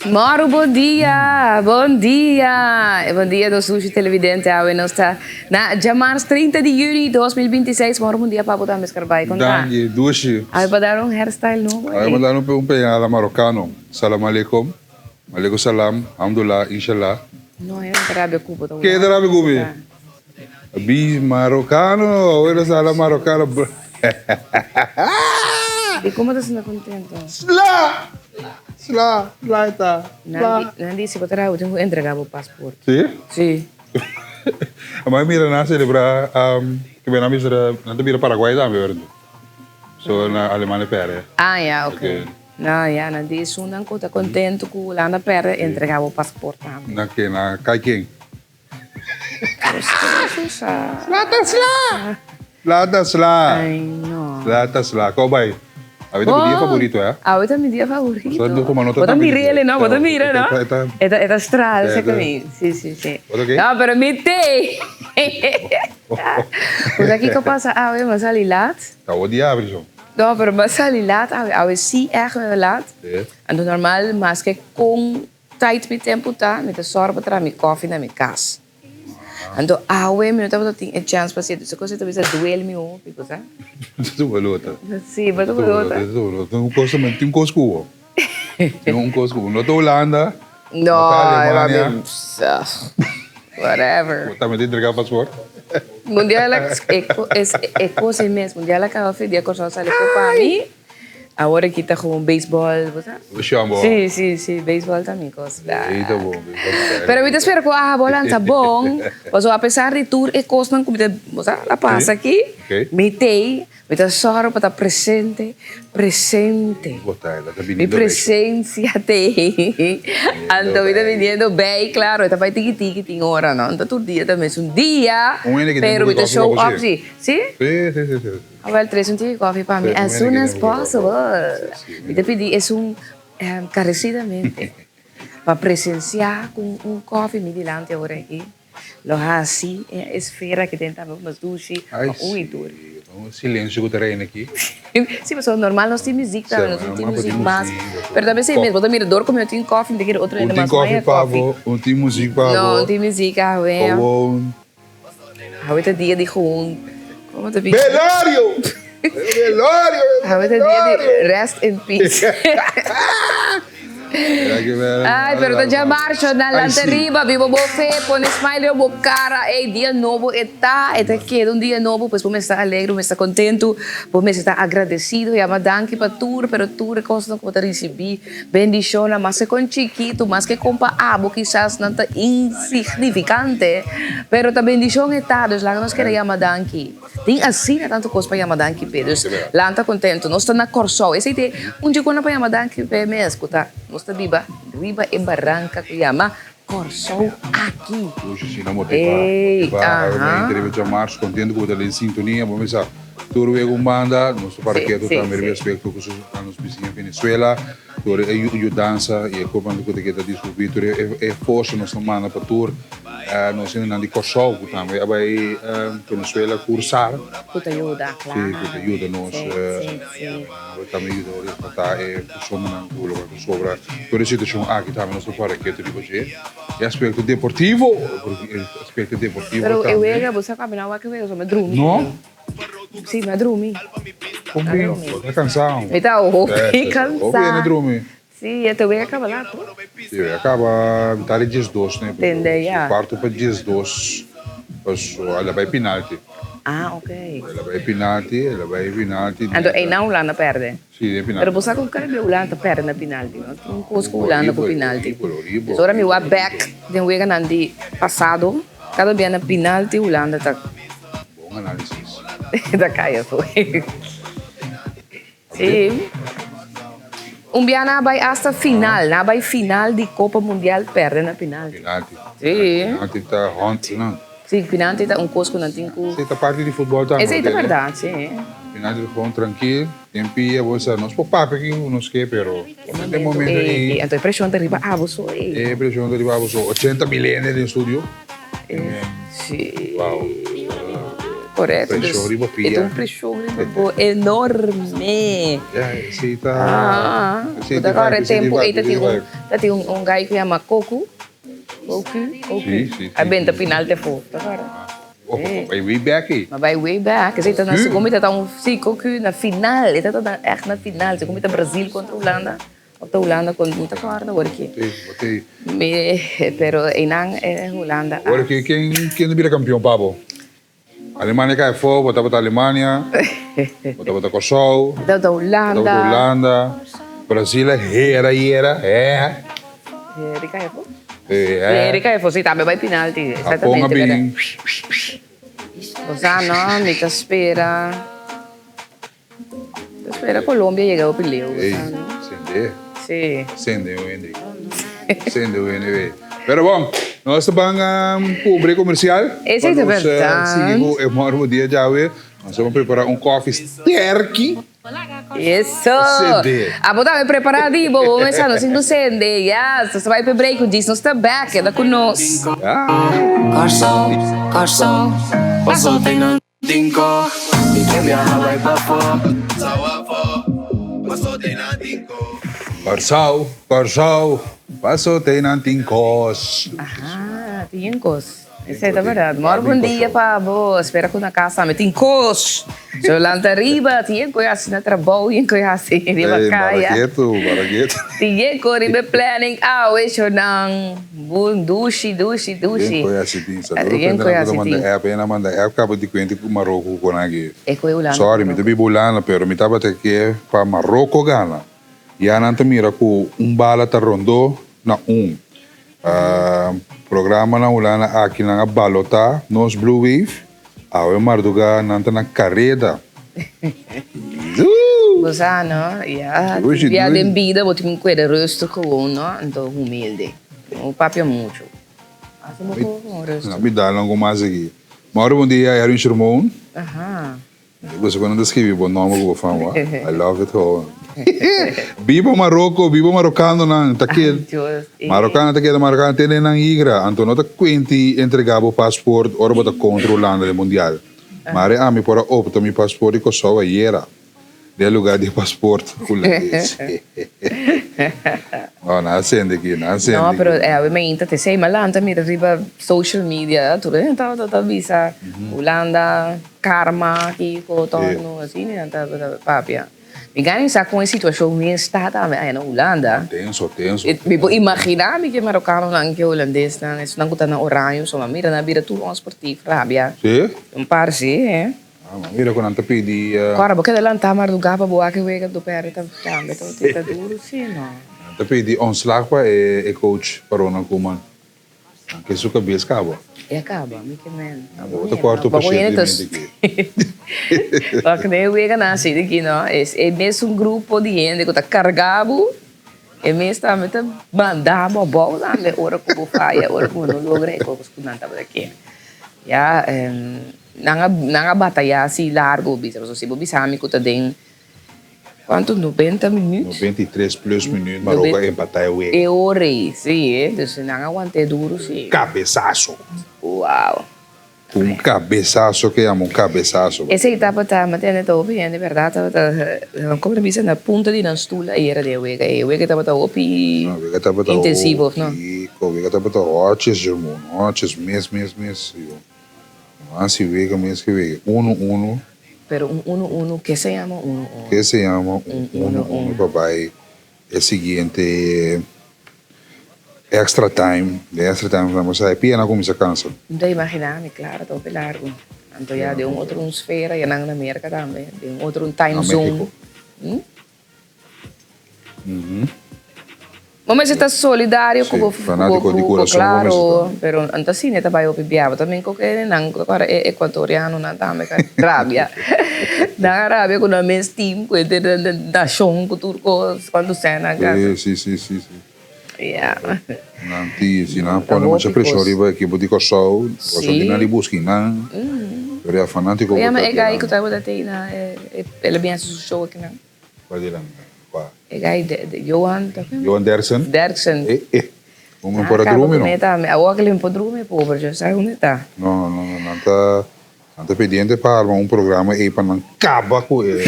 Moro bon dia, bon dia, e bon dia nos dushi televidente awe nos ta na djamars 30 di juni 2026 moro bon dia papo tambe scarbai con ta? Danki dushi. Awe pa dar un hairstyle nobo Awe pa dar un peñada marocano Salam aleikum, aleikum salam, hamdullah, inshallah. No e ta rabia cu bo ta Ke ta rabia cu mi? Bi marocano, awe nos ta hala marocano. Di como ta sinta contento? Sla! Sla, sla e ta. Sla. Nan di si bo ta rabia bo tin cu entrega bo paspoort. Si? Si. Amai mira nan celebra, ke nan bisa nan ta bira Paraguay tambe ora. So na Alemania perde. Ah ya, ok. No, ya, nan di esunnan cu ta contento cu Hulanda perde, entrega bo paspoort tambe. Na ke? Na kai ken? Sla ta sla! Sla ta sla! Ay, no. Sla ta sla. Kou bai? Awe ta bo dia favorito, eh? Awe ta mi dia favorito. Bo ta mir'e, no? Bo ta mira, no? E ta, e ta stral sa mi. Si, si, si. No, pero mi t'e. Bo sa kiko pasa awe? Mi a sali laat. Ta bo dia abri so. No, pero mi a sali laat awe. Awe si ègt mi a laat. Anto normal maske kon Tijd mi tempu ta, mi ta sòru pa traha mi kòfi na mi kas. Anto awe mi no tabata tin e chèns pa hasi, dus e kos ei ta bisa duel mi hopi, bo sa. Ta balota. Si, bo ta balota. Ta balota. Un kos ta, tin un kos ku bo. Tin un kos ku bo. No ta Hulanda, no ta Alemania. Whatever. Bo tambe ta entrega pasport? Mundial a, e kos ei mes, mundial a kaba fe dia Kòrsou sali ku pa mi. Awor aki ta gewoon baseball, bo sa? Bo. Si, si, si, baseball ta mi cos. Ei ta bon, baseball ta Pero mi ta spera cu abo lansa bon, pasobra apesar di tur e cosnan cu mi ta, bo sa, a pasa aki, mi t'ei, mi ta sòru pa ta presente, presente. Bo ta, ela ta Mi biniendo recho. presencia t'ei. Anto mi ta biniendo bei, claro, e ta bai tiki tiki tin ora, no? No ta tur dia ta mesun dia, Un hende ki tin pero mi buki ta kòfi show pa bo up si. Si? Si, si, si, si. Awel trese un tiki koffie pa mi as soon as possible. Mi ta pidi esun encarecidamente pa presencia cu un koffie mi dilanti awor aki. Lo haci e esfera aki den tambe mas dushi pa un y tur. Ay si, un silencio cu ta reina aki. Si, pasobra normal nos tin muziek tambe, nos no tin muziek mas. Pero ta bes mes, bo ta mira dor cu mi no tin koffie, mi ta kere otro hende mas no haya koffie. Un tin koffie pa bo, un tin muziek pa bo. No, un tin muziek awe. Gewoon. Awe ta dia di gewoon, como ta bisa? Velorio! Velorio! Awe ta dia di rest in peace. Ay, pero ta dja marcha na lanta riba, biba bo fe, pone smile riba bo cara. Ey, dia nobo e ta, e ta keda un dia nobo, pues bo mester ta alegre, bo mester ta contento, bo mester ta agradecido. Yama danki pa tur, pero tur e cosnan cu bo ta ricibi. Bendishona, maske kon chikitu, maske kon pa abo kisas nan ta insignifikante, pero ta bendishon e ta, dus laga nos keda yama danki. Tin asina tantu kos pa yama danki p'e, dus lan ta kontentu. Nos ta na Kòrsou, esei ta e un dje pa yama danki p'e mes, ku ta nos ta biba riba e baranka ku yama Kòrsou aki. Pushi asina motivá, motivá, awe mente riba djamars, kontentu ku bo ta den sintonia, bo mesa tur wega un banda, nos ta para ketu tambe riba e aspekto ku na nos bisiña Venezuela, tur e yudansa i e kopan ku ta keda distribuí, tur e forsa nos ta manda pa tur nos hendenan di Kòrsou ku tambe a bai Venezuela kursar. Ku ta yuda, klaro. Si, ku ta yuda nos. Tambe yuda respetá e personanan ku lo bai sobra tur e situashon aki tambe nos ta para ketu riba dje. E aspekto deportivo, e aspekto deportivo Pero tambe. e wega, bo sa ku ami no a wak e wega, so mi a drumi. No? Si, mi a drumi. Kon bin? Bo ta kansá. Mi ta hopi kansá. Hopi hende drumi. Si, e te wega kaba laat, no? Si, wega kaba mitad di diesdos, ne? Tende, ya. Kuarto pa diesdos, paso a la bai pinalti. Ah, ok. El a bai pinalti, el a bai pinalti. Anto einan Hulanda perde? Si, den pinalti. Pero bo sa ku kada bia Hulanda ta perde na pinalti, no? Tin un kos ku Hulanda ku pinalti. Horibel, horibel, Dus ora mi wak bek den weganan di pasado, kada bia na pinalti Hulanda ta. Bon analisis. Ta kai afo. Si. Un bia nan a bai hasta final, nan a bai final di Copa Mundial perde na pinalti. Pinalti. Si. Pinalti ta hònt nan. Si, pinalti ta un kos ku nan tin ku. Si, ta parti di futbòl tambe. Esei ta bèrdat, si. Pinalti ta gewoon trankil, den pia, bo sa, nos por papia kiko ku nos ke, pero den momento ei. Anto e preshon ta riba abo so ei. E preshon ta riba abo so, ochenta mil hende den studio. Si. Wow. Korekto. Preshon riba pia. E ta un preshon riba. bo enorme. Ja, esei ta. Ah, Esei ta ta kore vibe, esei tempo ta ei ta vibe, tin esei un, ta tin un, un guy ku yama Koku. Koku, Koku. Sí, sí, sí, A benta sí. final te fo. Ta kore. Oh, oh, bai way back ei. Ma bai way back. Esei ta na Koku. segun mi ta ta un, sí, Koku na final. E ta ta echt na final. Segun mi ta Brazil kontra Hulanda. Of ta Hulanda kon, mi ta kòrda awor aki. Sí, bo te. Mi, pero einan e Hulanda a. Awor aki ken, ken ta bira kampion pa bo? Alemania kai afó, bo tabata Alemania, bo tabata Kòrsou, Bo tabata Hulanda. bo tabata Hulanda, Brasil a hera yera, hea. Heri kai afó? Hea. Heri kai afó, si, tambe bai pinalti, Japon a exactamente, bin. Bo sa no, mi ta spera. Ta spera Colombia yega hopi leu. Ey, sende. Sí. Sende un hende. Sende un hende wey. Pero bon, nos ta ban cu un break comercial. Esey ta Pa nos berdad. sigui cu e morbo dia djawe. Nos a ban prepara un koffie sterki. Eso! Sende. Abo tambe prepara di bo, bo mesa nos tin cu sende. Yes, nos ta bai pa e break, cu djis nos ta back, keda cu nos. Ya. Kòrsou, Kòrsou, paso te nan Tinko, mi ke biaha bai pafó. Sau afó, paso te nan tin kos. Kòrsou, Kòrsou, paso te nan tin kos. Aha, tin kos. Esei ta bèrdat. Mòr bon dia pa bo. Spera ku na kas tambe tin kos. So lanta riba, tin ku hasi na trabou, tin ku hasi riba kaya. Ey, baraketu, baraketu. Tin ku riba e planning awe, shownan. Bun dushi dushi dushi. Yen koe asi tin sa. Duro Yen prende koe nan ku ta asi manda tin. app, yen a manda app kaba di kuenti ku Maroko ku konan aki. E koe Hulanda ku Sorry, mi ta Maroko. biba Hulanda pero mi tabata ke pa Maroko gana. Ya nan ta mira ku un bala ta rondó na un. Programa na Hulanda aki nan a balotá nos Blue Wave. Awe mardugá nan ta na kareda. Zuu! Bo sa no, ya. Dushi, Bia dushi. den bida bo tin ku keda rustig gewoon no, anto humilde. No papia mucho. Hasi bo kos gewoon rustig. Mi dal algo mas aki. Mauro bon dia, Erwin Shermoon. Aha. Boso ku nan ta skibi bo nomber ku bo fama. I love it ho. Biba Maroko, biba marokanonan. Ta ke marokano ta keda marokano te den nan igra. Anto no ta kuenti entrega bo paspoort ora bo ta kontra Hulanda den mundial. Mare ami por a opta mi paspoort di Kòrsou ayera den lugar di e paspoort hulandes. No, nan a sende aki, nan a sende No, aki. pero awe mainta te sei malanta mira riba social media tur hende tabata ta bisa Hulanda karma kiko torno asina nan tabata papia. Mi gana sa kon e situashon mes ta tambe aya na Hulanda. Tenso, tenso. Mi por imagina mi ke marokanonan ke hulandesnan esnan ku ta na Oranje so ma mira nan a bira tur onsportief rabia. Si? Un par si eh. Ah, ma mira ku nan ta pidi. Kòrda bo keda lantá mardugá pa bo wak e wega do pèrdè ta tambe ta ta duru si no. Nan ta pidi ontslag pa e coach pa Ronald Koeman. Nan ke su kabes kaba. E a kaba, mi ke men. Bo ta kòrta un pashente di mente aki. Wak den e wega nan hasi di aki no, es e mesun grupo di hende ku ta karga bo, e mes tambe ta manda bo abou tambe ora ku bo faya, ora ku bo no logra e kos ku nan tabata ke. Ya, nan a nan a bataya asi largo bisa, pasobra si bo bisa mi ku ta den Cuanto? 90 minuut? 93 plus minuut Maroko a empatá e wega. E ora ei, sí, eh. Dus nan a want'é duru, sí. Cabesaso. Wow. Un cabesaso ke yama un cabesaso. Esei tabata, mi tende ta hopi hende berdad tabata, como ta bisa, na punta di nan stoel ayera den e wega ei. E wega tabata hopi No, e wega tabata intensivo, of no? hopi, e wega tabata hoches, hermano, hoches, mes, mes, mes. Hasi wega mes ke wega. Uno uno. Pero un uno uno, ke se yama uno uno? Ke se yama un uno uno pa bai e siguiente extra time. Den extra time nan por sa e pia nan cuminsa cansa. Mi ta imagina mi, claro, ta hopi largo. Anto ya den un otro un sfera, ya nan na Merca tambe, den un otro un time zone. Na Mexico. Bo mester ta solidario ku bo grupo, klaro, pero anto asina e ta bai hopi biaba tambe ku nan ora e ekuatorianonan tambe ta rabia, nan a rabia ku nan mes team ku e nashon ku tur kos kuantu sèn nan gana. Si si si si. Ya. Nan ti si nan pone mucha preshon riba ekipo di Kòrsou, Kòrsou tin nan di buska nan, pero ya fanátiko ku ta. E gai ku tabata tei na el a bin hasi su show akinan. Kua di nan? Kua? E gai de Johan ta ken? Johan Derksen? Derksen. E e. Un no por a drumi no. Awor ke li no por drumi pober, yo sa unda e ta. No, no, no, nan ta. Nan ta pendiente pa arma un programa ei pa nan kaba ku e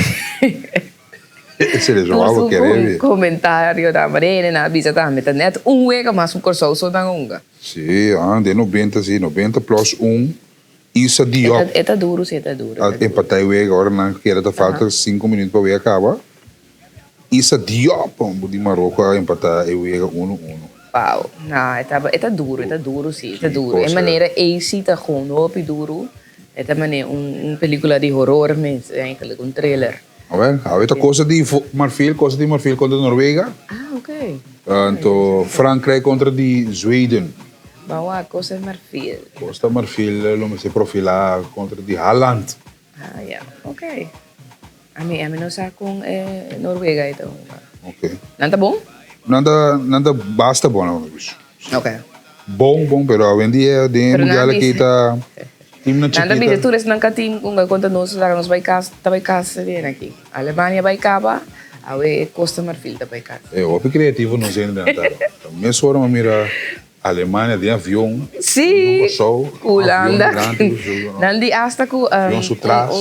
selekshon. Tur su komentario ta manera nan a bisa tambe ta nèt un wega mas ku Kòrsou so nan hunga. Sí, den nobenta sí, nobenta plus un Isa Diop. E ta duru sí, e ta duru. A empatá e wega ora nan keda ta falta sinku minüt pa wega kaba. Isa Diop di Maroko a empatá e wega unu unu. Wow, no, e ta e ta duru, e ta duru sí, e ta duru. E manera ei sí ta gewoon hopi duru. E ta manera un un pelicula di horror mes eigenlijk, un thriller. Awel, awe ta Costa di Marfil, Costa di Marfil kontra Norwega. Ah, ok. Anto Frankrijk kontra di Zweden. Ban wak Costa di Marfil. Costa Marfil lo mester profilá kontra di Haaland. Ah, ya, ok. Ami ami no sa kon e Noruega e ta hunga. Ok. Nan ta bon? Nan ta nan ta basta bon nan bisa. Ok. Bon bon pero awendia den e mundial aki ta teamnan chikito. Nan ta bisa tur esnan ka team hunga kontra nos laga nos bai kas ta bai kas den aki. Alemania bai kaba awe e Costa Marfil ta bai kas. E hopi creativo nos hende nan ta. Mesora mi a mira Alemania den avion. Sí, Kòrsou, ku Hulanda. Avion dilanti ku Nan di asta ku avion su tras.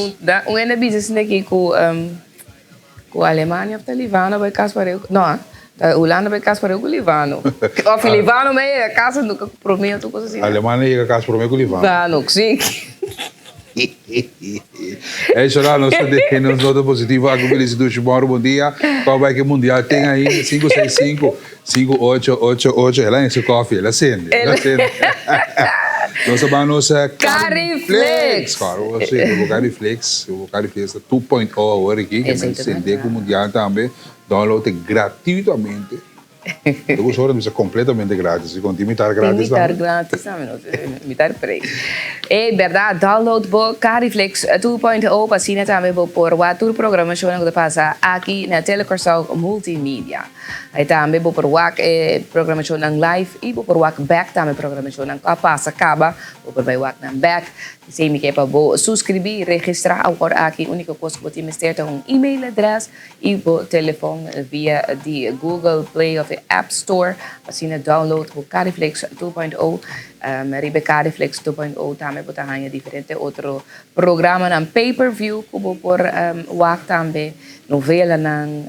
Un hende bisa esei aki ku ku Alemania of ta Livano bai kas pareu no ta Hulanda bai kas pareu ku Livano. Of Livano mei yega kas nunka promé of tur kos asina. Alemania yega kas promé ku Livano. Livano, sí. Ey Sora, nos ta den nos nota positivo aki Feliz Dushi Moro, bon dia. Kòm bai ku e mundial ten ainda sinku seis sinku, sinku ocho ocho ocho. El a hende su kòfi, el a sende, el a sende. Nos ta ban nos Cariflex. Kòrda bo sende bo Cariflex, bo Cariflex ta 2.0 awor aki, ke men sende ku mundial tambe. Download e gratuitamente. Te gusta ora bisa completamente gratis y con tin mitar gratis tambe. Tin mitar gratis tambe no mitar prijs. E berdad download bo Cariflex 2.0 pa asina tambe bo por wak tur programacionnan cu ta pasa aki na Telecorsou Multimedia. Y tambe bo por wak e programacionnan live y bo por wak back tambe programacionnan cu a pasa caba bo por bay wak nan back. Esey mi ke pa bo suscribi, registra awor aki. Unico cos cu bo tin mester ta un email address Y bo telefon via di Google Play of e App Store pa asina download bo Cariflex 2.0. Riba e Cariflex 2.0 tambe bo ta haña diferente otro programanan pay per view ku bo por wak tambe, novelanan,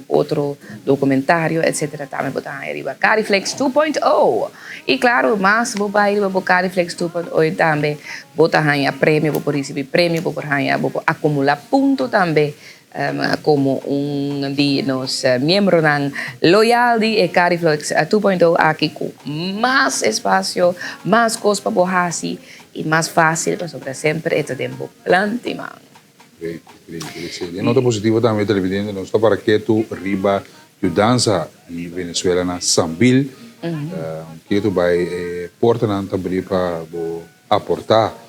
otro documentario etcetera tambe bo ta haña riba Cariflex 2.0. Y claro mas bo bai riba bo Cariflex 2.0 tambe bo ta haña premio, bo por ricibi premio, bo por haña, bo por acumula punto tambe. Komo un di nos miembronan loyal di e Cariflex 2.0 aki ku mas espasio, mas kos pa bo hasi i mas fásil pasobra semper e ta den bo plan di man. Great, great, great. Sí, den nota positivo tambe televidente nos ta para ketu riba yudansa di Venezuela na Sambil. Ketu bai e portanan ta bri pa bo aporta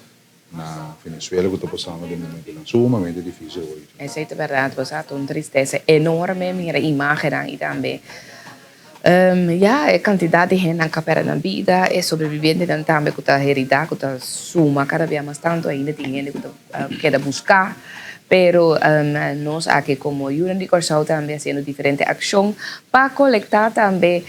Na Venezuela cu ta pasando den momentonan sumamente dificil hoy. Esey ta berdad, bo sa ta un tristesa enorme mira imagennan y tambe ya e cantidad di hendenan cu a perde nan bida, e sobrevivientenan tambe cu ta herida, cu ta suma cada bia mas tanto, ainda tin hende cu ta keda busca, pero nos aki como Yunan di Corsou tambe haciendo diferente accion pa colecta tambe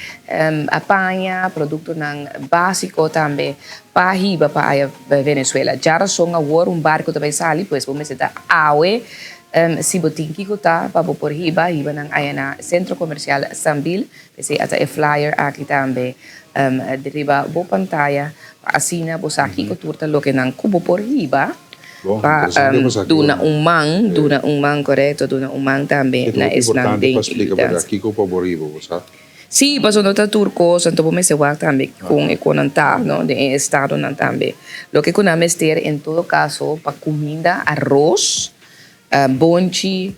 paña, productonan basico tambe Pa hiba pa aya Venezuela. Djarason awor un barco ta bay sali, pues bo mester ta awe si bo tin kico ta pa bo por hiba, hiba nan aya na Centro Comercial Sambil. P'esey ata e flyer aki tambe riba bo pantaya pa asina bo sa kico tur ta loke nan cu bo por hiba pa duna un man, duna un man corecto, duna un man tambe na esnan den yudansa. Sí, pasobra no ta tur kos, anto bo mester wak tambe kon e konan ta, no, den e estadonan tambe. Loke ku nan mester en todo kaso pa kuminda, aros, bonchi,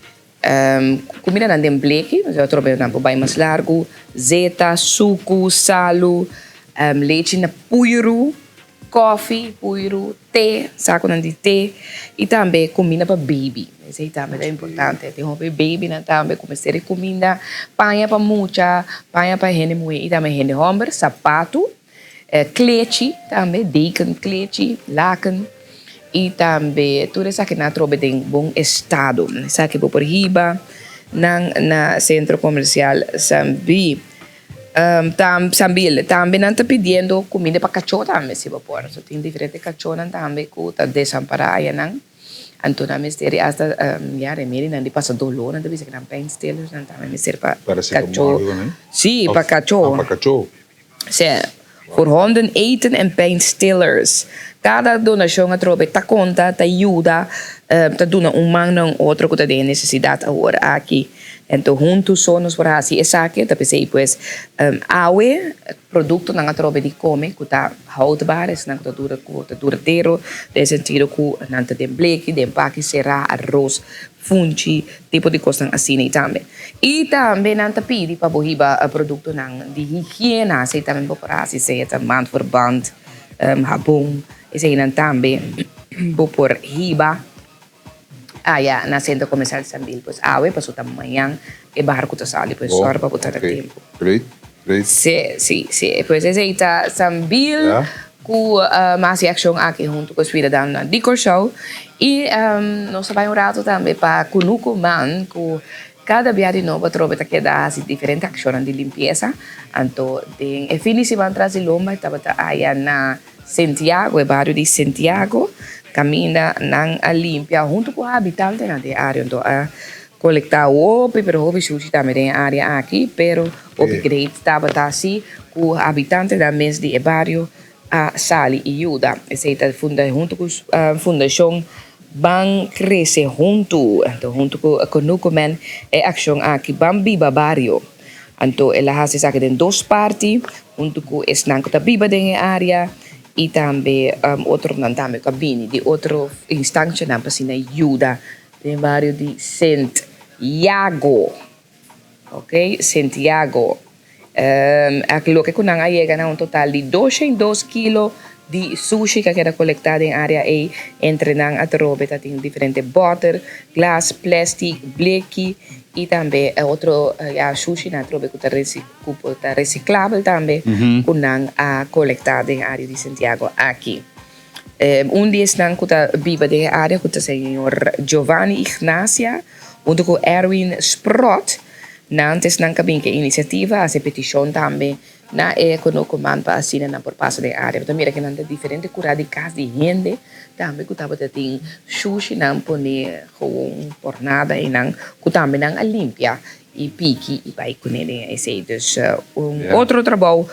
kumindanan den bleki, pasobra atrobe nan por bai mas largu, zeta, suku, salu, lechi na puiru, Koffie, puiru, te, saconan di te y tambe cuminda pa baby. Esey tambe ta importante. Tin hopi babynan tambe cu mester di cuminda, paña pa mucha, paña pa hende muhe y tambe hende homber, sapatu, klechi tambe, deken, klechi, laken y tambe tur esakinan atrobe den bon estado. Esaki bo por hiba nan na Centro Comercial Sambi. Tam Sambil, tambe nan ta pidiendo kuminda pa kachó tambe si bo por. So tin diferente kachónan tambe ku ta desampará ayanan. Anto nan mester di asta ya remedinan di pasa doló, nan ta bisa ku nan pijnstillers nan tambe mester pa kachó. Sí, pa kachó. Ah, pa kachó. Sí, voor honden eten en pijnstillers. Kada donashon atrobe ta konta, ta yuda, ta duna un man na un otro ku ta den e nesesidat awor aki. Anto huntu so nos por hasi esaki, ta p'esei pues awe produktonan atrobe di kome ku ta houdbaar, esnan ku ta dura ku ta duradero den sentido ku nan ta den bleki, den paki será, aros, funchi, tipo di kosnan asina i tambe. I tambe nan ta pidi pa bo hiba produktonan di higiena, esei tambe bo por hasi, sea ta maandverband, habon, eseinan tambe bo por hiba. Aya na Centro Comercial Sambil pues awe paso ta mañan e barco ta sali pues Oh, sòru pa bo ta na ok. tempo. Great, great. Sí, sí, sí. Pues esei ta Sambil Ja. ku hasi akshon aki huntu ku e suidadanonan di Kòrsou. I nos ta bai un rato tambe pa Kunuku Man ku kada bia di nobo atrobe ta keda hasi diferente akshonnan di limpiesa. Anto den e fin di siman tras di lomba e tabata aya na Santiago, e bario di Santiago, kaminda nan a limpia huntu ku habitantenan di e área. Anto a kolektá hopi, pero hopi shushi tambe den e área aki, pero hopi great tabata si ku habitantenan mes di e bario a sali i yuda. Esei ta funda huntu ku Fundashon Ban Krese Huntu, anto huntu ku Konukomen e akshon aki Ban Biba Bario. Anto el a hasi esaki den dos parti, huntu ku esnan ku ta biba den e área i tambe otronan tambe ku a bini di otro instanshanan pa asina yuda den bario di Sint Jago. Ok, Sint Jago. Loke ku nan a yega na un total di 202 kilo di sushi ku a keda kolektá den área ei. Entre nan atrobe ta tin diferente bòter, glas, plèstik, bleki i tambe otro ya sushinan atrobe ku ta ku por ta resiklabel tambe ku nan a kolektá den área di Santiago aki. Un di esnan ku ta biba den e área ku ta señor Giovanni Ignacia huntu ku Erwin Sprott, nan ta esnan ku a bin ku e inisiativa, a hasi e petishon tambe Na e konoko man pa asina nan por pasa den área. Bo ta mira ku nan ta diferente kurá di kas di hende tambe ku tabata tin shushinan pone gewoon por nada einan ku tambe nan a limpia i piki i bai kuné den esei. Dus un otro trabou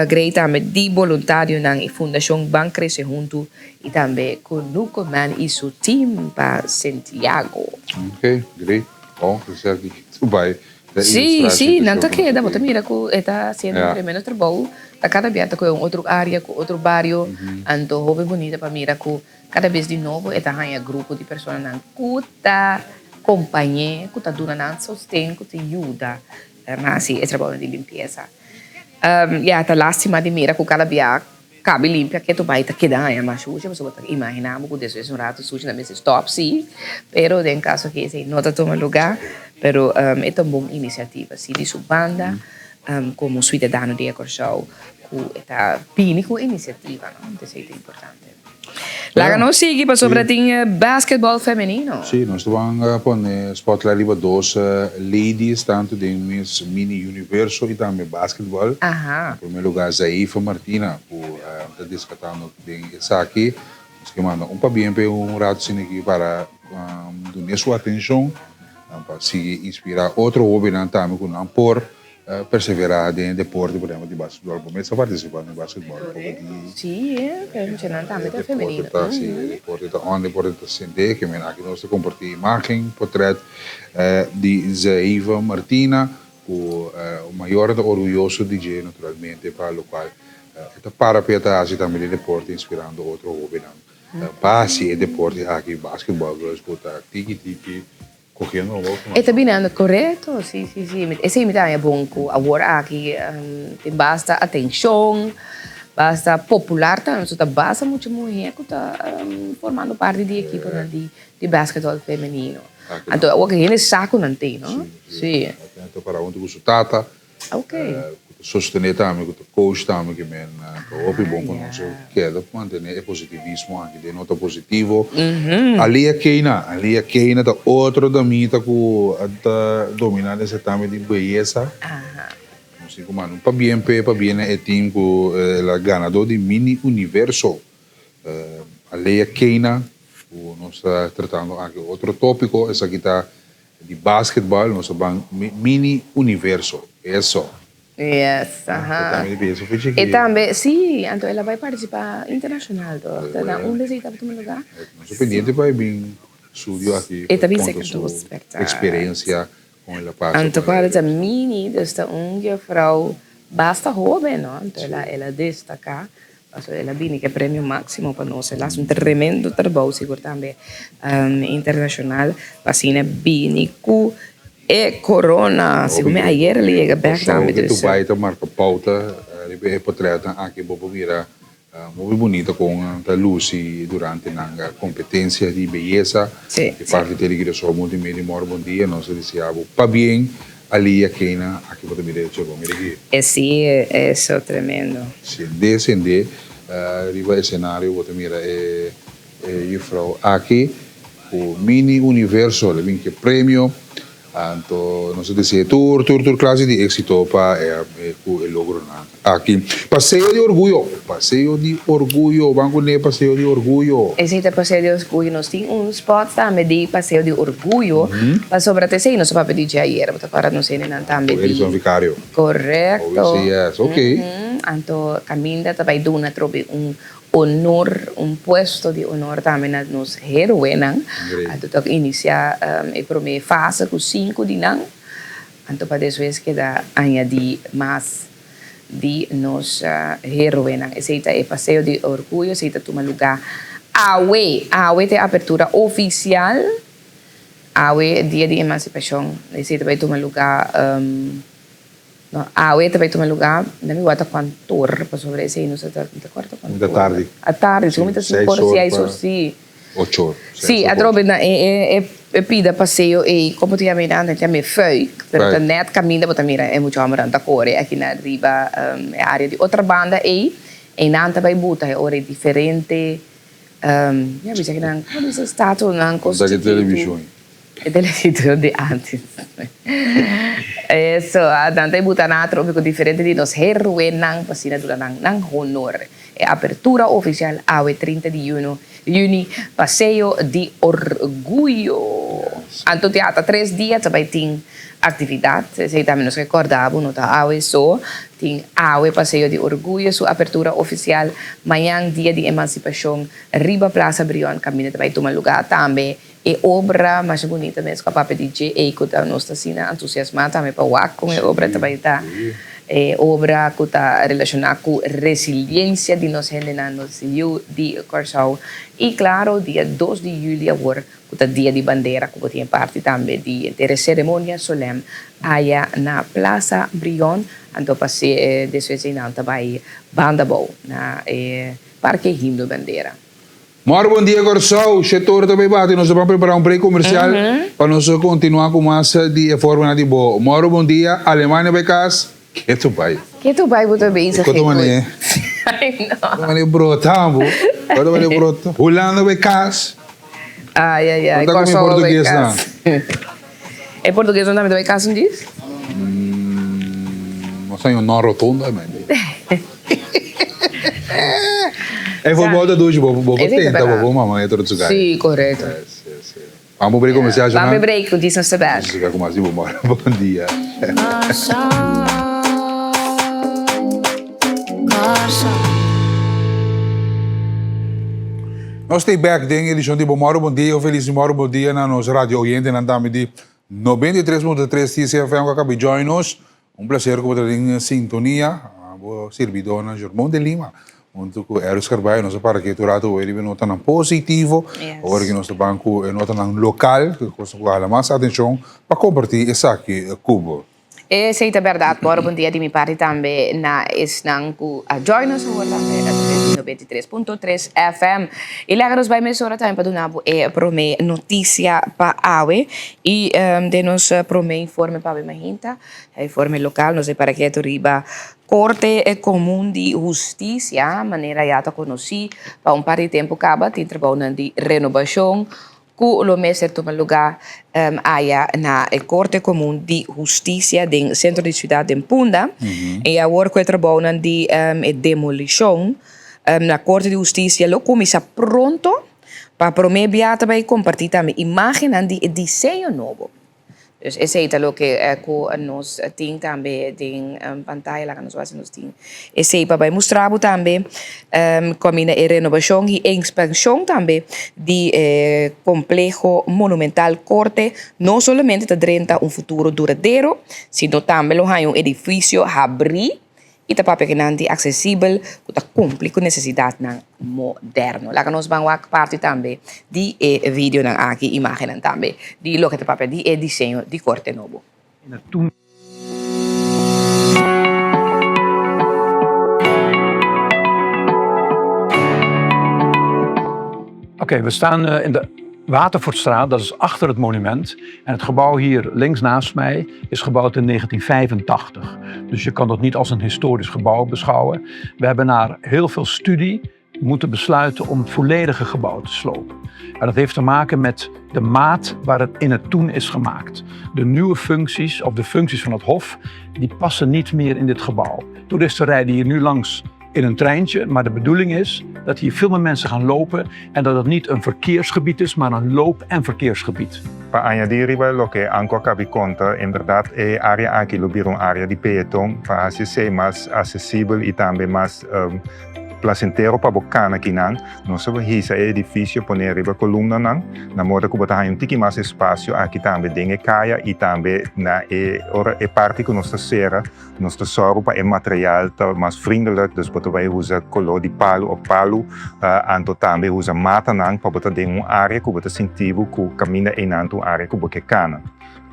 grei tambe di boluntarionan i Fundashon Ban Krese Huntu i tambe Kunuku Man i su team pa Santiago. Ok, grei. Bon, esaki ta bai. Sí, sí, nan ta keda, bo ta mira ku e ta hasiendo un tremendo trabou, ta kada bia ta kohe un otro área ku otro bario, anto hopi bunita pa mira ku kada bes di nobo e ta haña grupo di personanan ku ta kompañ'é, ku ta duna nan sosten, ku ta yuda hasi e trabounan di limpiesa. Ya, ta lástima di mira ku kada bia Kabi limpia ketu bai ta keda haña mas shushi pasobra bo ta imaginá bo ku despues un ratu sushi nan mester stòp sí, pero den kaso aki esei no ta tuma lugá, pero e ta un bon inisiativa sí di su banda komo suidadano di e Kòrsou ku e ta bini ku inisiativa no, entonces esei ta importante. Laga nos sigui pasobra tin basketball femenino. Sí, nos ta ban pone spotlight riba dos ladies tantu den mes mini universo y tambe basketball. Na primer lugar Zaifa Martina cu ta descatando den esaki. Nos ke manda un pabien p'e un rato asina aki para dun'e su atencion pa sigui inspira otro hobennan tambe cu nan por Perseverá den e deporte, por ehempel di basketbol. Bo mes a partisipá den basketbol un poko di. Sí, pero muchanan tambe ta femenino. E deporte ta, sí, e deporte ta on, e deporte ta sende. Ke men aki nos ta kompartí imágen, portret di Zaiva Martina, ku mayor ta orguyoso di dje naturalmente pa lokual e ta para p'e ta hasi tambe den deporte inspirando otro hóbennan pa hasi e deporte aki, basketbol, ku ta tiki tiki. Cogiendo un otro E ta binando corecto, si, si, si. Esey mi ta haña bon cu awor aki tin basta atencion, basta popular tambe, so ta basta mucha muher cu ta formando parti di ekiponan di basketball femenino. Anto awor cu hende sa cu nan tin, no? Si, si. Ta para hunto cu su tata. Ok. Ku ta sostené tambe, ku ta coach tambe ke men ta hopi bon pa nos keda mantené e positivismo aki den nota positivo. Alia Keina, Alia Keina ta otro damita ku ta dominá den certamen di beyesa. Nos tin ku manda un pabien p'e, pabien na e team ku el a ganadó di Mini Universo. Alea Keina, ku nos ta tratando aki otro tópiko, esaki ta di basketbal, nos ta ban Mini Universo, eso. Yes, aha. E tambe, si, anto el a bai partisipá internashonal toch? Ta na unda esei tabata tuma lugá? Nos ta pendiente pa e bin studio aki E ta bin pa serka konta su nos, bèrdat. eksperensia kon el a pasa Anto ku kòrda e ta mini, dus ta un juffrouw basta hóben, no? Anto el a el a destaká, pasobra el a bini ku e premio máksimo pa nos. El a hasi un tremendo trabou sigur tambe internashonal pa asina bini ku E corona, segun mi ayer el a yega bek tambe dus. Kòrsou bai ta marka pouta riba e potretnan aki bo por mira hopi bunita kon ta lusi durante nan kompetensia di beyesa di parti Tele Curaçao Multimedia Mòrgo bon dia nos ta desea bo pabien Alia Keina aki bo ta mira e chorbo mira aki. E si eso tremendo. Sende sende riba esenario bo ta mira e E juffrouw aki ku mini universo lo bin ke premio anto nos ta desea tur tur tur klase di exito pa e ku e logronan aki. Paseo di orguyo paseo di orguyo ban ku ne paseo di orguyo. Esei ta paseo di orguyo nos tin un spot tambe di paseo di orguyo pasobra ta esei nos a papia di dje ayer bo ta kòrda nos hendenan tambe di. Edison Vicario. Korekto. OBCS ok. Anto kaminda ta bai duna atrobe un Honor, un puesto di honor tambe na nos héroenan. Anto ta inicia e prome fase cu cinco di nan, anto pa despues keda añadi mas di nos héroenan. Esey ta e Paseo di Orguyo, esey ta tuma luga awe. Awe ta e apertura oficial, awe dia di emancipacion, esey ta bay tuma luga. No, awe ta bay tuma lugar, na mi wata cuantor, pasobra esey no sa ta, mi ta corda cuantor. Mi ta tardi. A tardi, segun mi ta cinco ora, seis ora, si. Ocho ora. Si, atrobe na e e e pida paseo ey, como ta yama eynan, ta yama e fuik, pero ta net caminda bo ta mira e mucha hombernan ta core aki na riba e area di otra banda ey, eynan ta bay buta e ora e diferente, mi a bisa kinan, como bisa statuanan, cos chikitu. E televisión di antes. Eso, nan ta e buta nan atrobe cu diferente di nos heroenan pa asina duna nan nan honor. E apertura oficial awe 30 di juno, juni, Paseo di Orguyo. Anto te ata tres dia ta bay tin actividad. Esey tambe nos ke corda bo, no ta awe so. Tin awe Paseo di Orguyo su apertura oficial, mañan Dia di Emancipacion riba Plaza Brion caminda ta bay tuma lugar tambe. E obra masha bunita mes ku a papia di dje ei ku ta nos ta asina entusiasmá tambe pa wak kon e obra ta bai ta. E obra ku ta relashoná ku resiliensia di nos hendenan, nos yu di Kòrsou. I klaro dia dos di yüli awor ku ta dia di bandera ku bo tin e parti tambe di henter e seremonia solèm aya na Plaza Brion. Anto pa despues ei nan ta bai banda abou na e Parke Himno Bandera. Mor bon dia Kòrsou, Shete ora ta bay bati, nos ta ban prepara un break komersial pa nos kontinua ku mas di e formanan di bo. Mor bon dia, Alemania bay kas, ketu bay. Ketu bay bo ta bezig Koto mane, koto mane brota bo, koto mane brota. Hulanda bay kas. Ay ay ay, Kòrsou bay kas. E portuguesnan tambe ta bay kas un dies? Nos ta un rotonda man. E futbol ta dushi, bo bo tenta bo bo mama e otro tsukai. Si, korekto. Vamos break comercial Jonan. Vamos break, ku dis nos ta bek. Nos ta ku mas di bo mora. Bon dia. Nos ta bek den edicion di Bo Moro Bon Dia. Un feliz Moro Bon Dia na nos radio oyentenan tambe di 93.3 TCFM ku a kabi join nos. Un placer ku bo ta den sintonia. Bo sirbidornan Germon de Lima hunto ku Eros Carballo. Nos a para aki tur rato hoy riba e notanan positivo. Awor aki nos ta ban ku e notanan lokal, ku e kos ku hala mas atencion pa komparti esaki ku bo. Esei ta bèrdat. Bòrò bon dia di mi parti tambe na esnan ku a join nos awor tambe a traves di 93.3 FM. I laga nos bai mesora tambe pa duna bo e promé notisia pa awe. I den nos promé informe pa awe mainta, e informe lokal, nos e para ketu riba Korte Komun di Hustisia, manera ya ta konosí pa un par di tempu kaba tin trabounan di renobashon. Ku lo mester tuma lugá aya na e Korte Komun di Hustisia den sentro di siudat den Punda. I awor ku e trabounan di e demolishon na Korte di Hustisia lo kuminsá pronto, pa promé bia ta bai kompartí tambe imágennan di e diseño nobo. Dus esei ta loke ku nos tin tambe den pantaya, laga nos wak si nos tin esei pa bai mustra bo tambe kaminda e renobashon i ekspanshon tambe di e kompleho monumental Korte no solamente ta drenta un futuro duradero, sino tambe lo haña un edifisio habrí I ta papia kinan di aksesibel ku ta kumpli ku nesesidatnan moderno. Laga nos ban wak parti tambe di e videonan aki, imágennan tambe di loke ta papia di e diseño di Korte Nobo. Oké, we staan in de Waterfortstraat, dat is achter het monument. En het gebouw hier links naast mij is gebouwd in 1985. Dus je kan dat niet als een historisch gebouw beschouwen. We hebben na heel veel studie moeten besluiten om het volledige gebouw te slopen. En dat heeft te maken met de maat waar het in het toen is gemaakt. De nieuwe functies, of de functies van het Hof, die passen niet meer in dit gebouw. Toeristen rijden hier nu langs in een treintje, maar de bedoeling is dat hier veel meer mensen gaan lopen en dat het niet een verkeersgebied is, maar een loop- en verkeersgebied. Pa añadí riba loke Anko a kabi konta, en bèrdat e área aki lo bira un área di peaton pa hasi esei mas asesibel i tambe mas plasentero pa bo kana kinan. Nos a hisa e edifisio pone riba kolumnanan, na moda ku bo ta haña un tiki mas espasio aki tambe den e kaya i tambe na e ora e parti ku nos ta sera. Nos ta sòru pa e material ta mas vriendelijk, dus bo ta bai usa koló di palu òf palu, anto tambe usa matanan pa bo ta den un área ku bo ta sinti bo ku kaminda einan ta un área ku bo ke kana.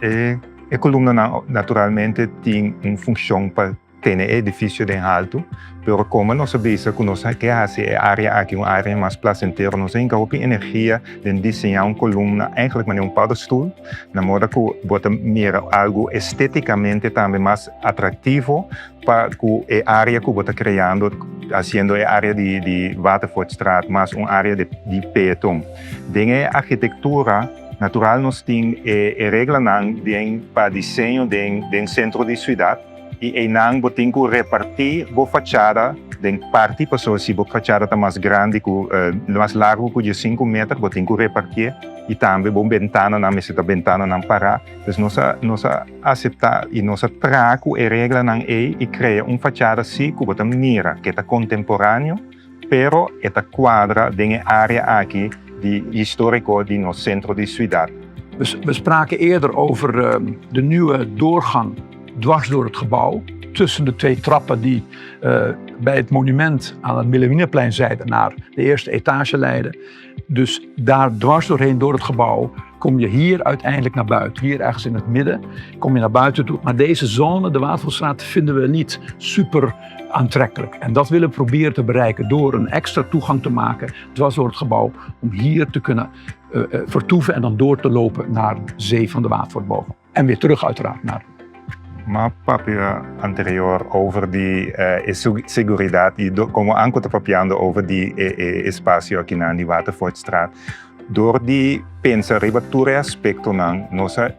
E kolumnanan naturalmente tin un funshon pa tene e edifisio den haltu, pero komo nos a bisa ku nos ke hasi e área aki un área mas plasentero, nos a hinka hopi energia den diseñá un kolumna eigenlijk manera un paddenstoel, Na moda ku bo ta mira algu estétikamente tambe mas atraktivo pa ku e área ku bo ta kreando, hasiendo e área di di Watervoortstraat mas un área di di peaton. Den e arkitektura natural nos tin e e reglanan den pa diseño den den sentro di siudat i einan bo tin ku repartí bo fachada den parti pasobra si bo fachada ta mas grandi ku mas largu ku diesinku meter bo tin ku repartié. I tambe bo bentananan mester ta bentananan pará. Dus nos a nos a aseptá i nos a traha ku e reglanan ei i krea un fachada sí ku bo ta mira ke ta kontemporáneo, pero e ta kuadra den e área aki di históriko di nos sentro di siudat. We spraken eerder over de nieuwe doorgang dwars door het gebouw, tussen de twee trappen die bij het monument aan het Wilhelminaplein zijde naar de eerste etage leiden. Dus daar dwars doorheen, door het gebouw, kom je hier uiteindelijk naar buiten. Hier ergens in het midden kom je naar buiten toe. Maar deze zone, de Watervoortstraat, vinden we niet super aantrekkelijk. En dat willen we proberen te bereiken door een extra toegang te maken dwars door het gebouw. Om hier te kunnen uh, vertoeven en dan door te lopen naar de zee van de Watervoortbogen. En weer terug uiteraard naar M'a papia anterior over di e seguridad y como Anko ta papiando over di e espacio akinan di Watervoortstraat. Door di pensa riba tur e aspectonan nos a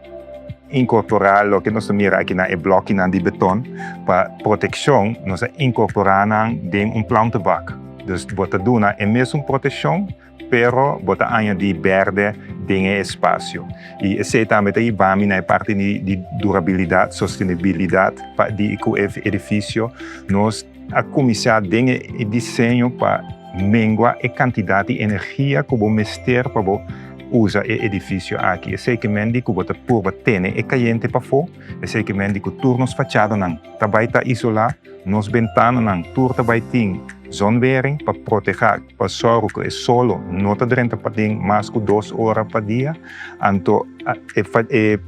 incorpora loke nos ta mira akinan e blokinan di beton pa proteccion nos a incorpora nan den un plantenbak. Dus bo ta duna e mesun proteccion Pero bo ta añadí bèrdè den e espasio. I esei tambe ta hiba mi na e parti di durabilidat, sostenibilidat pa di ku e edifisio. Nos a kuminsá den e diseño pa mengua e kantidat di energia ku bo mester pa bo usa e edifisio aki. Esei ke men di ku bo ta purba tene e kayente pafó, esei ke men di ku tur nos fachadanan ta bai ta isolá, nos bentananan tur ta bai tin zonwering pa protehá. Pa sòru ku e solo no ta drenta paden mas ku dos ora pa dia, anto e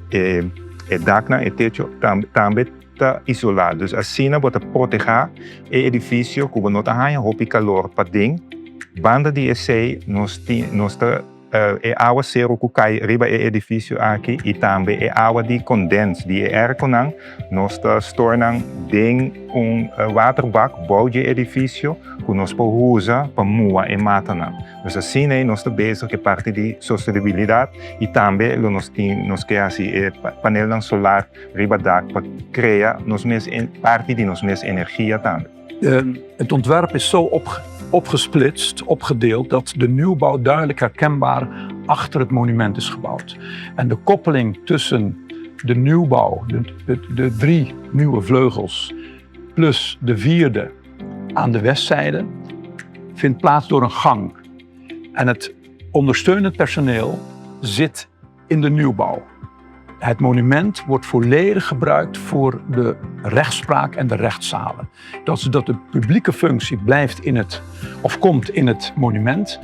e daknan, e techo tambe ta isolá. Dus asina bo ta protehá e edifisio ku bo no ta haña hopi kalor paden. Banda di esei nos tin nos ta. E awaseru ku kai riba e edifisio aki i tambe e awa di kondens di e airconan, nos ta store nan den un waterbak bou dje edifisio ku nos por usa pa mua e matanan. Dus asina ei nos ta bezig ku e parti di sostenibilidat i tambe lo nos tin nos ke hasi e panelnan solar riba dak pa krea nos mes parti di nos mes energia tambe. Het ontwerp is zo opgesplitst, opgedeeld, dat de nieuwbouw duidelijk herkenbaar achter het monument is gebouwd. En de koppeling tussen de nieuwbouw, de, de, de drie nieuwe vleugels, plus de vierde aan de westzijde, vindt plaats door een gang. En het ondersteunend personeel zit in de nieuwbouw. Het monument wordt volledig gebruikt voor de rechtspraak en de rechtszalen. Dat is dat de publieke functie blijft in het, of komt in het monument.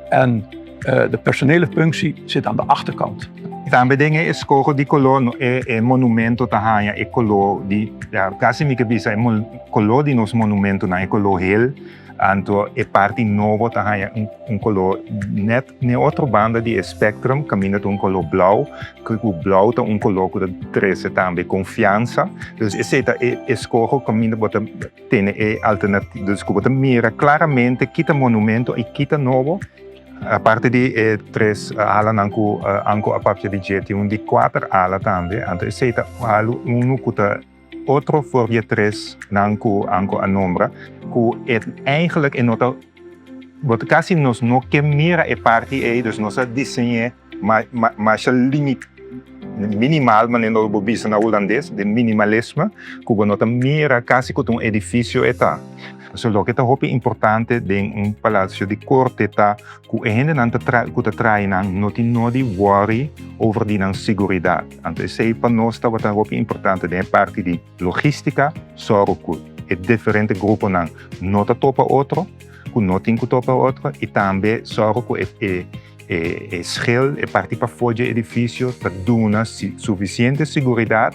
En eh, de personele functie zit aan de achterkant. Tambe den e eskoho di koló e e monumento ta haña e koló di, ja, kasi mi ke bisa e koló di nos monumentonan, e koló hel. Anto e parti nobo ta haña un un koló nèt n'e otro banda di e spectrum kaminda ta un koló blou, ku blou ta un koló ku ta trese tambe konfiansa. Dus esei ta e eskoho kaminda bo ta tene e alternativa, dus ku bo ta mira klaramente ki ta monumento i ki ta nobo. Aparte di e tres alanan ku Anko a papia di dje, tin un di kuater ala tambe. Anto esei ta alu unu ku ta Otro for di e tres nan ku Anko a nombra, ku e eigenlijk e no ta, bo ta kasi nos no ke mira e parti ei, dus nos a diseñ'é masha limit, minimal manera lo bo bisa na hulandes, den minimalisme, ku bo no ta mira kasi ku ta un edifisio e ta. Pasobra loke ta hopi importante den un palacio di korte ta ku e hendenan ta tra ku ta traha einan no tin nodi worry over di nan siguridat. Anto esei pa nos tabata hopi importante den e parti di logística, sòru ku e diferente gruponan no ta topa otro, ku no tin ku topa otro i tambe sòru ku e e e schil, e parti pafó dje edifisio ta duna sufisiente siguridat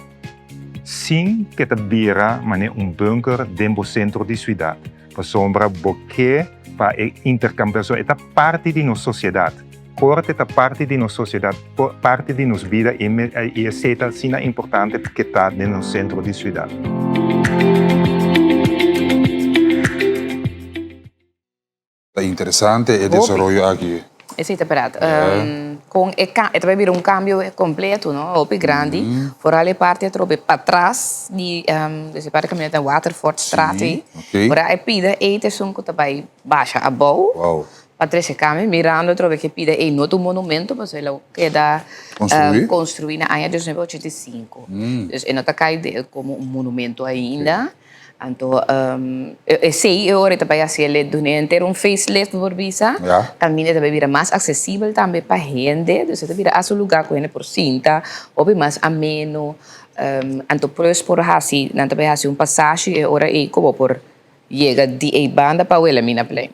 sin ke ta bira manera un bunker den bo sentro di siudat. Pasobra bo ke pa e interkambiashon, e ta parti di nos sosiedat. Korte ta parti di nos sosiedat, parti di nos bida i esei ta asina importante ke ta den nos sentro di siudat. Ta interesante e desaroyo aki. Esei ta bèrdat. Kon e e ta bai bira un kambio kompleto no, hopi grandi. Foral e parti atrobe patras di e parti kaminda ta Waterfortstraat ei. Ora e pida ei ta esun ku ta bai basha abou pa trese kambio mirando atrobe ku e pida ei no ta un monumento pasobra el a keda konstruí na aña diesnuebe ochenta i sinku. Dus e no ta kai komo un monumento ainda. Anto esei e ora e ta bai hasi el duna henter un facelift bo por bisa. Kaminda e ta bai bira mas aksesibel tambe pa hende. Dus e ta bira as un lugá ku hende por sinta hopi mas ameno. Anto plus por hasi nan ta bai hasi un pasashi e ora ei ku bo por yega di ei banda pa Wilhelminaplein.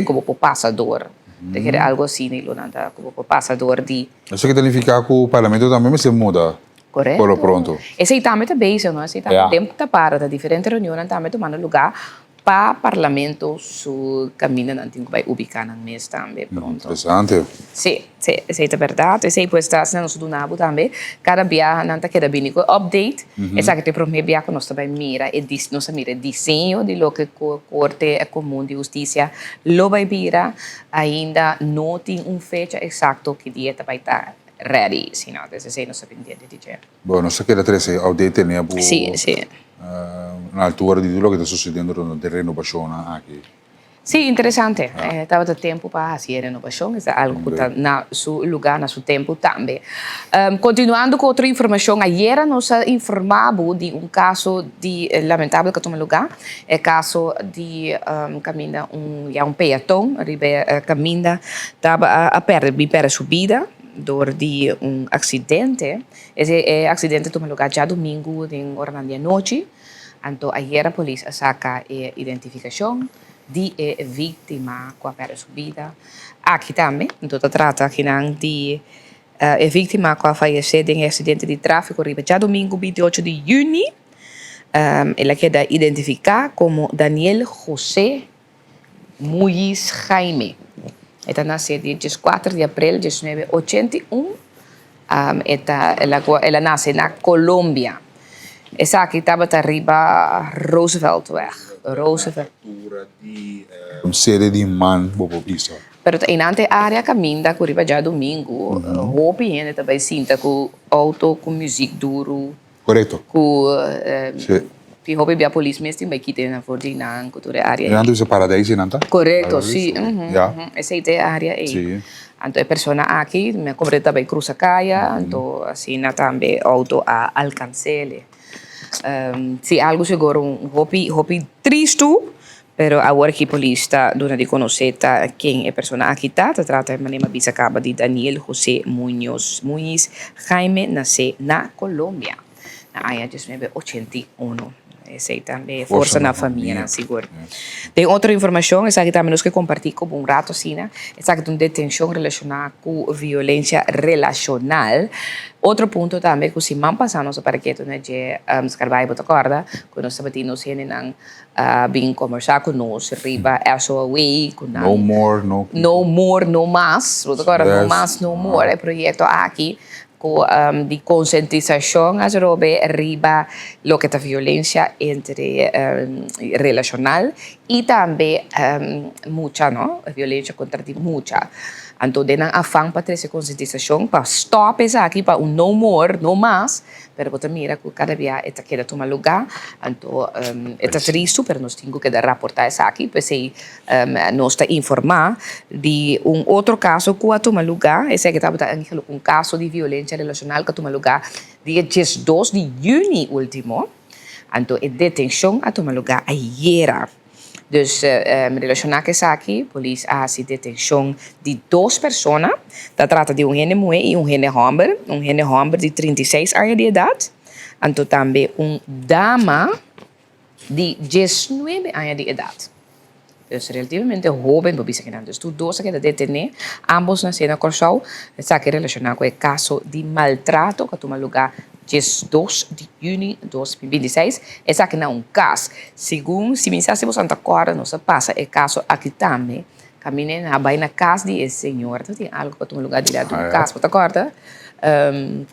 Ku bo por pasa dor. Ta kere algu asina lo nan ta ku bo por pasa dor di. Esaki ta nifiká ku parlamento tambe mester muda. Correcto. Por lo pronto. Esey tambe ta bezig, no? Esey tambe den ta para, ta diferente reunionnan tambe tumando lugar pa Parlamento su camindanan tin cu bay ubica nan mes tambe pronto. Interesante. Sí, sí, esey ta berdad. Esey pues ta asina nos ta duna bo tambe. Cada biaha nan ta keda bini cu e update. Esaki ta e prome biaha cu nos ta bay mira e nos ta mira e diseño di loke cu Corte Comun di Husticia lo bay bira. Ainda no tin un fecha exacto ki dia ta bay ta. Ready, si no, des esei nos ta pendiente di dje. Bo, nos ta keda trese update tene bo Sí, sí. na altura di tur loke ta sucediendo rondom di renovacionnan aki. Sí, interesante. Tabata tempu pa haci e renovacion, es ta algo cu ta na su lugar, na su tempu tambe. Continuando cu otro informacion, ayera nos a informa bo di un caso di lamentabel cu a tuma lugar, e caso di caminda un ya un peaton riba e caminda taba a perde bin perde su bida dor di un accidente. Ese e accidente a tuma lugar djadomingo den oranan di anochi. Anto ayera polis a saca e identificacion di e victima cu a perde su bida aki tambe. Anto ta trata akinan di e victima cu a fayece den e accidente di trafico riba djadomingo 28 di juni. El a keda identifica como Daniel Jose Mujiz Jaime. E ta nase di dieskuater di aprel diesnuebe ochenta i un. E ta el a nase na Colombia. Esaki tabata riba Rooseveltweg. Roosevelt. Altura di sede di man bo por bisa. Pero ta einan ta e area kaminda ku riba djadumingu hopi hende ta bai sinta ku outo ku muzik duru. Korekto. Ku tin hopi bia polis mes tin bai kita nan for di nan ku tur e area ei. Nan ta bisa paradijs ei nan ta? Korekto, si. Esei ta e area ei. Anto e persona aki mi a komprende ta bai krusa kaya anto asina tambe outo a alkans'el. Si algu sigur un hopi hopi tristu pero awor ki polis ta duna di konosé ta ken e persona aki ta. Ta trata manera mi a bisa kaba di Daniel José Muñoz Muñiz Jaime nasé na Colombia na aña diesnuebe ochenta i uno. Esei tambe forsa na famianan sigur. Den otro informashon esaki tambe nos ke kompartí ku bo un rato asina. Esaki ta un detenshon relashoná ku violensia relashonal. Otro punto tambe ku siman pasá nos a para ketu na dje Skarbaai bo ta kòrda ku nos tabatin nos hendenan a bin kombersá ku nos riba SOAW ku nan No more no No more no mas bo ta kòrda no mas no more e proyekto aki ku di konsientisashon a robe riba loke ta violensia entre relashonal i tambe mucha no violensia kontra di mucha. Anto den nan afan pa trese konsientisashon pa stòp esaki pa un no more no mas Pero bo ta mira ku kada bia e ta keda tuma lugá, anto e ta tristu pero nos tin ku keda raportá esaki, p'esei nos ta informá di un otro kaso ku a tuma lugá, esaki tabata eigenlijk un kaso di violensia relashonal ku a tuma lugá dia diesdos di yüni último, anto e detenshon a tuma lugá ayera. Dus relashoná ku esaki polis a hasi detenshon di dos persona. Ta trata di un hende muhé i un hende hòmber. Un hende hòmber di 36 aña di edat, anto tambe un dama di diesnuebe aña di edat. Dus relativamente hóben por bisa kinan. Dus tur dos a keda detené, ámbos nasé na Kòrsou. Esaki relashoná ku e kaso di maltrato ku a tuma lugá 12 di yüni 2026, esaki na un kas. Segun si mi sa si boso ta kòrda nos a pasa e kaso aki tambe. Kaminda nan a bai na kas di e señor ta tin algu pa tuma lugá dilanti un kas. Bo ta kòrda?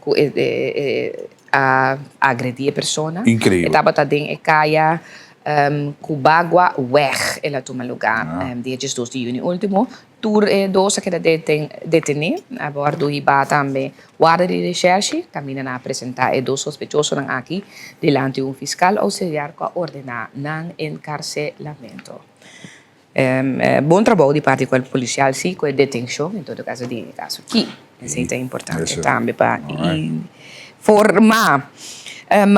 Ku e a agredí e persona. Inkreibel. E tabata den e kaya Cubagua Weg el a tuma lugá dia 12 di yüni último. Tur e dos a keda detené. A wòrdu hibá tambe warda di reshèrshi, kaminda nan a presentá e dos sospechosonan aki dilanti un fiskal ousiliar ku a ordená nan enkarselamentu. Bon trabou di parti kuerpo polisial si ku e detenshon, en todo kaso den e kaso aki. Esei ta importante tambe pa informá.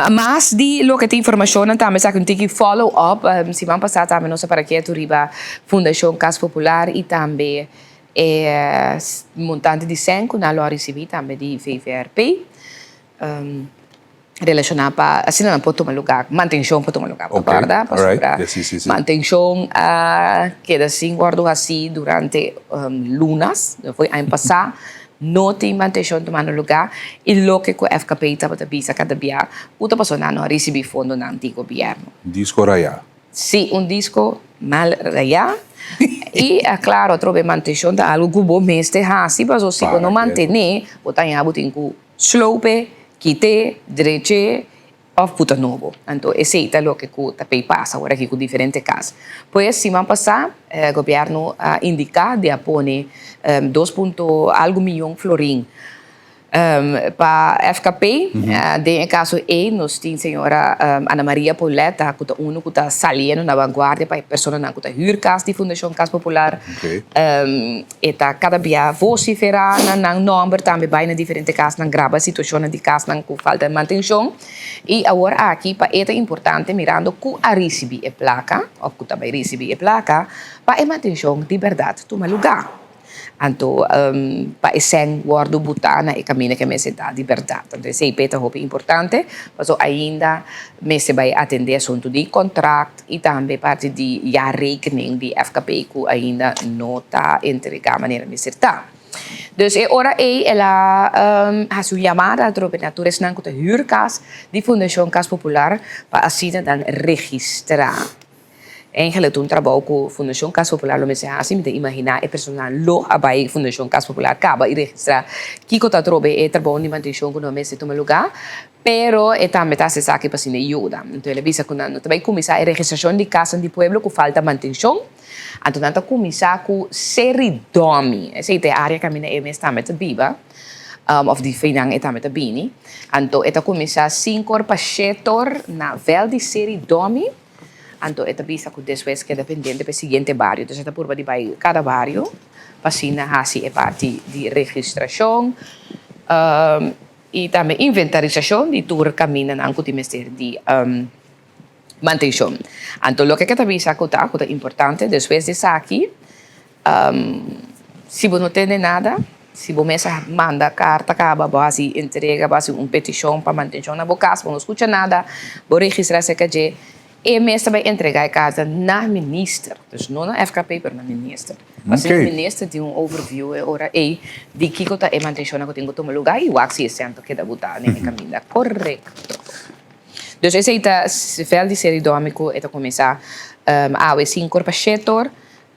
Mas di loke ta informashonnan tambe esaki un tiki follow up. Siman pasá tambe nos a para ketu riba Fundashon Kas Popular i tambe e montante di sèn ku nan lo a risibí tambe di VVRP. Relashoná pa asina nan por tuma lugá, mantenshon por tuma lugá, bo ta kòrda? Pasobra mantenshon a keda sin wòrdu hasí durante lunas, for aña pasá no tin mantenshon tumando lugá i loke ku FKP tabata bisa kada bia ku ta pasobra nan no a risibí fondonan di gobièrnu. Disko rayá. Sí, un disko mal rayá i klaro atrobe mantenshon ta algu ku bo mester hasi pasobra si bo no mantené bo ta haña bo tin ku Slope, kit'é, drech'é òf puta nobo. Anto esei ta loke ku ta pei pasa ora aki ku diferente kas. Pues siman pasá gobièrnu a indiká di a pone dos punto algu miyon florin pa FKP. Den e kaso ei nos tin señora Ana Maria Pauletta ku ta unu ku ta saliendo na vanguardia pa e personanan ku ta hür kas di Fundashon Kas Popular. E ta kada bia vosiferá na nan nòmber, tambe bai na diferente kasnan graba situashonnan di kasnan ku falta di mantenshon. I awor aki pa e ta importante mirando ku a risibí e plaka òf ku ta bai risibí e plaka pa e mantenshon di bèrdat tuma lugá. Anto pa e sèn wòrdu butá na e kaminda ku e mester ta di bèrdat. Anto esei p'e ta hopi importante pasobra ainda mester bai atendé asuntu di kontrakt. I tambe parti di jaarrekening di FKP ku ainda no ta entregá manera mester ta. Dus e ora ei el a hasi un yamada atrobe na tur esnan ku ta hür kas di Fundashon Kas Popular pa asina nan registrá. Eigenlijk ta un trabou ku Fundashon Kas Popular lo mester hasi. Mi ta imaginá e personanan lo a bai Fundashon Kas Popular kaba i registrá kiko ta atrobe e trabou di mantenshon ku nan mester tuma lugá. Pero e tambe ta hasi esaki pa asina yuda. Anto el a bisa ku nan no ta bai kuminsá e registrashon di kasnan di pueblo ku falta mantenshon. Anto nan ta kuminsá ku Seridòmi. Esei ta e área kaminda e mes tambe ta biba, òf di feinan e tambe ta bini. Anto e ta kuminsá sinkor pa shetor na vèlt di Seridòmi. Anto e ta bisa ku despues keda pendiente pa e siguiente bario. Entonces e ta purba di bai kada bario pa asina hasi e parti di registrashon i tambe inventarisashon di tur kamindanan ku tin mester di mantenshon. Anto loke ke ta bisa ku ta ku ta importante despues di esaki si bo no tende nada, si bo mes a manda karta kaba bo hasi entrega bo hasi un petishon pa mantenshon na bo kas bo no skucha nada bo registra aserka dje e mes ta bai entrega e karta na minister, dus no na FKP pero na minister. Asina e minister tin un overview e ora ei di kiko ta e mantenshonnan ku tin ku tuma luga i wak si e sèn ta keda butá den e kaminda korekto. Dus esei ta vèlt di seri dòmi ku e ta kuminsá awe sinkor pa shetor,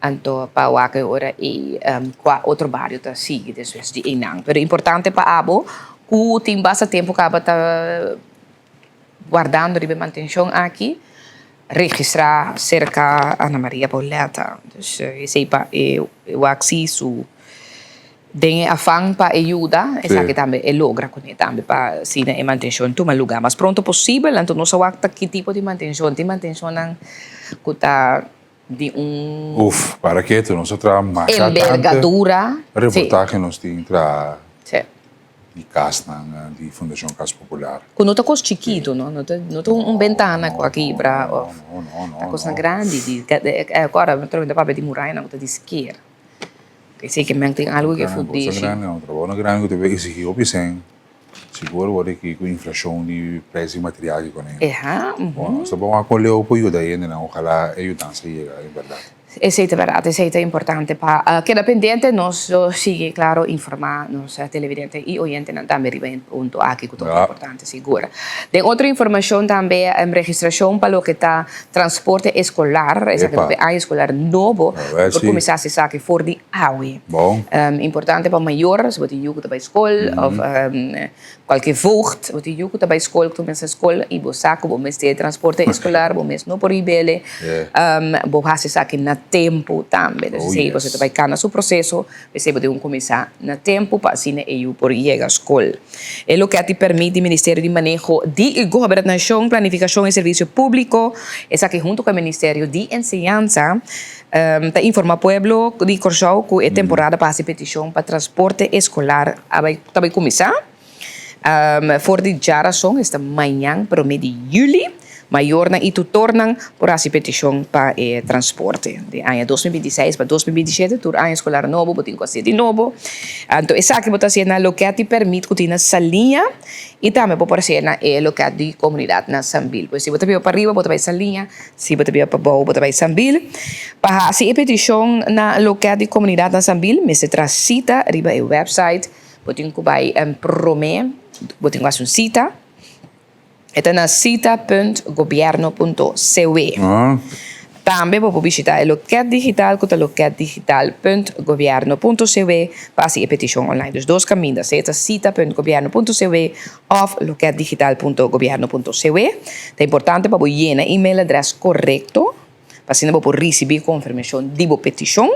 anto pa wak e ora ei kua otro bario ta sigui despues di einan. Pero importante pa abo ku tin basta tempu kaba ta wardando riba e mantenshon aki, registrá serka Ana Maria Pauletta. Dus esei pa e wak si su. Den e afan pa e yuda, esaki tambe e logra kuné tambe pa asina e mantenshon tuma lugá mas pronto posibel. Anto nos a wak ta ki tipo di mantenshon. Tin mantenshonnan ku ta di un. Uf, para ketu, nos a traha masha tante. Embergadura. Reportahe nos tin traha di kasnan di Fundashon Kas Popular. Ku no ta kos chikitu, no? No ta no ta un bentana ku a kibra òf. No, no, no. Ta kosnan grandi di, awor mi ta papia di murayanan ku ta di sker. Esei ke men tin algu ke fundishi. Cosa grandi no, trabou na grandi ku ta bay exigi hopi sen. Sigur awor aki ku inflashon di prijs di material ki konen. Eha, uhu. Bon, nos ta bon wak kon leu por yuda hendenan, ojalá e yudansa yega en bèrdat. Esei ta bèrdat, esei ta importante pa keda pendiente. Nos lo sigui klaro informá nos televidente i oyentenan tambe riba e punto aki ku ta hopi importante sigur. Den otro informashon tambe registrashon pa loke ta Transporte eskolar, esaki ta e aña eskolar nobo, bo por kuminsá hasi esaki for di awe. Importante pa mayor, si bo tin yu ku ta bai skol òf kualke voogd, bo tin yu ku ta bai skol, ku ta kuminsá skol i bo sa ku bo mester transporte eskolar, bo mes no por rib'el, bo hasi esaki na tempu tambe. Dus esei boso ta bai kana su proseso, p'esei bo tin ku kuminsá na tempu pa asina e yu por yega skol. E loke a ti permit di Ministerio di Maneho di Gobernashon, Planifikashon i Servisio Públiko, esaki huntu ku e Ministerio di Enseñansa, ta informá pueblo di Kòrsou ku e temporada pa hasi petishon pa transporte eskolar a bai ta bai kuminsá for di djarason, esta mañan promé di yüli. Mayornan i tutornan por hasi petishon pa e transporte. Di aña 2026 pa 2027 tur aña eskolar nobo bo tin ku hasié di nobo. Anto esaki bo ta hasié na lokèt di pèrmit ku tin na Saliña i tambe bo por hasié na e lokèt di komunidat na Sambil. Pues si bo ta biba pariba bo ta bai Saliña, si bo ta biba pabou bo ta bai Sambil. Pa hasi e petishon na lokèt di komunidat na Sambil mester traha sita riba e wèpsait. Bo tin ku bai promé, bo tin ku hasi un sita. E ta na cita punt gobierno punto cw. Tambe bo por bishita e loket digital ku ta loketdigital punt gobierno punto cw pa hasi e petishon online. Dus dos kaminda, sea ta cita punt gobierno punto cw òf loketdigital punto gobierno punto cw. Ta importante pa bo yena e-mailadrès korekto pa asina bo por risibí konfirmashon di bo petishon.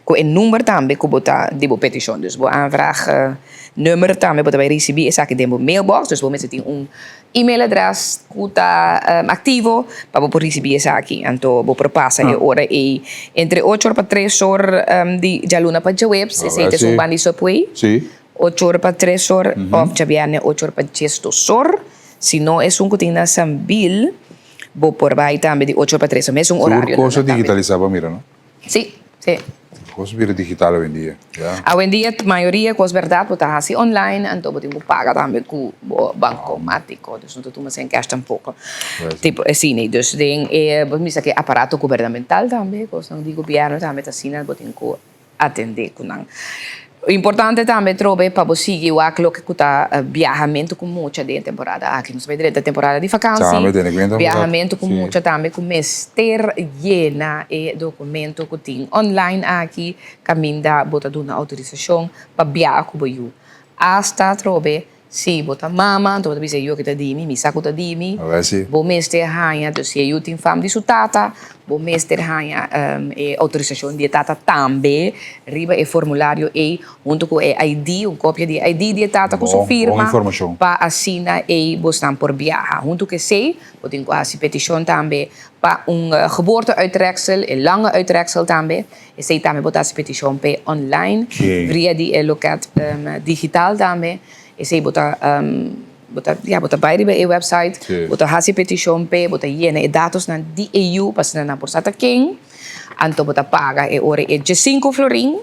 Ku e number tambe ku bo ta di bo petishon. Dus bo aanvraag nummer tambe bo ta bai risibí esaki den bo mailbox. Dus bo mester tin un e-mailadres ku ta aktivo pa bo por risibí esaki. Anto bo por pasa e ora ei entre ocho or pa tres or di djaluna pa djaweps. Esei ta esun ban di Subway. Ocho or pa tres or òf djabièrnè ocho or pa diesdos or. Si no esun ku tin na Sambil bo por bai tambe di ocho or pa tres or. Mesun orario. Tur kos a digitalisá pa mira no? Sí, sí. Kos bira digital awendia, ya. Awendia mayoria kos bèrdat bo ta hasi online, anto bo tin ku paga tambe ku bo bankomátiko, dus no ta tuma sen cash tampoko. Tipo asina, dus den e bo mester ke aparato gubernamental tambe, kosnan di gobièrnu tambe ta asina bo tin ku atendé ku nan. Importante tambe trobe pa bo sigui wak loke ku ta biahamentu ku mucha den e temporada aki. Nos bai drenta temporada di vakansi, Tambe tene kuenta ku ta, biahamentu ku si. mucha tambe ku mester yena e dokumento ku tin online aki kaminda bo ta duna outorisashon pa biaha ku bo yu. Asta trobe Si bo ta mama, anto bo ta bisa e yu aki ta di mi, mi sa ku ta di mi. Awor si. Bo mester haña, dus si e yu tin fam di su tata, bo mester haña e outorisashon di e tata tambe riba e formulario ei, huntu ku e ID, un kopia di e ID di e tata ku su Bon, bon firma, informashon. pa asina ei bosnan por biaha. Huntu ku esei, bo tin ku hasi petishon tambe pa un geboorte-uittreksel, e lange uittreksel tambe. Esei tambe bo ta hasi petishon p'e online via di e loket digital tambe. Esei bo ta bo ta ya bo ta bai riba e website, bo ta hasi petishon p'e, bo ta yena e datosnan di e yu pa asina nan por sa ta ken. Anto bo ta paga e ora e diesinku florin.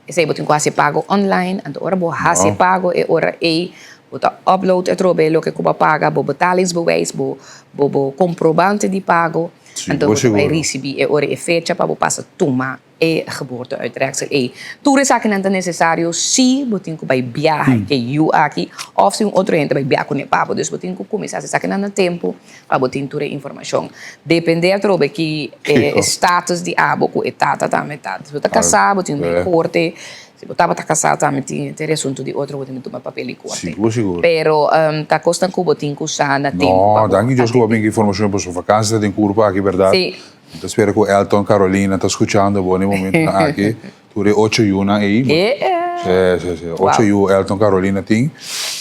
Esei bo tin ku hasi e pago online. Anto ora bo hasi e pago e ora ei bo ta upload atrobe loke ku bo a paga, bo betalingsbewijs, bo bo komprobante di pago. Anto bo ta bai risibi e ora e fecha pa bo pasa tuma e geboorte-uittreksel ei. Tur esakinan ta nesesario si bo tin ku bai biaha ke yu aki òf si un otro hende ta bai biaha kuné pa bo. Dus bo tin ku kuminsá hasi esakinan na tempu pa bo tin tur e informashon. Dependé atrobe ki e status di abo ku e tata tambe ta. Si bo ta kasá bo tin un bai korte. Si bo tabata kasá tambe tin henter e asuntu di otro bo tin ku tuma papel di korte. Sigur sigur. Pero ta kosnan ku bo tin ku sa na tempu pa No, bo danki Dios ku bo a atendé. bin ku informashon pasobra vakansi ta den kurpa aki bèrdat. Sí. Mi ta spera ku Elton Carolina ta skuchando bo na e momentunan aki. Tur e ocho yunan ei. E e. Sí, sí, sí. Ocho Wow. yu Elton Carolina tin.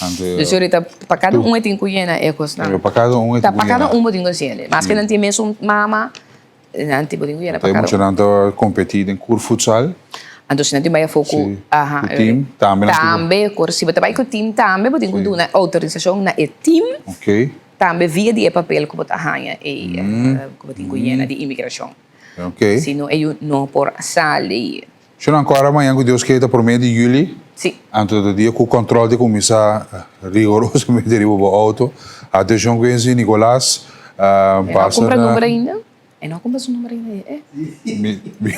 Anto. Dus ahorita pa kada un e tin ku yena e kosnan. Pa kada un e Ta tin ku pa kada yena. un bo tin ku hasié. Maske nan tin mesun mama. Nan tin bo tin ku yena pa E kada un. muchanan ta kompetí den kur futsal. Anto si nan tin bai afó ku Sí, aha ku tim tambe nan tin ku. Tambe kor si bo ta bai ku tim tambe bo tin ku duna outorisashon na e tim. Oké. Tambe via di e papel ku bo ta haña ei ku bo tin ku yena di imigrashon. Oké. Si no e yu no por sali. Shon ankora mañan ku Dios ke ta promé di yüli. Sí. Anto ta dia ku kòntròl ta kuminsá rigorosamente riba bo outo. Atenshon ku ensi Nicolas E no pasa kumpra na. number ainda? E no kumpra su number ainda e? Mi mi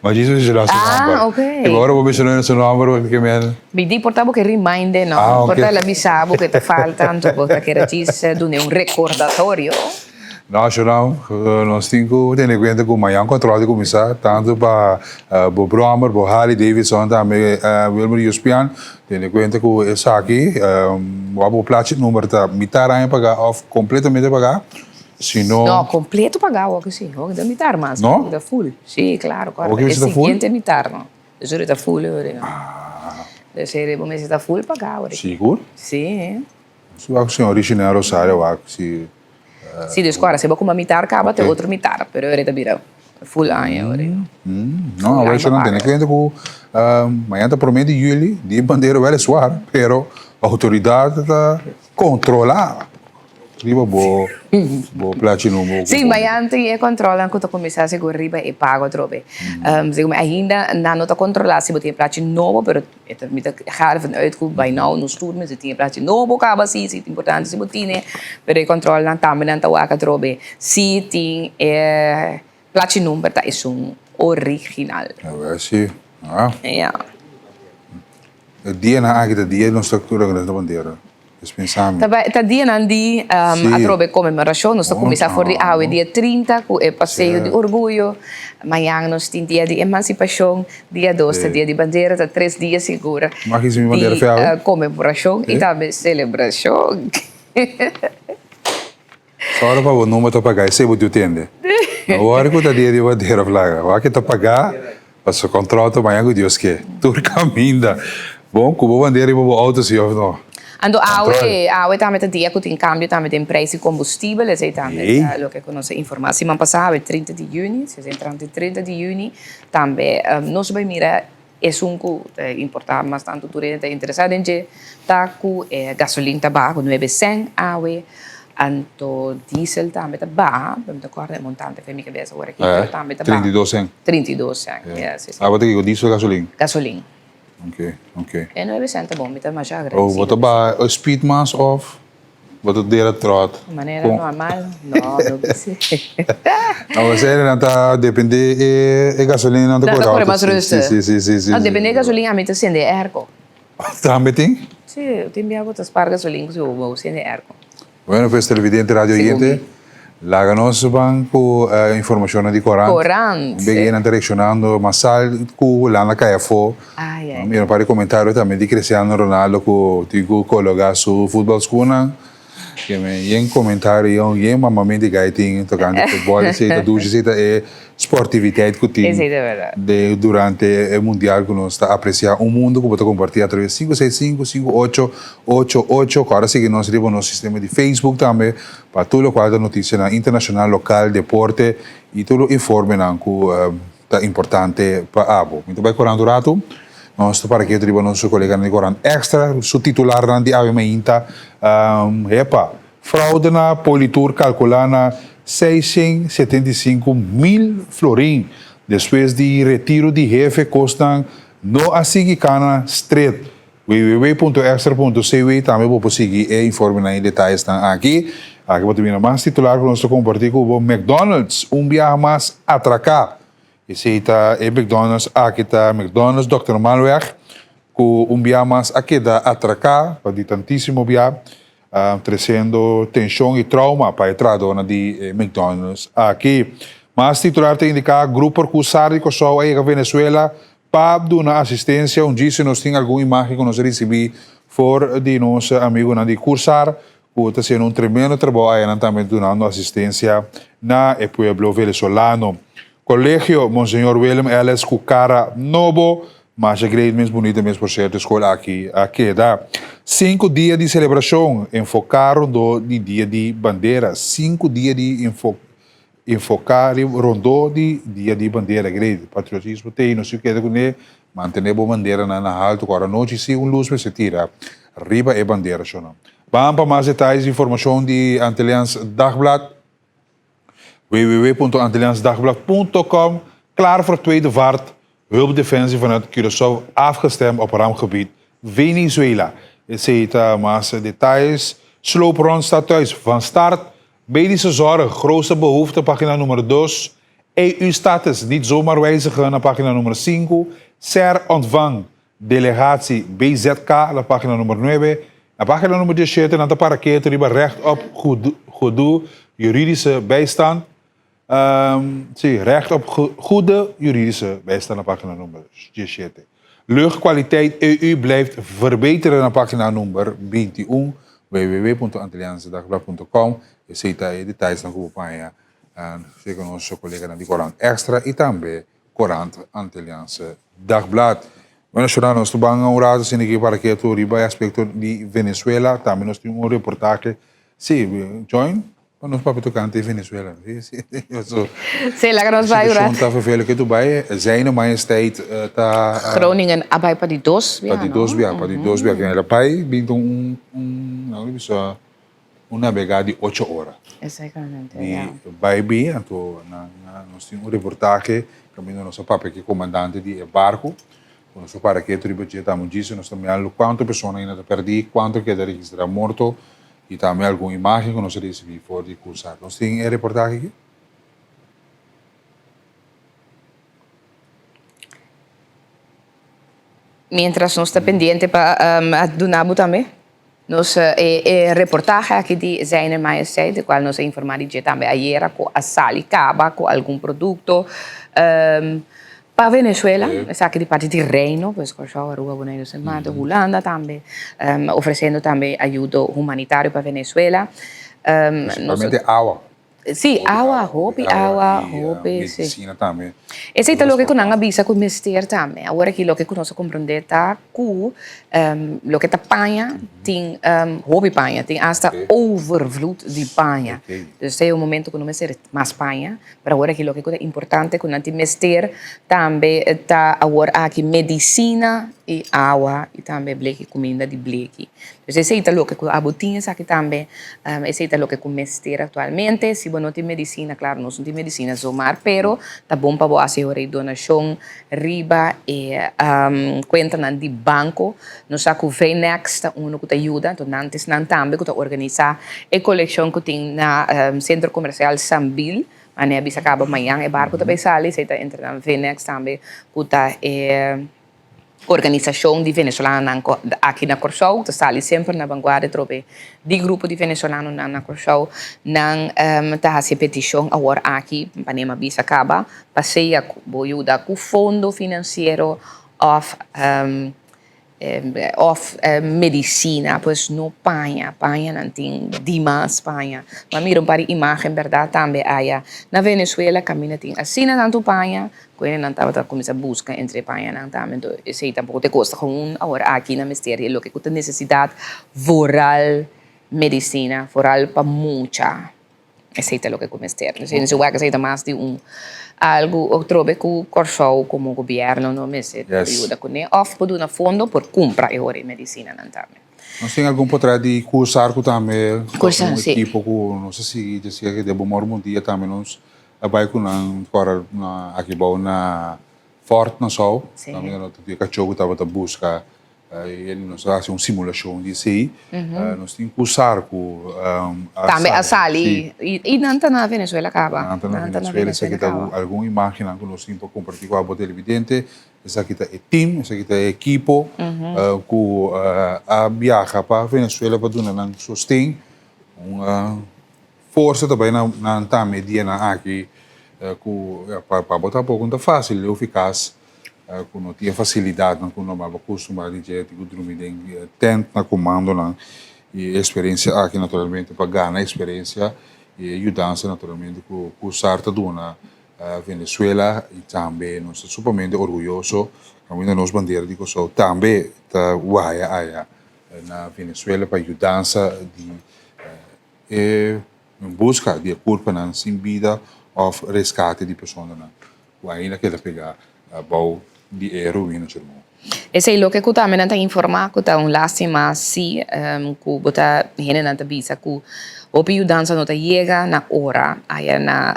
Ma djis menshoná su nòmber. Ah, oké. I ora bo menshoná su nòmber bo ke men. Mi di por ta bo ke remind'e no. Ah, oké. Por ta el a bisa bo ke ta falta anto bo ta kere djis dun'e un rekordatorio. No, Shonau, nos tin ku tene kuenta ku mañan kòntròl ta kuminsá, tantu pa bo bròmer, bo Harley Davidson, tambe Wilmer Yuspian. Tene kuenta ku esaki, wak bo plachi number ta mitar aña pagá òf kompletamente pagá, si no. No, kompleto pagá wak si, wak ta mitar mas, No? ta full. Si, klaro, Wak e ta full? siguiente mitar no. Dus ora ta full ora. Dus ora bo mester ta full pagá ora. Sigur? Si. Si wak señor Richinel Rosario wak si. Si dus kora si bo kuma mitar kaba te otro mitar pero ora ta bira full aña ora. No awor esho nan tene kuenta ku mañana ta prome di juli di bandera weliswaar pero outoridat ta kontrola riba bo bo plachi number. Si mañana tin e kontrolnan ku ta kuminsá sigur riba e pago atrobe. Segun mi ainda nan no ta kontrola si bo tin e plachi nobo pero E ta mi ta ga ervan uit ku by now nos tur mester tin e plachi nobo kaba si, si ta importante si bo tine, pero e kòntròlnan tambe nan ta wak atrobe si tin e plachi number ta esun original. Awel si, ah. Ya. E dianan aki ta dia nos ta regresa bandera. Dispensami. Ta bai ta dianan di atrobe konmemorashon. Nos ta kuminsá for di awe dia 30 ku e paseo di orguyo. Mañan nos tin dia di emansipashon, dia dos ta dia di bandera, ta tres dia sigur di konmemorashon i tambe selebrashon. Sòru pa bo number ta pagá, esei bo diu tende. No wòri ku ta dia di bandera flaga. Wak ta pagá, pasobra kòntròl ta mañan ku Dios ke. Tur kaminda. Bon, ku bo bandera riba bo outo si òf no? Anto awe, awe tambe ta dia ku tin kambio tambe den preis di kombustibel, esei tambe ta loke ku nos a informá siman pasá, awe 30 di yüni, si entrante 30 di yüni, tambe nos bai mira Esun ku ta importá mas tantu tur hende ta interesá den dje ta ku e gasolin ta baha ku nuebe sèn awe, anto diesel tambe ta baha, pero mi ta kòrda e montante fen mi kabesa ora aki, pero tambe ta baha. 32 sèn. 32 sèn, ya, si, si. Abo ta kiko, diesel o gasolin? Gasolin. Ok, ok. E nuebe sèn ta bon, mi ta masha agradesido. Bo ta baha speed mas òf? Bo ta dera trot. Manera normal? No, no bisa. No, esei nan ta depende e gasolina nan ta kore auto. Nan ta kore mas rustig. Si, si, si, si. No, depende e gasolina ami ta sende e airco. Tambe tin? Si, tin bia bo ta spar gasolina si bo sende e airco. Bueno pues televidente radio oyente, laga nos ban ku informashonnan di korant. Korant. Un bege nan ta reakshonando masal ku Hulanda kai afó. Ai ai. Mira un par di komentario tambe di Cristiano Ronaldo ku tin ku kologa su futbolskunnan. Ke men yen komentario yen mamamenti gai tin tokante futbol. Esei ta dushi, esei ta e sportiviteit ku tin Esei ta berdad. de durante e mundial ku nos ta apresia un mundu ku bo ta komparti atraves 565 5888. Kòrda sigui nos riba nos sistema di Facebook tambe pa tur lokual ta notisianan internashonal, lokal, deporte i tur lo informenan ku ta importante pa abo. Mi ta bai korant un ratu. Nos ta para ketu riba nos koleganan di Korant Extra, su titularnan di awe mainta, Hepa, Fraude na Politur kalkulá na 675 mil florin despues di retiro di hefe kosnan no a sigui kana stret. www.extra.cw Tambe bo por sigui e informenan i detayesnan aki. Aki bo ta mira mas titular ku nos ta kompartí ku bo. McDonald's un biaha mas atraká. Esei ta e McDonald's aki ta McDonald's Dòkter Malweg ku un bia mas a keda atraká pa di tantísimo bia tresiendo tenshon i trauma pa e trahadónan di e McDonald's aki. Mas titular ta indiká grupo ku sar di Kòrsou a yega Venezuela pa duna asistensia. Un djis nos tin algun imágen ku nos a risibí for di nos amigunan di Cursar ku ta hasiendo un tremendo trabou ayanan tambe dunando asistensia na e pueblo venezolano. Kolegio Monseñor Willem Ellis ku kara nobo, masha great mes bunita mes por sierto e skol aki a keda. Sinku dia di selebrashon enfoká rondó di Dia di Bandera Sinku dia di enfoká rondó di Dia di Bandera Great patriotismo t'ei nos tin keda kuné mantené bo banderanan na haltu ku ora nochi si un lus mester tira riba e bandera shonnan. Ban pa mas detayes di informashon di Antilliaans Dagblad. www.antilliaansdagblad.com Klaar voor tweede vaart Hulpdefensie vanuit Curaçao afgestemd op rampgebied Venezuela. Esey ta mas detayes. Sloop rond stadhuis van start. Medische zorg, grootste behoefte, pagina nummer dos. EU-status niet zomaar wijzigen, na pagina nummer sinku. Ser ontvang delegatie BZK, na pagina nummer nuebe. Na pagina nummer diesshete nan ta para ketu riba recht op goede juridische bijstand. Sí, recht op goede juridische bijstand na pagina nummer diesshete. Luchtkwaliteit EU blijft verbeteren na pagina nummer 21 www.antilliaansedagblad.com Esei ta e detayenan ku bo por haña serka nos koleganan di Korant Extra i tambe Korant Antilliaanse Dagblad. Bueno, Shona, nos ta ban un rato asina aki para ketu riba e aspekto di Venezuela. Tambe nos tin un reportahe. Sí, join pa nos papia tokante Venezuela. Sí, sí. So, Sí, laga nos bai un rato. Situashon ta vervelend ketu bai. Zijne Majesteit ta... Groningen a bai pa di dos bia, Pa di dos bia, pa di dos bia. El a bai binti un, un, nan lo bisa, un nabegá di ocho ora. Exactamente, ja. Di bai bin, anto nan, nos tin un reportahe kaminda nos a papia ku e komandante di e barku, ku nos a para ketu riba dje tambe djis, nos ta mira kuantu persona ainda ta pèrdí, kuantu a keda registrá morto i tambe algun imágen ku nos a risibí for di Cursar. Nos tin e reportahe aki? Mientras nos ta pendiente pa duna bo tambe nos e reportahe aki di Zijne Majesteit, di cual nos a informa di dje tambe ayera cu a sali caba cu algun producto pa Venezuela, esaki di parti di Reino, pues Corsou, Aruba, Boneiru, Sint Maarten, Hulanda tambe, ofreciendo tambe ayudo humanitario pa Venezuela. Principalmente awa. Sí, awa, hopi awa, hopi, sí. Medicina tambe. Esei ta loke ku nan a bisa ku mester tambe. Awor aki loke ku nos a komprondé ta ku loke ta paña tin hopi paña, tin asta overvloed di paña. Dus ta e un momento ku no mester mas paña, pero awor aki loke ku ta importante ku nan tin mester tambe ta awor aki medicina. i awa i tambe bleki kuminda di bleki. Dus esei ta loke ku abo tin esaki tambe, esei ta loke ku mester aktualmente. Si bo no tin medisina, klaro nos no tin medisina zomar, pero ta bon pa bo hasi ora e donashon riba e kuentanan di banko. Nos sa ku VNEX ta unu ku ta yuda, anto nan ta esnan tambe ku ta organisá e kolekshon ku tin na Sentro Komersial Sambil. Mane a bisa kaba mañan e barku ta bai sali, esei ta entre nan VNEX tambe ku ta e organisashon di venezolanonan aki na Kòrsou, ta sali semper na vanguardia atrobe di grupo di venezolanonan na Kòrsou. Nan ta hasi e petishon awor aki, manera mi a bisa kaba, pa sea ku bo yuda ku fondo finansiero òf Of medicina, pues no paña, paña nan tin dimas paña. Mi a mira un par di imagen berdad tambe aya na Venezuela caminda tin asina tanto paña cu hende nan tabata cuminsa busca entre e pañanan tambe. Enton esey tampoco ta e cos ta gewoon awor aki nan mester di e loke cu ta necesidad vooral medicina, vooral pa mucha. Esei ta loke ku mester. Entonces nos wak esei ta mas di un algu otrobe ku Kòrsou komo gobièrnu no mester yuda kuné òf por duna fondo por kumpra e ora e medisinanan tambe. Nos tin algun potrèt di Kursar ku tambe ta un ekipo ku nos a sigui dje ke den bo mor mundia tambe nos a bai ku nan kòrda na aki bou na Fort Nassau tambe nos ta tin e kachó ku tabata buska I nos a hasi un simulashon di esei. Nos tin ku sar ku a Tambe a sali. I nan ta na Venezuela kaba. Nan ta na Venezuela. Esaki ta algun imagennan ku nos tin pa kompartí ku abo televidente. Esaki ta e tim, esaki ta e ekipo ku a biaha pa Venezuela pa duna nan sosten. Un forsa ta bai na nan tambe e dianan aki ku pa bo tampoko no ta fásil leu fikas. Ku no tin e fasilidatnan ku normal bo kustumbrá di dje, tin ku drumi den tent na komandonan. I e eksperensia aki naturalmente pa gana eksperensia i e yudansa naturalmente ku Kusar ta duna Venezuela i tambe nos ta sumamente orguyoso kaminda nos bandera di Kòrsou tambe ta waya aya na Venezuela pa yudansa di e buska di e kurpanan sin bida òf reskate di personanan. Ku ainda keda pegá bou di e ruina, Jermon. Esei loke ku tambe nan ta informá ku ta un lástima si ku bo ta hendenan ta bisa ku hopi yudansa no ta yega na ora aya na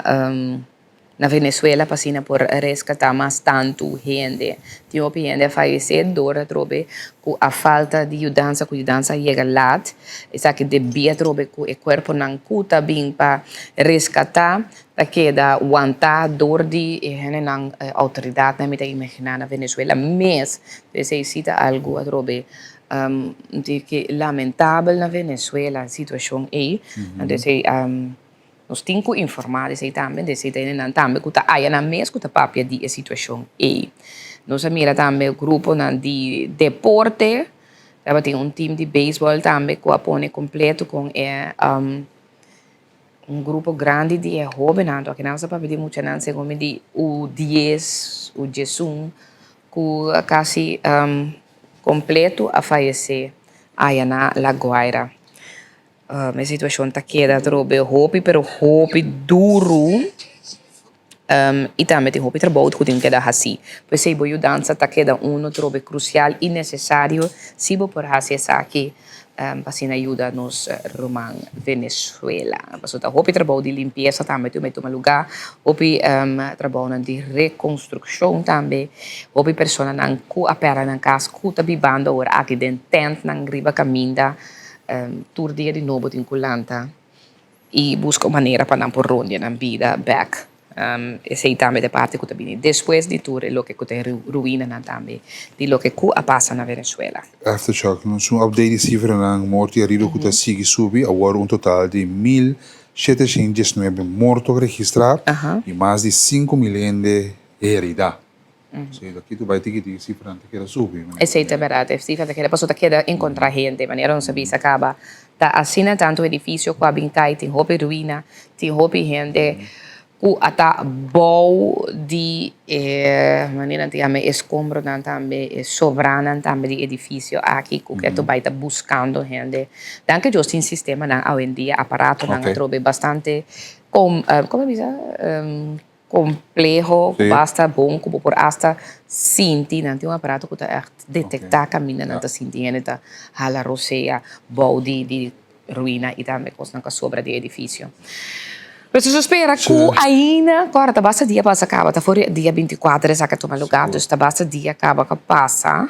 na Venezuela pa asina por reskatá mas tantu hende. Tin hopi hende a fayesé dor atrobe ku a falta di yudansa ku yudansa a yega lat. Esaki debí atrobe ku e kuerponan ku ta bin pa reskatá Ta keda wantá dor di e hendenan, outoridatnan mi ta imaginá na Venezuela mes. Esei si ta algu atrobe di ke lamentabel na Venezuela e situashon ei. Anto esei nos tin ku informá di esei tambe, di esei ta hendenan tambe ku ta aya nan mes ku ta papia di e situashon ei. Nos a mira tambe gruponan di deporte, tabatin un tim di beisbòl tambe ku a pone kompleto kon e Un grupo grandi di e hóbennan, anto akinan nos ta papia di muchanan segun mi di U dies, U diesun, ku kasi kompleto a fayesé aya na La Guaira. E situashon ta keda atrobe hopi pero hopi duru i tambe tin hopi trabou ku tin keda hasí. P'esei bo yudansa ta keda unu atrobe krusial i nesesario si bo por hasi esaki. Pa asina yuda nos ruman Venezuela. Pasobra ta hopi trabou di limpiesa tambe tuma tuma luga, hopi trabounan di rekonstrukshon tambe, hopi personanan ku a pèrdè nan kas ku ta bibando awor aki den tèntnan riba kaminda tur dia di nobo tin ku lanta i buska un manera pa nan por rondia nan bida bèk. Esei tambe ta e parti ku ta bini despues di tur e loke ku ta e ruinanan tambe di loke ku a pasa na Venezuela. Aftershock, Nos un update di sifranan morto i herido ku ta sigui subi, awor un total di 1719 morto registrá i mas di 5000 hende heridá. Sí, ta kitu bai tiki tiki sifranan ta keda subi. Esei ta bèrdat, e sifra ta keda, pasobra ta keda enkontrá hende, manera nos a bisa kaba, ta asina tantu edifisio ku a bin kai, tin hopi ruina, tin hopi hende ku a ta bou di e, manera nan ta yama e eskombronan tambe, e sobranan tambe di edifisio aki ku ketu bai ta buskando hende. Danki Dios tin sistemanan awendia, aparatonan atrobe bastante, komo a bisa? Kompleho, basta bon ku bo por asta sinti, nan tin un aparato ku ta ègt detektá kaminda nan ta sinti hende ta hala rosea bou di di ruina i tambe kosnan ku a sobra di e edifisio. Pues nos a spera ku ainda, kòrda ta basta dia pasa kaba, ta for di dia 24 esaki a tuma lugá, dus ta basta dia kaba ku a pasa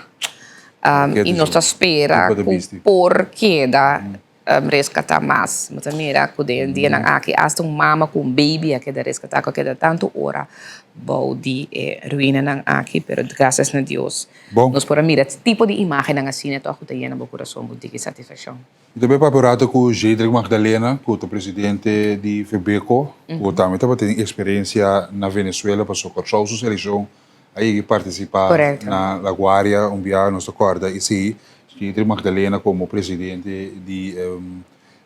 i nos ta spera ku por keda Reskatá mas. Bo ta mira ku den dianan aki asta un mama ku un baby a keda reskatá ku a keda tantu ora bou di e ruinanan aki, pero grasias na Dios nos por a mira tipo di imagennan asina tòg ku ta yena bo kurason ku tiki satisfakshon. Mi ta bai papia un rato ku Jedrick Magdalena ku ta presidente di Febeko ku tambe tabatin eksperensia na Venezuela pasobra Kòrsou su selekshon a yega partisipá na La Guardia un biaha nos ta kòrda esei Jedrick Magdalena komo presidente di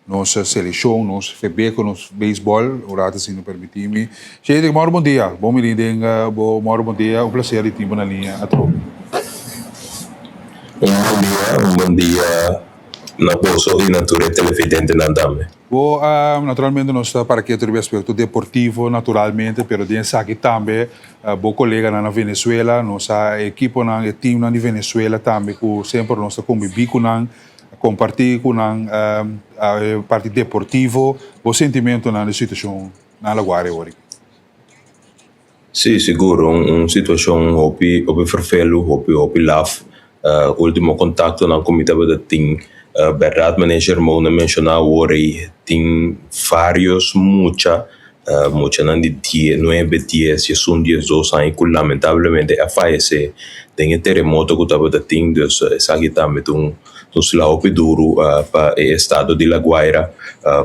nos selekshon nos Febeko nos beisbòl un rato si no permití mi. Jedrick mòru bon dia bon bini den bo mòru bon dia un plaser di tin bo na liña atrobe. Un bon dia un bon dia na boso i na tur e televidentenan tambe. Bo, naturalmente nos ta para ketu riba e aspecto deportivo naturalmente, pero den esaki tambe bo coleganan na Venezuela, nos a equiponan, e teamnan di Venezuela tambe cu semper nos ta conbibi cu nan, comparti cu nan e parti deportivo. Bo sentimentonan di situacion na La Guaira awor? Sí, sigur, un situacion hopi hopi vervelu, hopi hopi laf. Ultimo contactonan cu mi tabata tin, berdad meneer Germone a menciona awor ei, tin varios mucha, muchanan di die, nuebe, dies, diesun, diesdos aña cu lamentablemente a fayece den e teremoto cu tabata tin, dus esaki tambe ta un Un sla hopi duru pa e estado di La Guaira.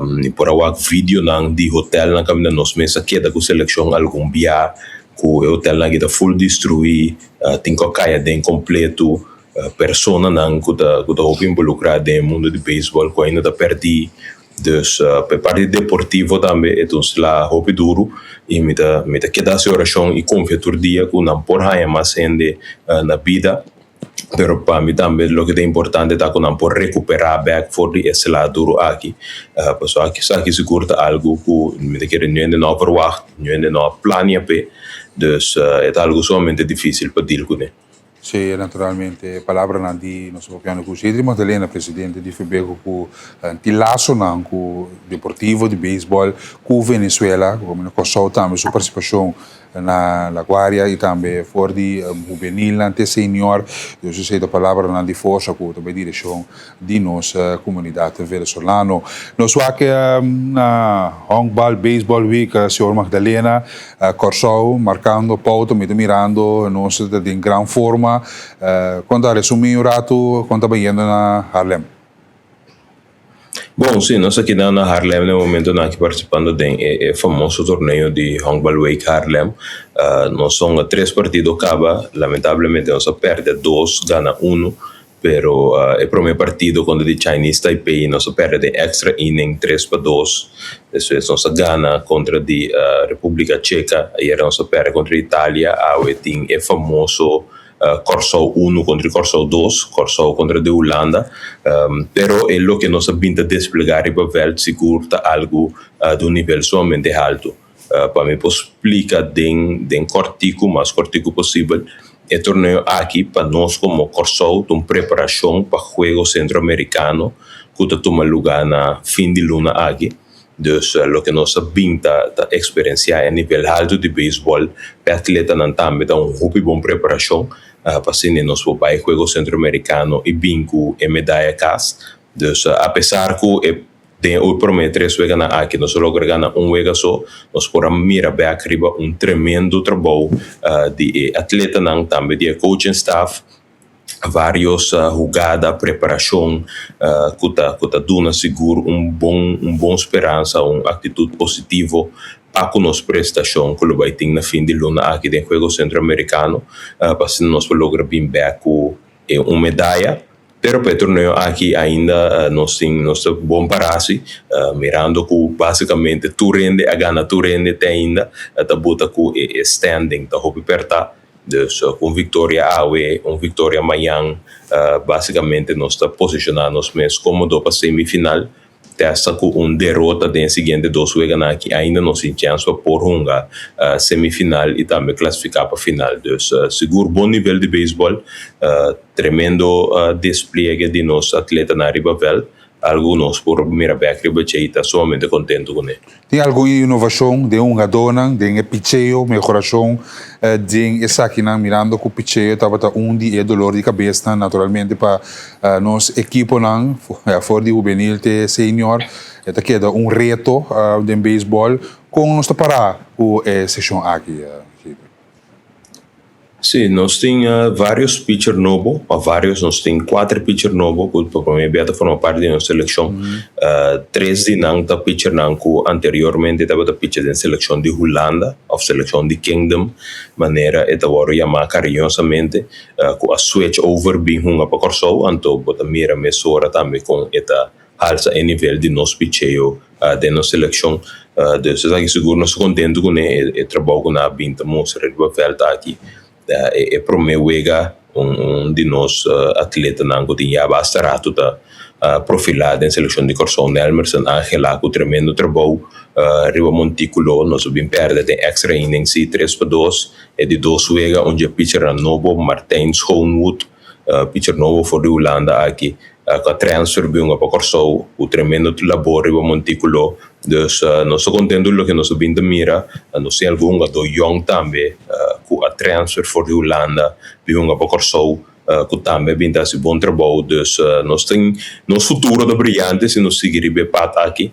Mi por a wak videonan di hotelnan kaminda nos mes a keda ku selekshon algun bia ku e hotelnan aki ta ful destruí, tin ku a kai aden kompletu. Personanan ku ta ku ta hopi involukrá den e mundu di beisbòl ku ainda ta pèrdí. Dus pa e parti deportivo tambe e ta un sla hopi duru i mi ta mi ta keda hasi orashon i konfia tur dia ku nan por haña mas hende na bida. Pero pa mi tambe loke ta importante ta ku nan por rekuperá bèk for di e sla duru aki. Pasobra esaki sigur ta algu ku mi ta kere niun hende no a verwagt, niun hende no a plania p'e. Dus e ta algu sumamente difísil pa dil kuné. Sí, naturalmente palabranan di nos papiando ku Cedric Magdalena, presidente di Febeko ku tin lasonan ku deportivo di beisbòl ku Venezuela, ku Kòrsou tambe su partisipashon na La Guardia y tambe for di hubenilnan te senior. Dios esey ta palabranan di forsa cu ta bay direccion di nos comunidad Venezolano. Nos wak na Honkbal Baseball Week, señor Magdalena, Corsou marcando pauta, mi ta mirando nos ta den gran forma. Con ta resumi un rato con ta bayendo na Haarlem? Bon, sí, nos a keda na Haarlem na e momentonan aki partisipando den e famoso torneo di Honkbalweek Haarlem. Nos a hunga tres partido kaba, lamentablemente nos a pèrdè dos, gana unu, pero e promé partido kontra di Chinese Taipei nos a pèrdè den extra inning tres pa dos, despues nos a gana kontra di Repúblika Cheka, ayera nos a pèrdè kontra Italia, awe tin e famoso Kòrsou unu kontra di Kòrsou dos, Kòrsou kontra di Hulanda. Pero e loke nos a bin ta desplegá riba vèlt sigur ta algu di un nivel sumamente haltu. Pa mi por splika den den kòrtiku, mas kòrtiku posibel, e torneo aki pa nos komo Kòrsou ta un preparashon pa Juego Centroamericano ku ta tuma lugá na fin di luna aki. Dus loke nos a bin ta ta eksperensiá e nivel haltu di beisbòl p'e atletanan tambe ta un hopi bon preparashon pa asina nos por bai Juego Centroamericano i bin ku e medaya kas. Dus apesar ku e den e promé tres weganan aki nos a logra gana un wega so, nos por a mira bèk riba un tremendo trabou di e atletanan tambe di e coaching staff. Varios hugada, preparashon ku ta ku ta duna sigur un bon un bon speransa, un aktitut positivo pa ku nos prestashon ku lo bai tin na fin di luna aki den Juego Centroamericano pa asina nos por logra bin bek ku e un medaya. Pero pa e torneo aki ainda nos tin nos ta bon pará si mirando ku basikamente tur hende a gana tur hende te ainda ta buta ku e standing ta hopi pèrtá. Dus ku un viktoria awe, un viktoria mañan, basikamente nos ta posishoná nos mes kómodo pa semifinal. Te hasta ku un derota den e siguiente dos weganan aki ainda nos tin chèns pa por hunga semifinal i tambe klasifiká pa final. Dus sigur bon nivel di beisbòl, tremendo despliegue di nos atletanan riba vèlt. Algu nos por mira bek riba dje i ta sumamente kontentu kuné. Tin algun inovashon den hungadónan, den e picheo, mehorashon den esakinan mirando ku picheo tabata un di e dolor di kabesnan naturalmente pa nos ekiponan for di hubenil te senior e ta keda un reto den beisbòl. Kon nos ta pará ku e sekshon aki? Sí, nos tin varios pitcher nobo, of varios, nos tin kuater pitcher nobo ku pa prome bia ta forma parti di nos selekshon. Tres di nan ta pitchernan ku anteriormente tabata pitcha den selekshon di Hulanda of selekshon di Kingdom, manera e ta wòrdu yamá kariñosamente, ku a switch over bin hunga pa Kòrsou. Anto bo ta mira mesora tambe kon e ta Alsa e nivel di nos picheo den nos selekshon. Dus esaki sigur nos ta kontentu kuné e trabou ku nan a bin ta mustra riba vèlt aki. E promé wega un di nos atletanan ku tin ya basta ratu ta profilá den selekshon di Kòrsou, Nelmerson Angela ku tremendo trabou riba montíkulo. Nos a bin pèrdè den èkstra inning si tres pa dos. E di dos wega un dje pichernan nobo Martijn Schoonwood, picher nobo for di Hulanda aki. Ku a transfer biunga pa Kòrsou ku tremendo labor riba Montíkulo. Dus nos ta kontentu loke nos a bin ta mira. Nos tin algun hungadó yòn tambe ku a transfer for di Hulanda biunga pa Kòrsou ku tambe a bin ta hasi bon trabou. Dus nos tin nos futuro ta briyante si nos sigui riba e pat aki.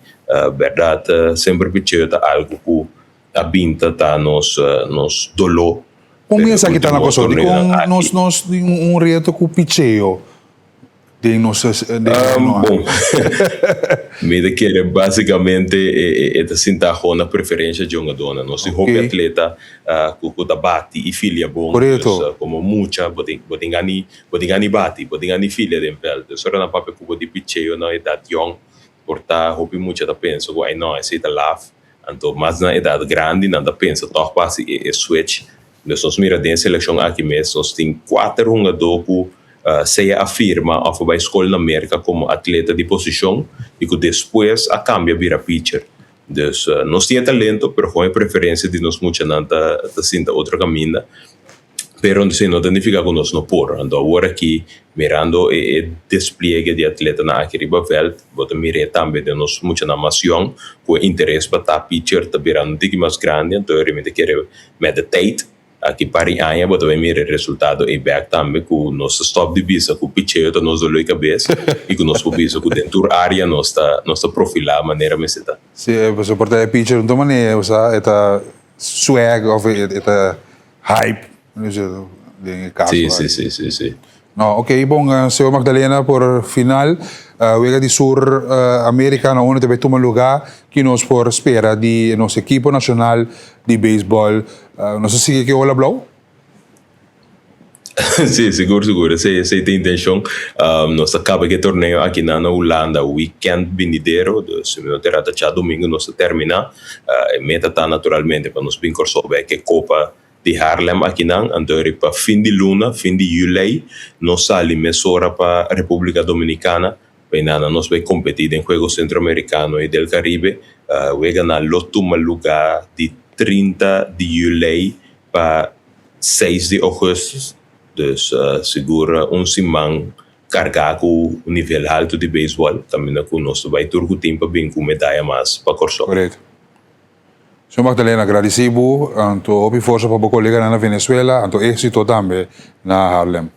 Bèrdat semper picheo ta algu ku a bin ta ta nos nos doló. Kon esaki ta na Kòrsou? Dikon nos nos tin un reto ku picheo? Den nos den no. Bon, mi ta kere basicamente e ta sinta aho na preferencia di hungadónan. Nos tin hopi atleta cu ta bati y filia bon. Dus como mucha bo tin bo tin gana bo tin gana bati, bo tin gana filia den veld. Dus ora nan papia cu bo di picheo na edad yong por ta hopi mucha ta pensa cu ay no esey ta laf. Anto mas na edad grandi nan ta pensa tog pa haci e switch. Dus nos mira den e selekshon aki mes nos tin kuater hungadó ku sea a firma òf a bai skol na Merka komo atleta di posishon i ku despues a kambia bira picher. Dus nos tin e talento pero kon e preferensia di nos muchanan ta ta sinta otro kaminda. Pero esei no ta nifiká ku nos no por. Anto awor aki mirando e e despliegue di atletanan aki riba vèlt bo ta mir'é tambe den nos muchanan mas yòn ku e interes pa ta picher ta birando un tiki mas grandi anto e mi ta kere Met de tijd, aki par di aña bo ta bay mira e resultado ey bek tambe cu nos ta stop di bisa cu picheo ta nos dolor di cabes y cu nos por bisa cu den tur area nos ta nos ta profila manera mester ta. Si, pasobra por ta e picher un ta manera, osea e ta swag of e ta hype, den e caso aki. Si, si, si, si. No, ok, bon, señor Magdalena, por final, wega di Sur America na unda ta bay tuma lugar, ki nos por spera di nos ekipo nacional di beisbol? Nos ta sigui ki ola blou? Sí, sigur, sigur, esey, esey ta intencion. Nos ta caba ki e torneo aki na na Hulanda weekend binidero, dus si mi no ta erra ta djadomingo nos ta termina. E meta ta naturalmente pa nos bin Corsou bay ke copa Di Haarlem akinan, anto riba fin di luna, fin di julei, nos sali mesora pa Republica Dominicana, painana nos bai competi den Juegos Centroamericano y del Caribe. Weganan lo tuma luga di 30 di julei pa 6 di augustus, dus sigur un siman carga cu un nivel halto di beisbol, caminda cu nos ta bai tur cu tin pa bin cu medaya mas pa Corsou. Correcto. Señor Magdalena, gradisí bo, anto hopi forsa pa bo koleganan na Venezuela, anto éksito tambe na Harlem.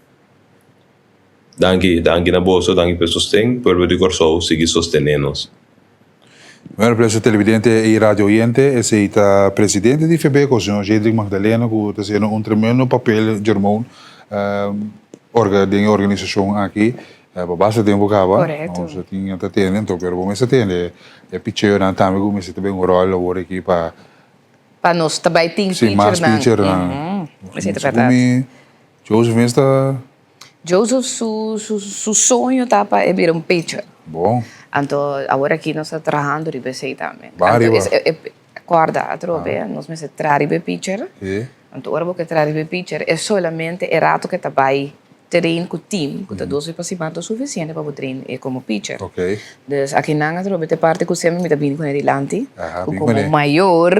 Danki, danki na boso, danki pa e sosten, pueblo di Kòrsou sigui sostené nos. Bueno, precio televidente y radio oyente, esey ta presidente di Febeko, señor Jedrick Magdalena, cu ta haciendo un tremendo papel, Jermon, den e organisacion aki. Pa basta tempu kaba, Korekto. nos a tin ta tende, anto pero bo mester tende e picheonan tambe ku mester ta bin un ròl awor aki pa. Pa nos ta bai tin Si, mas pichernan. pichernan. Esei ta Segun bèrdat. mi, Joseph mes ta. Joseph su su su soño ta pa e bira un picher. Bon. Anto awor aki nos ta trahando riba esei tambe. Ban Anto riba. es e e kòrda atrobe nos mester traha riba e picher. Si. Anto ora bo ke traha riba e picher e solamente e rato ke ta bai. train ku team, ku ta dos bes pa siman ta sufisiente pa bo train e komo pitcher. Dus akinan atrobe ta e parti ku semper mi ta bini kuné dilanti, ku komo mayor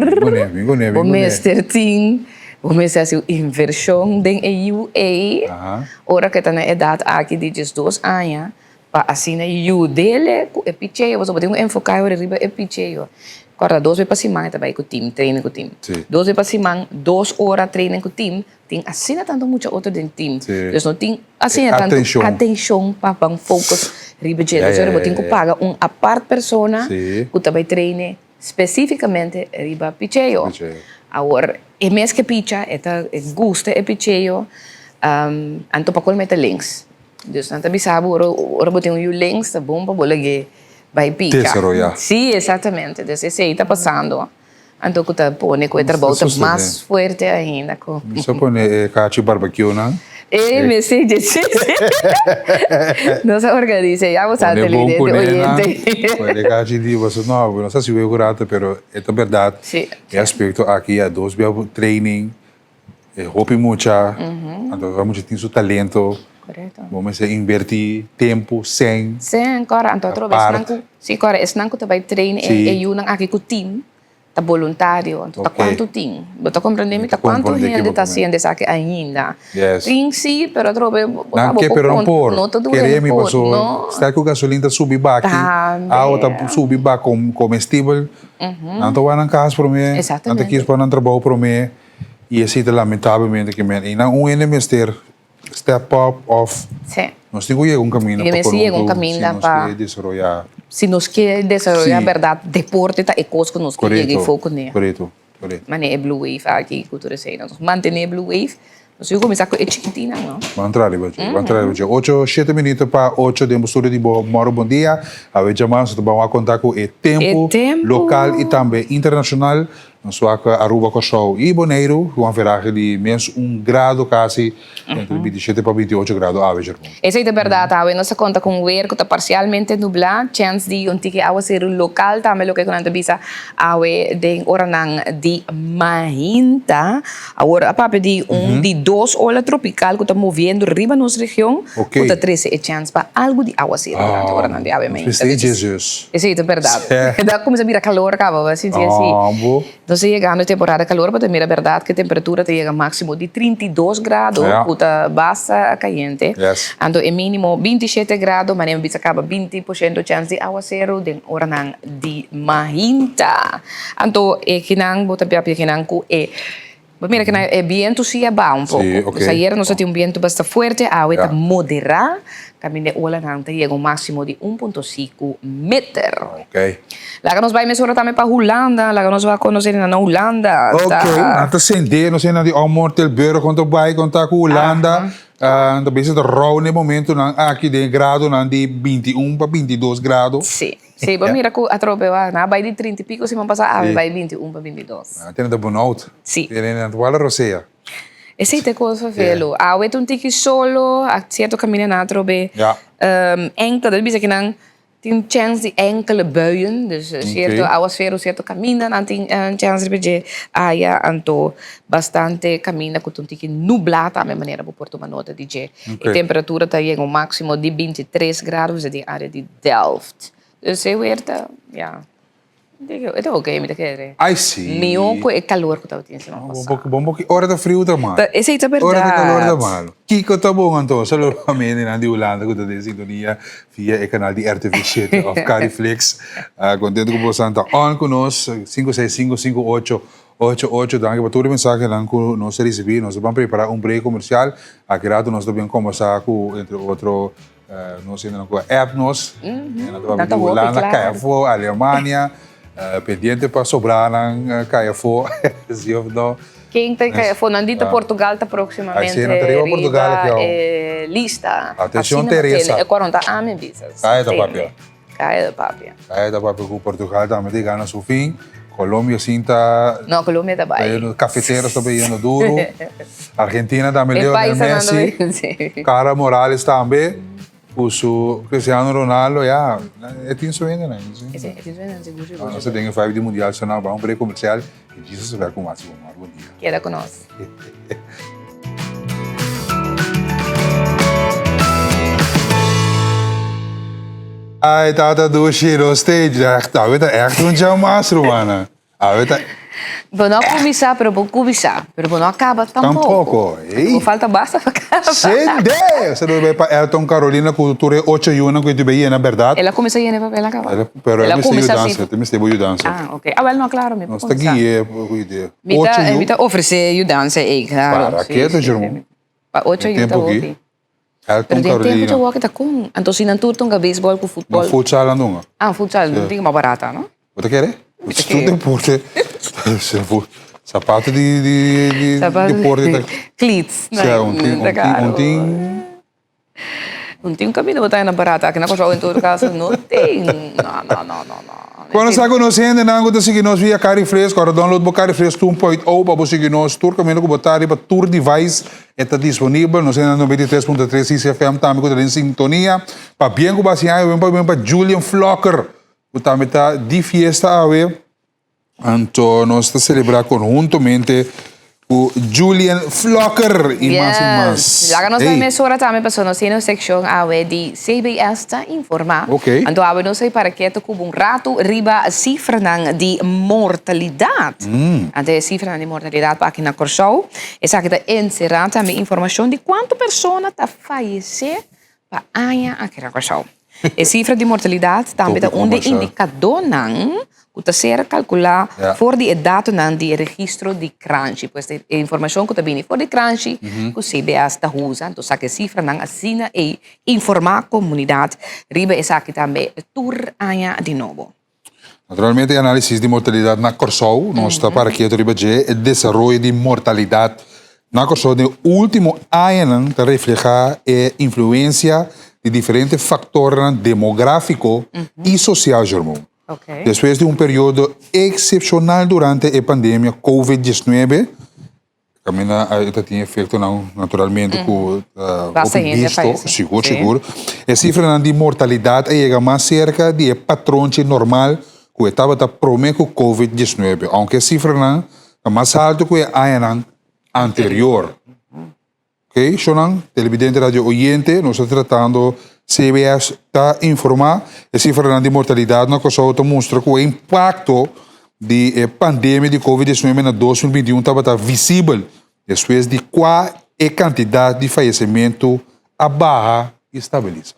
bo mester tin, bo mester hasi un invershon den e yu ei ora ku e ta na edat aki di diesdos aña pa asina yud'é ku e picheo, pasobra bo tin ku enfoká e ora riba e picheo. Kòrda dos bes pa siman e ta bai ku team, training ku team. Dos bes pa siman, dos ora training ku team, Tin asina tantu mucha otro den team. Dus no tin asina tantu atencion pa ban focus riba dje. Dus ora bo tin cu paga un apart persona cu ta bay traine specificamente riba picheo. Awor e mes ke picha e ta e gusta e picheo anto pa colmo e ta links. Dus nan ta bisa bo ora ora bo tin un yu links ta bon pa bo lag'e bay picha. Si exactamente. Dus esey ta pasando. Anto ku ta pone ku e trabou ta mas fuerte ainda ku. Mi sa pone e kachi barbecue nan. E mester dje si si. Nos a organisa ya bo sa televidente oyente. Pone kachi di boso no bo no sa si wei ku rato pero e ta berdad e aspecto aki ya dos bia training e hopi mucha anto e mucha tin su talento bo mester inverti tempo sèn. Sèn kòrda anto otro bes nan ku si kòrda esnan ku ta bai train e yunan aki ku tim ta boluntario anto ta kuantu tin bo ta komprende mi ta kuantu hende ta hasiendo esaki ainda tin si pero otro bes bo Nan ke pero no por kere mi paso sta ku gasolin ta subi baki awa ta subi bak komestibel nan ta wak nan kas prome nan ta kis pa nan trabou prome. Y esey ta lamentablemente ke men eynan un hende mester step up of nos tin ku yega un kaminda pa konhunto si nos ke desaroya. Si nos ke desaroya berdad deporte ta e kos ku nos ke yega e fo kuné. Korekto, korekto. Manera e blue wave aki ku tur esey nos mantene e blue wave nos tin ku kuminsá ku e chikitinnan no. Ban tra riba dje, ban tra riba dje. Ocho shete minuto pa ocho den bo studio di bo Moro Bon Dia. Awe djaman nos ta ban wak konta ku e tempu lokal y tambe internashonal. Nos wak Aruba, Kòrsou i Boneiru ku un averahe di mes un grado kasi, entre 27 pa 28 grado awe, Jermon. Esei ta bèrdat, awe nos ta konta ku un wer ku ta parsialmente nublá, chèns di un tiki awaseru lokal tambe loke ku nan ta bisa awe den oranan di mainta. Awor a papia di un di dos ola tropikal ku ta moviendo riba nos region ku ta trese e chèns pa algu di awaseru durante oranan di awe mainta. Esei ta berdad. Da cuminsa bira calor caba, bo a sinti asi. Nos ta yegando e temporada calor, bo ta mira berdad cu e temperatura ta yega maximo di 32 grado, cu ta basta cayente. Anto e minimo 27 grado, manera mi bisa caba 20% chance di awaceru den oranan di mahinta. Anto e kinan bo ta papia kinan cu e. Bo mira ku e bientu si a baha un poko. Sí, ok. Dus ayera nos a tin un bientu basta fuerte, awe ta moderá, kaminda e olanan ta yega un máksimo di un punto sinku meter. Ok. Laga nos bai mesora tambe pa Hulanda, laga nos bai konosé nan na Hulanda. Ok, nan ta sendé, nos hende di Almond, Tilburg, kon ta bai, kon ta ku Hulanda. Nan ta bisa ta rou na e momentunan aki den e gradonan di 21 pa 22 grado. Sí. Sí, bo mira ku atrobe wak, nan a bai di trinta i piko siman pasá, awe bai 21 pa 22. Nan tene ta benauwd. Sí. Tene nan ta wala rosea. Esei ta e kos vervelu. Awe ta un tiki solo, a sierto kaminda nan atrobe enkel, ta bisa ku nan tin chèns di enkele buien, dus sierto awasero, sierto kaminda nan tin chèns riba dje aya, anto bastante kaminda ku ta un tiki nublá tambe manera bo por tuma nota di dje. E temperatura ta yega un máksimo di 23 grado, den área di Delft. Dus e weer ta, ja, e ta oké mi ta kere. Ai si. Mihó ku e kalor ku tabatin siman pasá. Bon boki ora ta friu ta malo. Esei ta bèrdat. Ora ta kalor ta malo. Kiko ta bon anto? Saludo pa mendenan di Hulanda ku ta den sintonia via e kanal di RTV shete òf Cariflix. Kontentu ku boso ta on ku nos 5655888. Danki pa tur e mensahenan ku nos a risibí. Nos ta ban prepará un break komersial. Aki rato nos ta bin kombersá ku entre otro Nos hende ku a app nos, nan ta papia di Hulanda kai afó, Alemania, pendiente pa sobranan kai afó, si of no. Ken ta kai afó? Nan di ta Portugal ta próximamente riba e lista. Atenshon Teresa. E kuaron ta ami bisa. Kaya ta papia. Kaya ta papia. Kaya ta papia ku Portugal tambe ta gana su fin. Colombia sin ta. No, Colombia ta bai. Cafeteros ta bayendo duro. Argentina tambe Lionel Messi. Cara Morales tambe. Cu su Cristiano Ronaldo, ya. E tin su hendenan. E tin su hendenan, sigur, sigur. Nos ta den e vibe di mundial, so nan un break comercial. Y Jesus ta cu mas. Bon dia. Keda cu nos. Ai tata dushi nos te echt awe ta echt un djamas rumannan. Awe ta Bo no a kuminsá pero bo kuminsá pero bo no a kaba tampoco. Tampoco ey. Bo falta basta pa kaba. Sende! Saludo bai pa Elton Carolina ku tur e ocho yunan ku e tubi yena berdad. El a kuminsá yena e papel a kaba. Pero el mester yudansa, el mester bo yudansa. Ah ok, awel no klaro mi por kuminsá. Nos ta gui'e ku idea. Mi ta ofresé yudansa ey klaro. Para ke ta Jerome? Pa ocho yu ta hopi. Elton Pero den Carolina. tempo djawoki ta kon. Anto si nan tur tunga beisbol ku futbol. No futsal nan dunga. Ah futsal no tin mas barata no? Bo ta kere? Mi ta kere. Tur deporte. Sapato di di deporte ta. Cleats. Sea un tin un tin. Un tin un caminda bo ta haya barata aki na Kòrsou en todo caso no tin. No no no no no. Cuando sa cu nos hendenan cu ta sigui nos via Carifresco, ora download bo Carifresco 2.0 pa bo sigui nos tur caminda cu bo ta riba tur device e ta disponibel. Nos hendenan 93.3 CCFM tambe cu ta den sintonia. Pabien cu bo haci aña, pabien pa Julian Flocker cu tambe ta di fiesta awe. Anto nos ta celebra conhuntamente cu Julian Flocker y mas y mas. Yes. Laga nos bai mesora tambe pasobra nos tin un seccion awe di CBS ta informa. Ok. Anto awe nos a para keto cu un rato riba cifranan di mortalidad. Anto e cifranan di mortalidad pa aki na Corsou. Esaki ta encera tambe informacion di cuanto persona ta fayece pa aña aki na Kòrsou. E sifra di mortalidat tambe ta un di e indikadónan ku ta ser kalkulá for di e datonan di e registro di kranshi. Pues e informashon ku ta bini for di kranshi ku CBS ta usa, anto sa ku e sifranan asina ei informá komunidat riba esaki tambe tur aña di nobo. Naturalmente e análisis di mortalidat na Kòrsou nos ta para ketu riba dje. E desaroyo di mortalidat na Kòrsou den último añanan ta reflehá e influensia di diferente faktornan demográfiko i sosial, Jermon. Despues di un periodo eksepshonal durante e pandemia covid 19, Caminda e ta tin efectonan naturalmente cu hopi bisto, sigur sigur. E cifranan di mortalidad a yega mas cerca di e patronchi normal cu e tabata prome cu covid 19, aunke e cifranan ta mas halto cu e añanan anterior. Ok, shonan, televidente radio oyente, nos ta tratando CBS ta informa e cifranan di mortalidad na Kòrsou ta mustra cu e impacto di e pandemia di covid 19 na 2021 tabata visibel, despues di cua e cantidad di fayecimento a baha y stabilisa.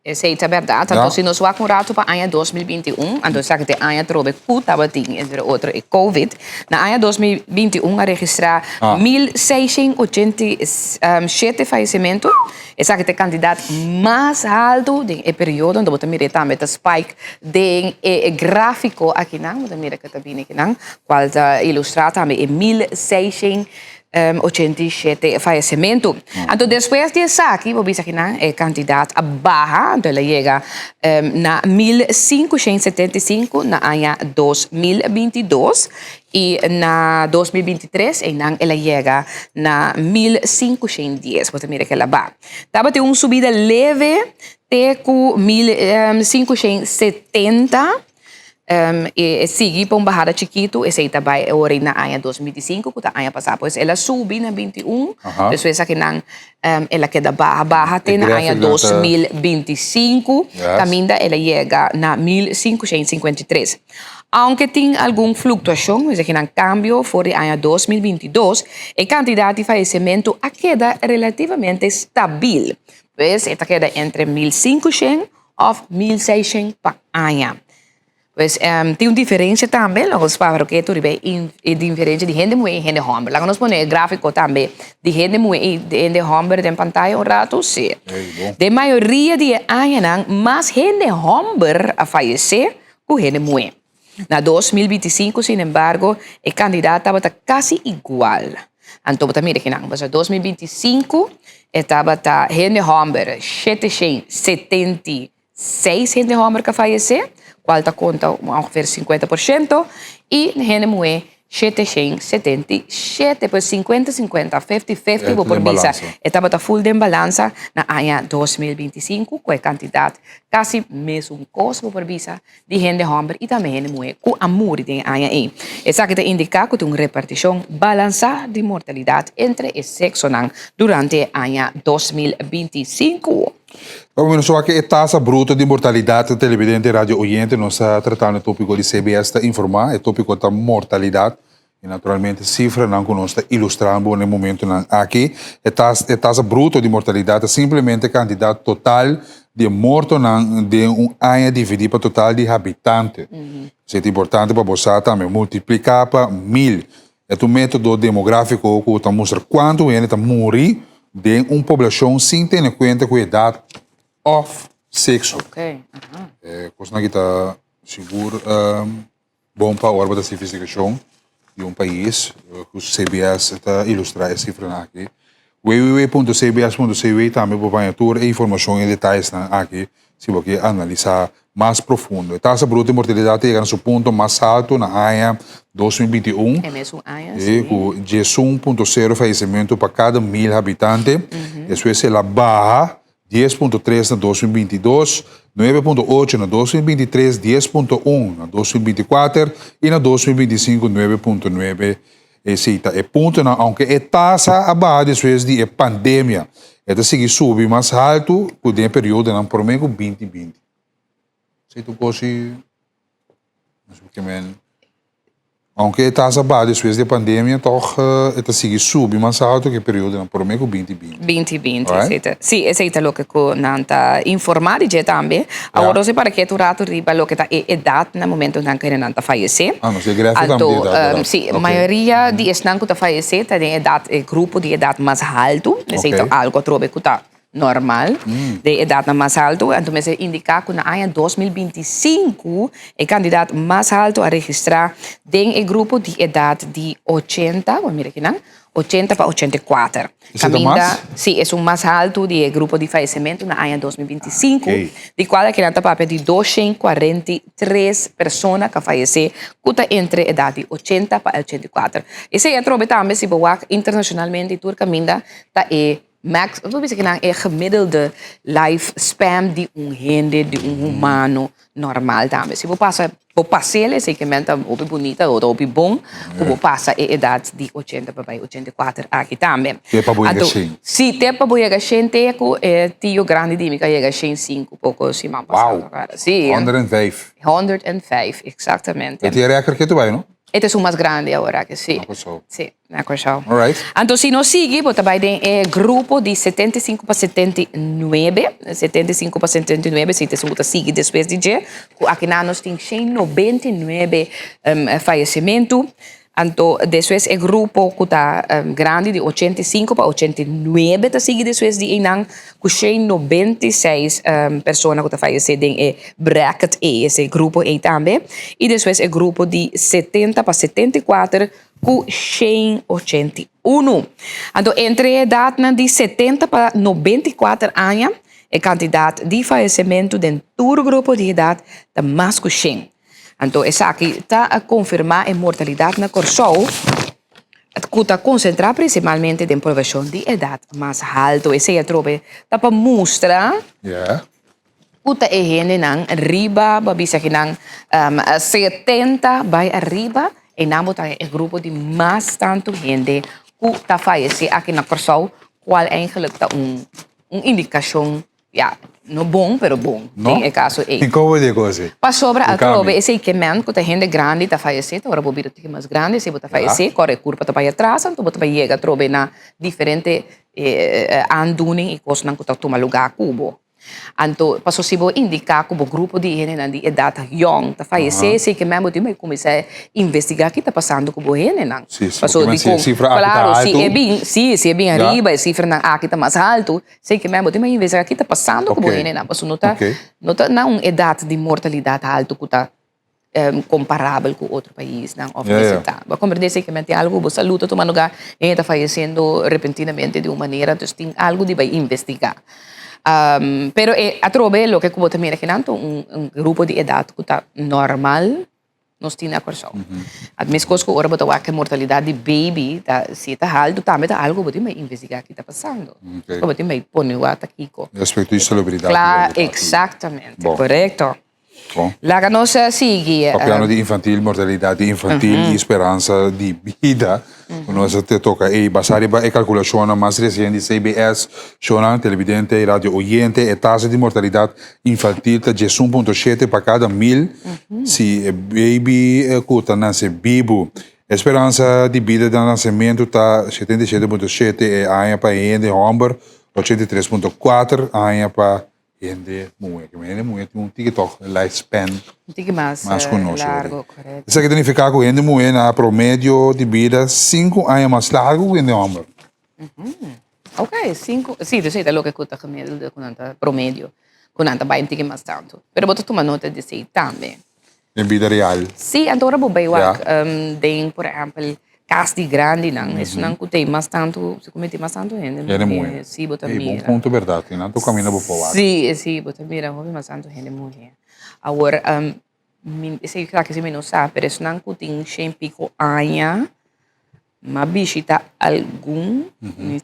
Esei ta bèrdat. Anto si nos wak un ratu pa aña 2021, anto esaki ta e aña atrobe ku tabatin entre otro e covid. Na aña 2021 a registrá 1687 fayesimentu. Esaki ta e kantidat mas haltu den e periodo. Anto bo ta mira e tambe ta spike den e gráfiko akinan. Bo ta mira ku ta bini akinan, kual ta ilustrá tambe e 1687. 87 fayesimentu. Anto despues di esaki bo bisa kinan e kantidat a baha, anto el a yega na 1575 na aña 2022 i na 2023 einan el a yega na 1510. Bo ta mira ke el a baha. Tabatin un subida leve te ku 1570. E sigui pa un bahada chikitu, esei ta bai e ora na aña 2025 ku ta aña pasá. Pues el a subi na 21, despues akinan el a keda baha baha te na aña 2025, kaminda el a yega na 1553. Aunke tin algun fluktuashon, es akinan kambio for di aña 2022, e kantidat di fayesementu a keda relativamente stabil. Pues e ta keda entre 1500 of 1600 pa aña. Pues tin un diferencia tambe, lo nos papia roketu riba e diferencia di hende muhe y hende homber. Laga nos pone e grafico tambe di hende muhe y hende homber den pantaya un rato. Si. Den mayoria di e añanan mas hende homber a fayece cu hende muhe. Na 2025, sin embargo, e kandidat tabata kasi igual. Anto bo ta mira kinan, pasobra 2025 e tabata hende hòmber 776 hende hòmber ku a fayesé, kual ta konta ongeveer 50%, i hende muhé 777, pues 50 50, 50 50 bo por bisa e tabata full den balansa na aña 2025 ku e kantidat kasi mesun kos bo por bisa di hende hòmber i tambe hende muhé ku a muri den e aña ei. Esaki ta indiká ku tin un repartishon balansá di mortalidat entre e seksonan durante e aña 2025. Awor mi nos wak e tasa bruto di mortalidat televidente radio oyente nos ta tratando e topiko di CBS ta informa e topiko ta mortalidat y naturalmente sifranan ku nos ta ilustra bo na e momentonan aki e tas e tasa bruto di mortalidat ta simplemente kantidat total di e mortonan den un aña dividi pa total di habitante esei ta importante pa bo sa tambe multiplika pa mil E ta un método demográfiko ku ta mustra kuantu hende ta muri den un poblashon sin tene kuenta ku edat òf sekso. E kosnan aki ta sigur bon pa ora bo ta hasi investigashon di un pais ku CBS ta ilustrá e sifranan aki. www.cbs.cw tambe bo por haña tur e informashon i detayesnan aki si bo ke analisá mas profundo. E tasa bruto di mortalidat ta yega na su punto mas haltu na aña 2021, E mesun aña, si. ku 11.0 fayesimentu pa kada mil habitante. Despues el a baha 10.3 na 2022, 9.8 na 2023, 10.1 na 2024 i na 2025 9.9. Esei ta e puntonan, aunke e tasa a baha despues di e pandemia, e ta sigui subi mas haltu ku den e periodonan promé ku 2020. Esei ta un kos si Aunke e tasa baha despues di e pandemia, tòg e ta sigui subi mas alto ku e periodonan promé ku 2020. 2020, esei ta, sí, esei ta loke ku nan ta informá di dje tambe. Awor nos e para keda un ratu riba loke ta e edat na momento nan ku hendenan ta fayesé. Ah, nos e grafiko tambe di edat, bèrdat? Sí, mayoria di esnan ku ta fayesé ta den edat, e grupo di edat mas haltu. Esei ta algu atrobe ku ta normal den edatnan mas haltu. Anto mester indiká ku na aña 2025 e kandidat mas haltu a registrá den e grupo di edat di 80, bo mira kinan, 80 pa 84. Esei ta mas? Sí, esun mas haltu di e grupo di fayesementu na aña 2025, di kual akinan ta papia di 243 persona ku a fayesé ku ta entre edat di 80 pa 84. Esei atrobe tambe si bo wak internashonalmente tur kaminda ta e Max, bo bisa kinan e gemiddelde lifespan di un hende, di un humano normal tambe. Si bo pasa, bo pas'el esei ke men ta hopi bunita o ta hopi bon ku bo pasa e edat di ochenta pa bai 84 aki tambe. Te pa bo yega shen. Si, te pa bo yega shen te ku e tio grandi di mi ka yega shen sinku poko siman pasado. Wow! Si. 105. 105, exactamente. E tin e record ke tu bai, no? E ta esun mas grandi awor aki, si. Na Kòrsou. Si, na Kòrsou. Alright. Anto si nos sigui, bo ta bai den e grupo di 75 pa 79, 75 pa 79, si ta esun ku ta sigui despues di dje, ku akinan nos tin 199 fayesimentu. Anto despues e grupo ku ta grandi di 85 pa 89 ta sigui despues di einan, ku 196 persona ku ta fayesé den e bracket ei, ese grupo ei tambe, i despues e grupo di 70 pa 74 ku 181. Anto entre e edatnan di 70 pa 94 aña e kantidat di fayesementu den tur grupo di edat ta mas ku 100. Anto esaki ta konfirmá e mortalidat na Kòrsou ku ta konsentrá prinsipalmente den poblashon di edat mas haltu. Esei atrobe ta pa mustra ku ta e hendenan riba, bo a bisa kinan 70 bai ariba, einan bo ta e grupo di mas tantu hende ku ta fayesé aki na Kòrsou, kual eigenlijk ta un indikashon. Ya, no bon, pero bon, No? den e kaso ei. I kon bo di e kos ei? Pasobra Di atrobe kambio. esei ke men ku ta hende grandi ta fayesé, ta ora bo bira tiki mas grandi esei bo ta Ja. fayesé, kòrda e kurpa ta bai atras, anto bo ta bai yega atrobe na diferente aandoening i kosnan ku ta tuma lugá ku bo. Anto, paso si bo indiká ku bo grupo di hendenan di edat yòn ta fayesé, esei ke men bo tin bai kuminsá investigá ki ta pasando ku bo hendenan. Sí, sí, Paso porque men di si e kon, sifra aki ta klaro, si altu. e bin, sí, si e bin Ja. ariba e sifranan aki ta mas haltu, Sey ke men bo tin pa investiga ki ta pasando ku bo hendenan pasobra no ta no ta na un edat di mortalidat haltu ku ta komparabel ku otro paisnan òf mester ta. Bo a komprende sey ke men tin algu ku bo salud ta tuma luga hende ta fayesiendo repentinamente di un manera dus tin algu di bai investiga. Pero e atrobe loke ku bo ta mira akinan ta un grupo di edat ku ta normal. Nos tin na Kòrsou. At meskos ku ora bo ta wak e mortalidat di baby ta si e ta haltu tambe ta algu bo tin bai investigá ki ta pasando. Pasobra bo tin bai pone wak ta kiko. Respecto di salubridat. Kla, eksaktamente. Korekto. Bon. Laga nos sigui. Papiando di infantil, mortalidat di infantil i speransa di bida. Nos a toca ei basa riba e calculacionnan mas recien di CBS, shownan, televidente y radio oyente, e tasa di mortalidad infantil ta 11.7 pa cada mil si e baby cu ta nace bibu. E speransa di bida na nacemento ta 77.7 e aña pa hende homber, 83.4 aña pa Hende muhe. Ke hende muhe tin un tiki tòg lifespan. Un tiki mas Mas ku nos. Largo, korekto. Esaki ta nifiká ku hende muhe na promedio di bida sinku aña mas largu ku hende hòmber. Ok, sinku, si, dus ei ta loke ku ta gemiddelde ku nan ta promedio, ku nan ta bai un tiki mas tantu. Pero bo ta tuma nota di esei tambe. Den bida real. Sí, anto ora bo bai wak den, por ehèmpel, kas di grandinan, esunnan ku tin mas tantu, si ku tin mas tantu hende muhé, sí, bo ta mira. Ey, bon punto bèrdat, tin nan tur kaminda bo por wak. Sí, sí, bo ta mira hopi mas tantu hende muhé. Awor, esei kla ku mi no sa, pero esunnan ku tin shen piko aña, m'a bishita algun,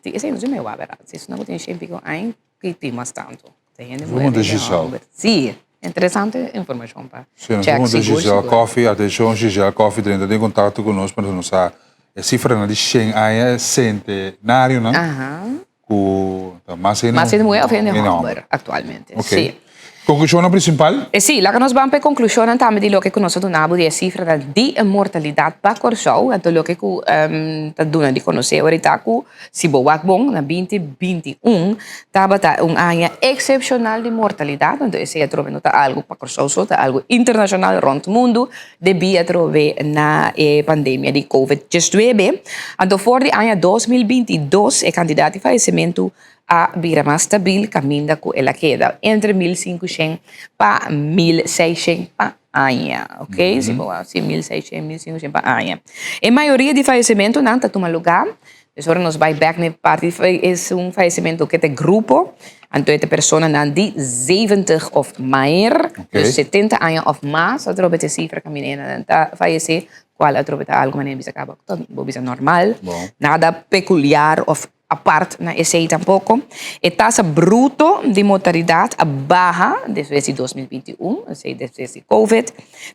esei no si mi a wak bèrdat, esunnan ku tin shen piko aña, Ki tin mas tantu. Ta hende Nos punta Giselle. Sí, interesante informashon pa Sí, nos punta Giselle Coffee. Atenshon Giselle Coffee, drenta den kontakto ku nos pa nos sa e sifranan di shen aña, e sentenarionan ku ta mas hende Mas hende muhé òf hende hòmber aktualmente. Ok. Konklushonnan prinsipal? Sí, laga nos ban pa e konklushonnan tambe di loke ku nos a duna bo di e sifranan di e mortalidat pa Kòrsou. Anto loke ku ta duna di konosé ora ku Si bo wak bon, na 2021 tabata un aña eksepshonal di mortalidat, anto esei atrobe no ta algu pa Kòrsou so, ta algu internashonal rònt mundu debí atrobe na e pandemia di covid diesnuebe. Anto for di aña 2022 e kantidat di fayesementu a bira mas stabil kaminda ku el a keda entre 1500 pa 1600 pa aña, ok, si bo wak si 1600, 1500 pa aña. E mayoria di fayesementunan ta tuma lugá Dus ora nos bai bek na e parti es un fallecimento ku ta grupo, anto e ta personanan di 70 of maer, dus 70 aña of mas, atrobe ta e sifra kaminda nan ta fayesé, kual atrobe ta algu manera bisa kaba ku ta bo bisa normal, nada pekuliar of apart na esei tampoko. E tasa bruto di mortalidat a baha despues di 2021, esei despues di covid,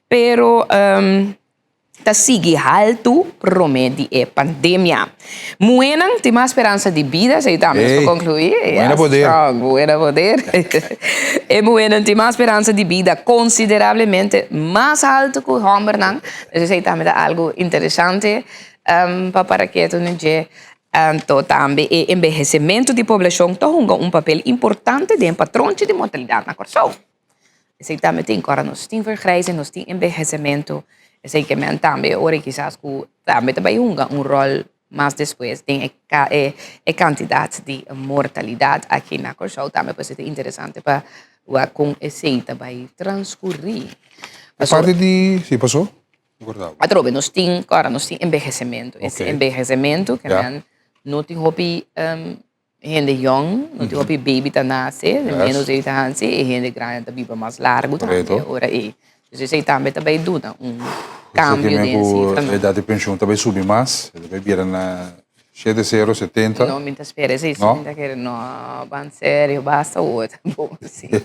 pero ta sigui haltu promé di e pandemia. Muhénan tin mas speransa di bida, esei tambe nos por konkluí. Buena poder. Strong, buena poder. E muhénan tin mas speransa di bida konsiderablemente mas haltu ku hòmbernan. Dus esei tambe ta algu interesante pa para ketu na dje. Anto tambe e enbehesementu di poblashon ta hunga un papel importante den patronchi di mortalidat na Kòrsou. Esei tambe tin ku ora nos tin vergrijzing, nos tin envejecimento, esei ke men tambe ora kisas ku tambe ta bai hunga un ròl mas despues den e e kantidat di mortalidat aki na Kòrsou tambe pues e ta interesante pa wak kon esei ta bai transkurí. E parti di, si pasó? Atrobe nos tin, ora nos tin envejecimento, e envejecimento ke men no tin hopi Hende yong, no tin hopi baby ta nase, de menos ei ta hansi, e hende grandi ta biba mas largu tambe ora ei. Dus esei tambe ta bai duna un kambio den e sifra. Ku edat di penshon ta bai subi mas, e ta bai bira na shete sero, setenta. No, mi ta spera esei si, mi ta kere no, ban serio, basta awor tampoco asina.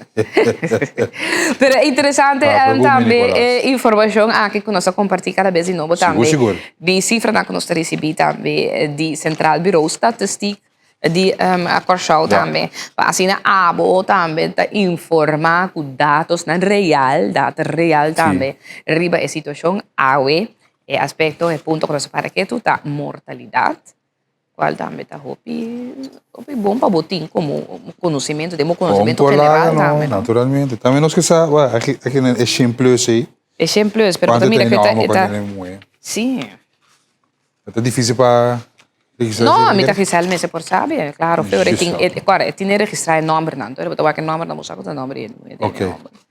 Pero e interesante tambe e informashon aki ku nos a kompartí kada bes di nobo tambe. Sigur, sigur. Di sifranan ku nos ta risibí tambe di Centraal Bureau Statistiek di Kòrsou tambe. Pa asina abo tambe ta informá ku datosnan real, data real tambe riba e situashon awe. E aspekto, e punto ku nos a para ketu ta mortalidat, kual tambe ta hopi hopi bon pa bo tin komo konosementu, den bo konosementu general tambe. Naturalmente. Tambe nos ke sa, aki e shen plus ei. E shen plus, pero bo ta mira ku e ta. Sí. Ta difícil pa registrá No, mi ta Giselle mester por sabi, claro. Pero e tin, e, kòrda, e tin e registrá e nòmbernan. Entonces bo ta wak e nòmbernan, bo sa ku ta nòmber di e Ok.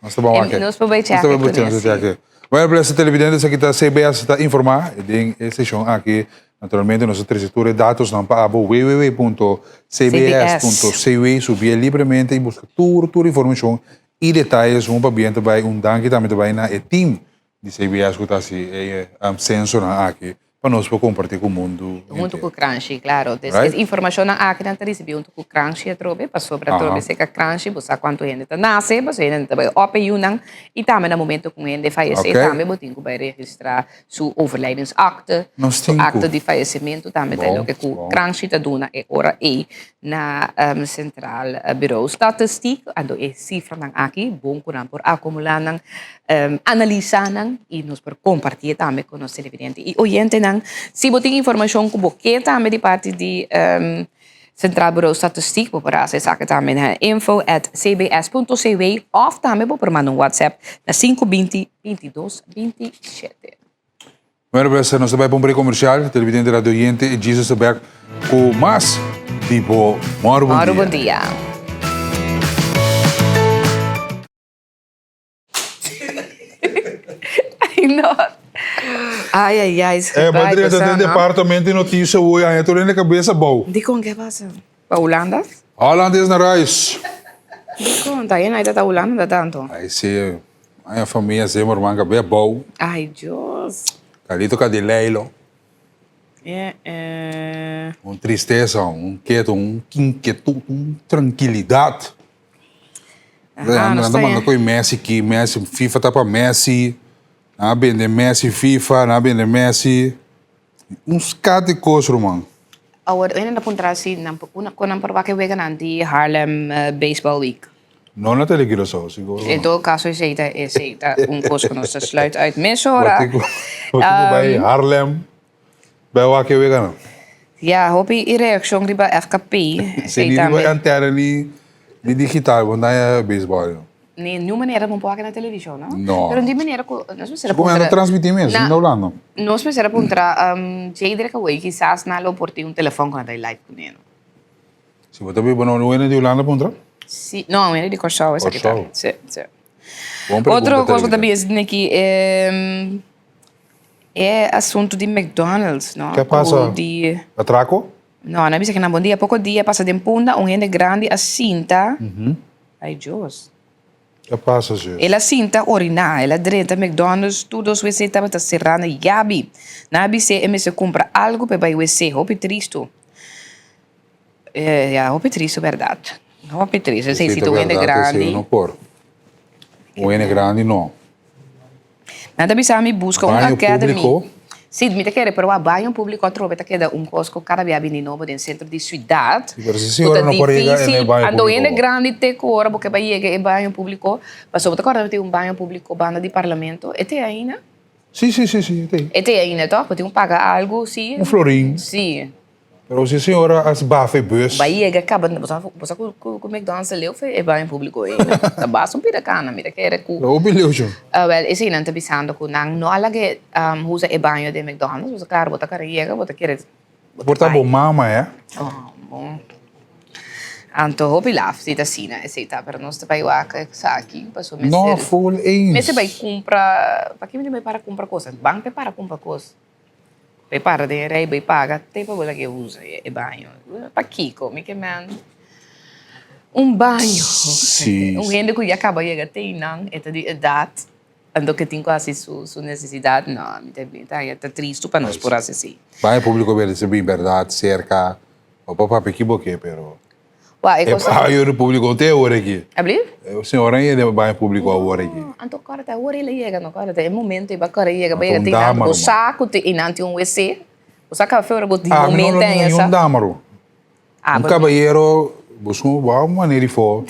Nos ta ban wak e. Nos por bai chèk e kuné, si. Bueno, blessed televidentes, aki ta CBS ta informá den e seshon aki. Naturalmente nos a trese tur e datosnan pa abo www.cbs.cw. Subié libremente i buska tur tur informashon i detayes. Un pabien ta bai, un danki tambe ta bai na e team di CBS ku ta hasi e sensonan aki. Pa nos por comparti cu mundo Hunto henter. cu Kranshi, claro. Dus Right? e informacionnan aki nan ta ricibi hunto cu Kranshi atrobe, pasobra atrobe cerca Kranshi bo sa cuanto hende ta nace, pasobra hende ta bay op e yunan y tambe na momento cu un hende fayece tambe bo tin cu bay registra su overlijdensakte, Nos su tin cu. akte di fayecimento tambe ta Bon, loke cu bon. Kranshi ta duna e ora ey na Centraal Bureau Statistiek. Anto e cifranan aki bon cu nan por acumula nan Analisá nan i nos por kompartié tambe ku nos televidente i oyentenan. Si bo tin informashon ku bo ke tambe di parti di Centraal Bureau Statistiek, bo por hasi esaki tambe na info at cbs punto cw òf tambe bo por manda un whatsapp na 5 20 22 27. Bueno pues, nos ta bai pa un break comercial. Televidente radio oyente, e Jesus ta back cu mas di bo Mòru Bon Dia. Mòru Bon Dia. Ay, no. Ay, ay, ay. Eh, maar dre, dat departamento di noticia hoy, aña tur in de cabeza bou. Dikon, ke pasa? Pa Hulanda? Holland is naar huis. Dikon, ta yen ta Hulanda tanto. Ay, sí. Aña familia Zimmerman cabeza bou. Ay, Dios. Carlito Cadileilo. Eh, eh. Un tristeza, un keto, un inquietud, un tranquilidad. Aha, Nan ta manda koe Messi ki, Messi, FIFA ta pa Messi, nan a bende Messi FIFA, nan a bende Messi, un skat di kos ruman. Awor, hende ta puntra si nan por, kon nan por wak e weganan di Haarlem Baseball Week. No na Tele Curaçao, sigur no. En todo kaso esei ta, esei ta un kos ku nos ta sluit uit mesora. Bo tin ku, bo tin ku bai Haarlem bai wak e weganan. Ya, hopi e reakshon riba FKP. Se ni riba antena ni ni digital bo no haya beisbòl no. Ni niun manera bo por wak na televishon no? No. Pero di manera ku nos mester a Como puntra. nan ta transmiti mes, na Hulanda. Nos mester a puntra Jadrick awey kisas nan lo por tin un telefòn ku nan ta live kuné no. Si bo ta biba na un hende di Hulanda puntra? Si, no, un hende di Kòrsou esaki ta. Kòrsou. Si, si. Bon pregunta Otro kos ku ta televidente. bisa den aki e asuntu di McDonald's no. Ke pasa? Ku di. Atrako? No, nan a bisa kinan bon dia. Poko dia pasa den Punda un hende grandi a sinta. Ay Dios. Ke pasa zus? El a sinta oriná, el a drenta McDonald's, tur dos wc tabata será na yabi. Nan a bis'é e mester kumpra algu pa e bai wc. Hopi tristu. Ya, hopi tristu bèrdat. Hopi tristu. Esei si ta un hende grandi. Esei no por. Un hende grandi no. Nan ta bisa mi buska un Baño academy. público. Sí, mi ta kere, pero wak baño público atrobe ta keda un kos ku kada bia bini nobo den sentro di siudat. Sí, pero si si ora no por yega en e baño Anto público. hende grandi te ku ora bo ke bai yega e baño público, pasobra bo ta kòrda bo tin un baño público banda di parlamento, e te ainda? Sí, sí, sí, sí, e te. E te ainda tòg? Bo tin ku paga algu, sí. Un florin. Sí. Pero si señora a bafa e bus. Bai yega caba, bo sa bo sa cu cu McDonald's ta leu fe e baño publico ei no. Ta basta un pida cana, mira kere cu. Hopi leu sho. Awel eseinan ta bisando cu nan no a laga usa e baño den McDonald's, pasobra claro bo ta kere yega bo ta kere bo ta Por ta bai. bo mama eh. Oh bon. Anto hopi laf si ta asina esei ta, pero nos ta bai wak esaki pasobra No mester. full eens. Mester bai cumpra, paki mi tin bai para cumpra cos? Ban pe para cumpra cos. Bay para den e rei, bay paga te pa bo laga e usa e baño. Pakiko? Mi ke men un baño. Sí. Un hende ku ya kaba yega te einan, e ta di edat, anto ke tin ku hasi su su nesesidat, no, mi ta mi ta haña ta tristu pa nos por hasi así. Baño públiko berde si bin bèrdat serka, bo por papia kiboke, pero Wak, e E kos ta. baño públiko no te awor aki. Ablief? E señora yega den baño públiko awor aki. No, anto kòrda awor el a yega, no kòrda e momento e ba kòrda yega, ba Anto yega un te einan, dama bo ruman. sa ku te einan tin un wc, bo sa kaba fe ora bo di Ah, mi no momento lo en ni esa. un dama ru. Ah, Un bo kabayero, busca un bo manera di for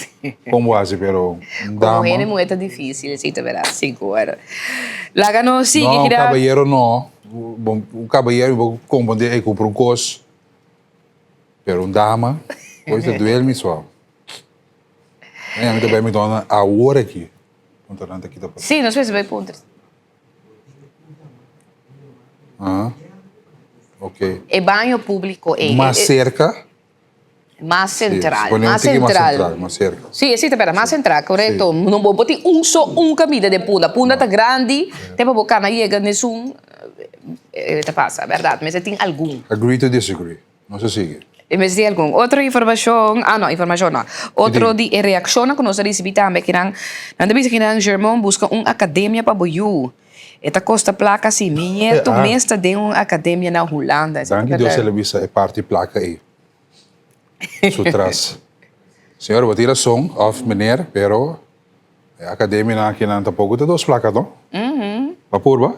kon bo hasi, pero un Komo dama. hende muhé ta difísil, esei ta bèrdat, sigur. Laga nos sigui No, un keda. kabayero no. Bon, un kabayero bo komprondé e kumpra un kos. Pero un dama, hoy ta duel mi so. Mañana mi ta bai McDonald's awor aki. Puntra nan ta kita pa. Sí, nos mester bai puntra. Ah, ok. E baño público ei. Mas cerca? Mas central, Sí, mas central. Mas central, mas cerca. Sí, esei ta berdad, mas central, correcto. No bo por tin un so un caminda den Punda. Punda ta grandi, te pa bo cana yega nesun ta pasa, berdad. Mester tin algun. Agree to disagree. Nos a sigui. E mester tin algun. Otro informacion, ah no, informacion no. Otro di e reaccionnan cu nos a ricibi tambe kinan, nan ta bisa kinan Germon busca un academia pa bo yu. E ta kosta plaka si. Mi nietu mes ta den un akademia na Hulanda. Danki Dios el a bisa e parti plaka ei. Su tras. Señor, bo tin rason, of meneer, pero e akademianan akinan tampoko ta dos plaka no. Bo a purba?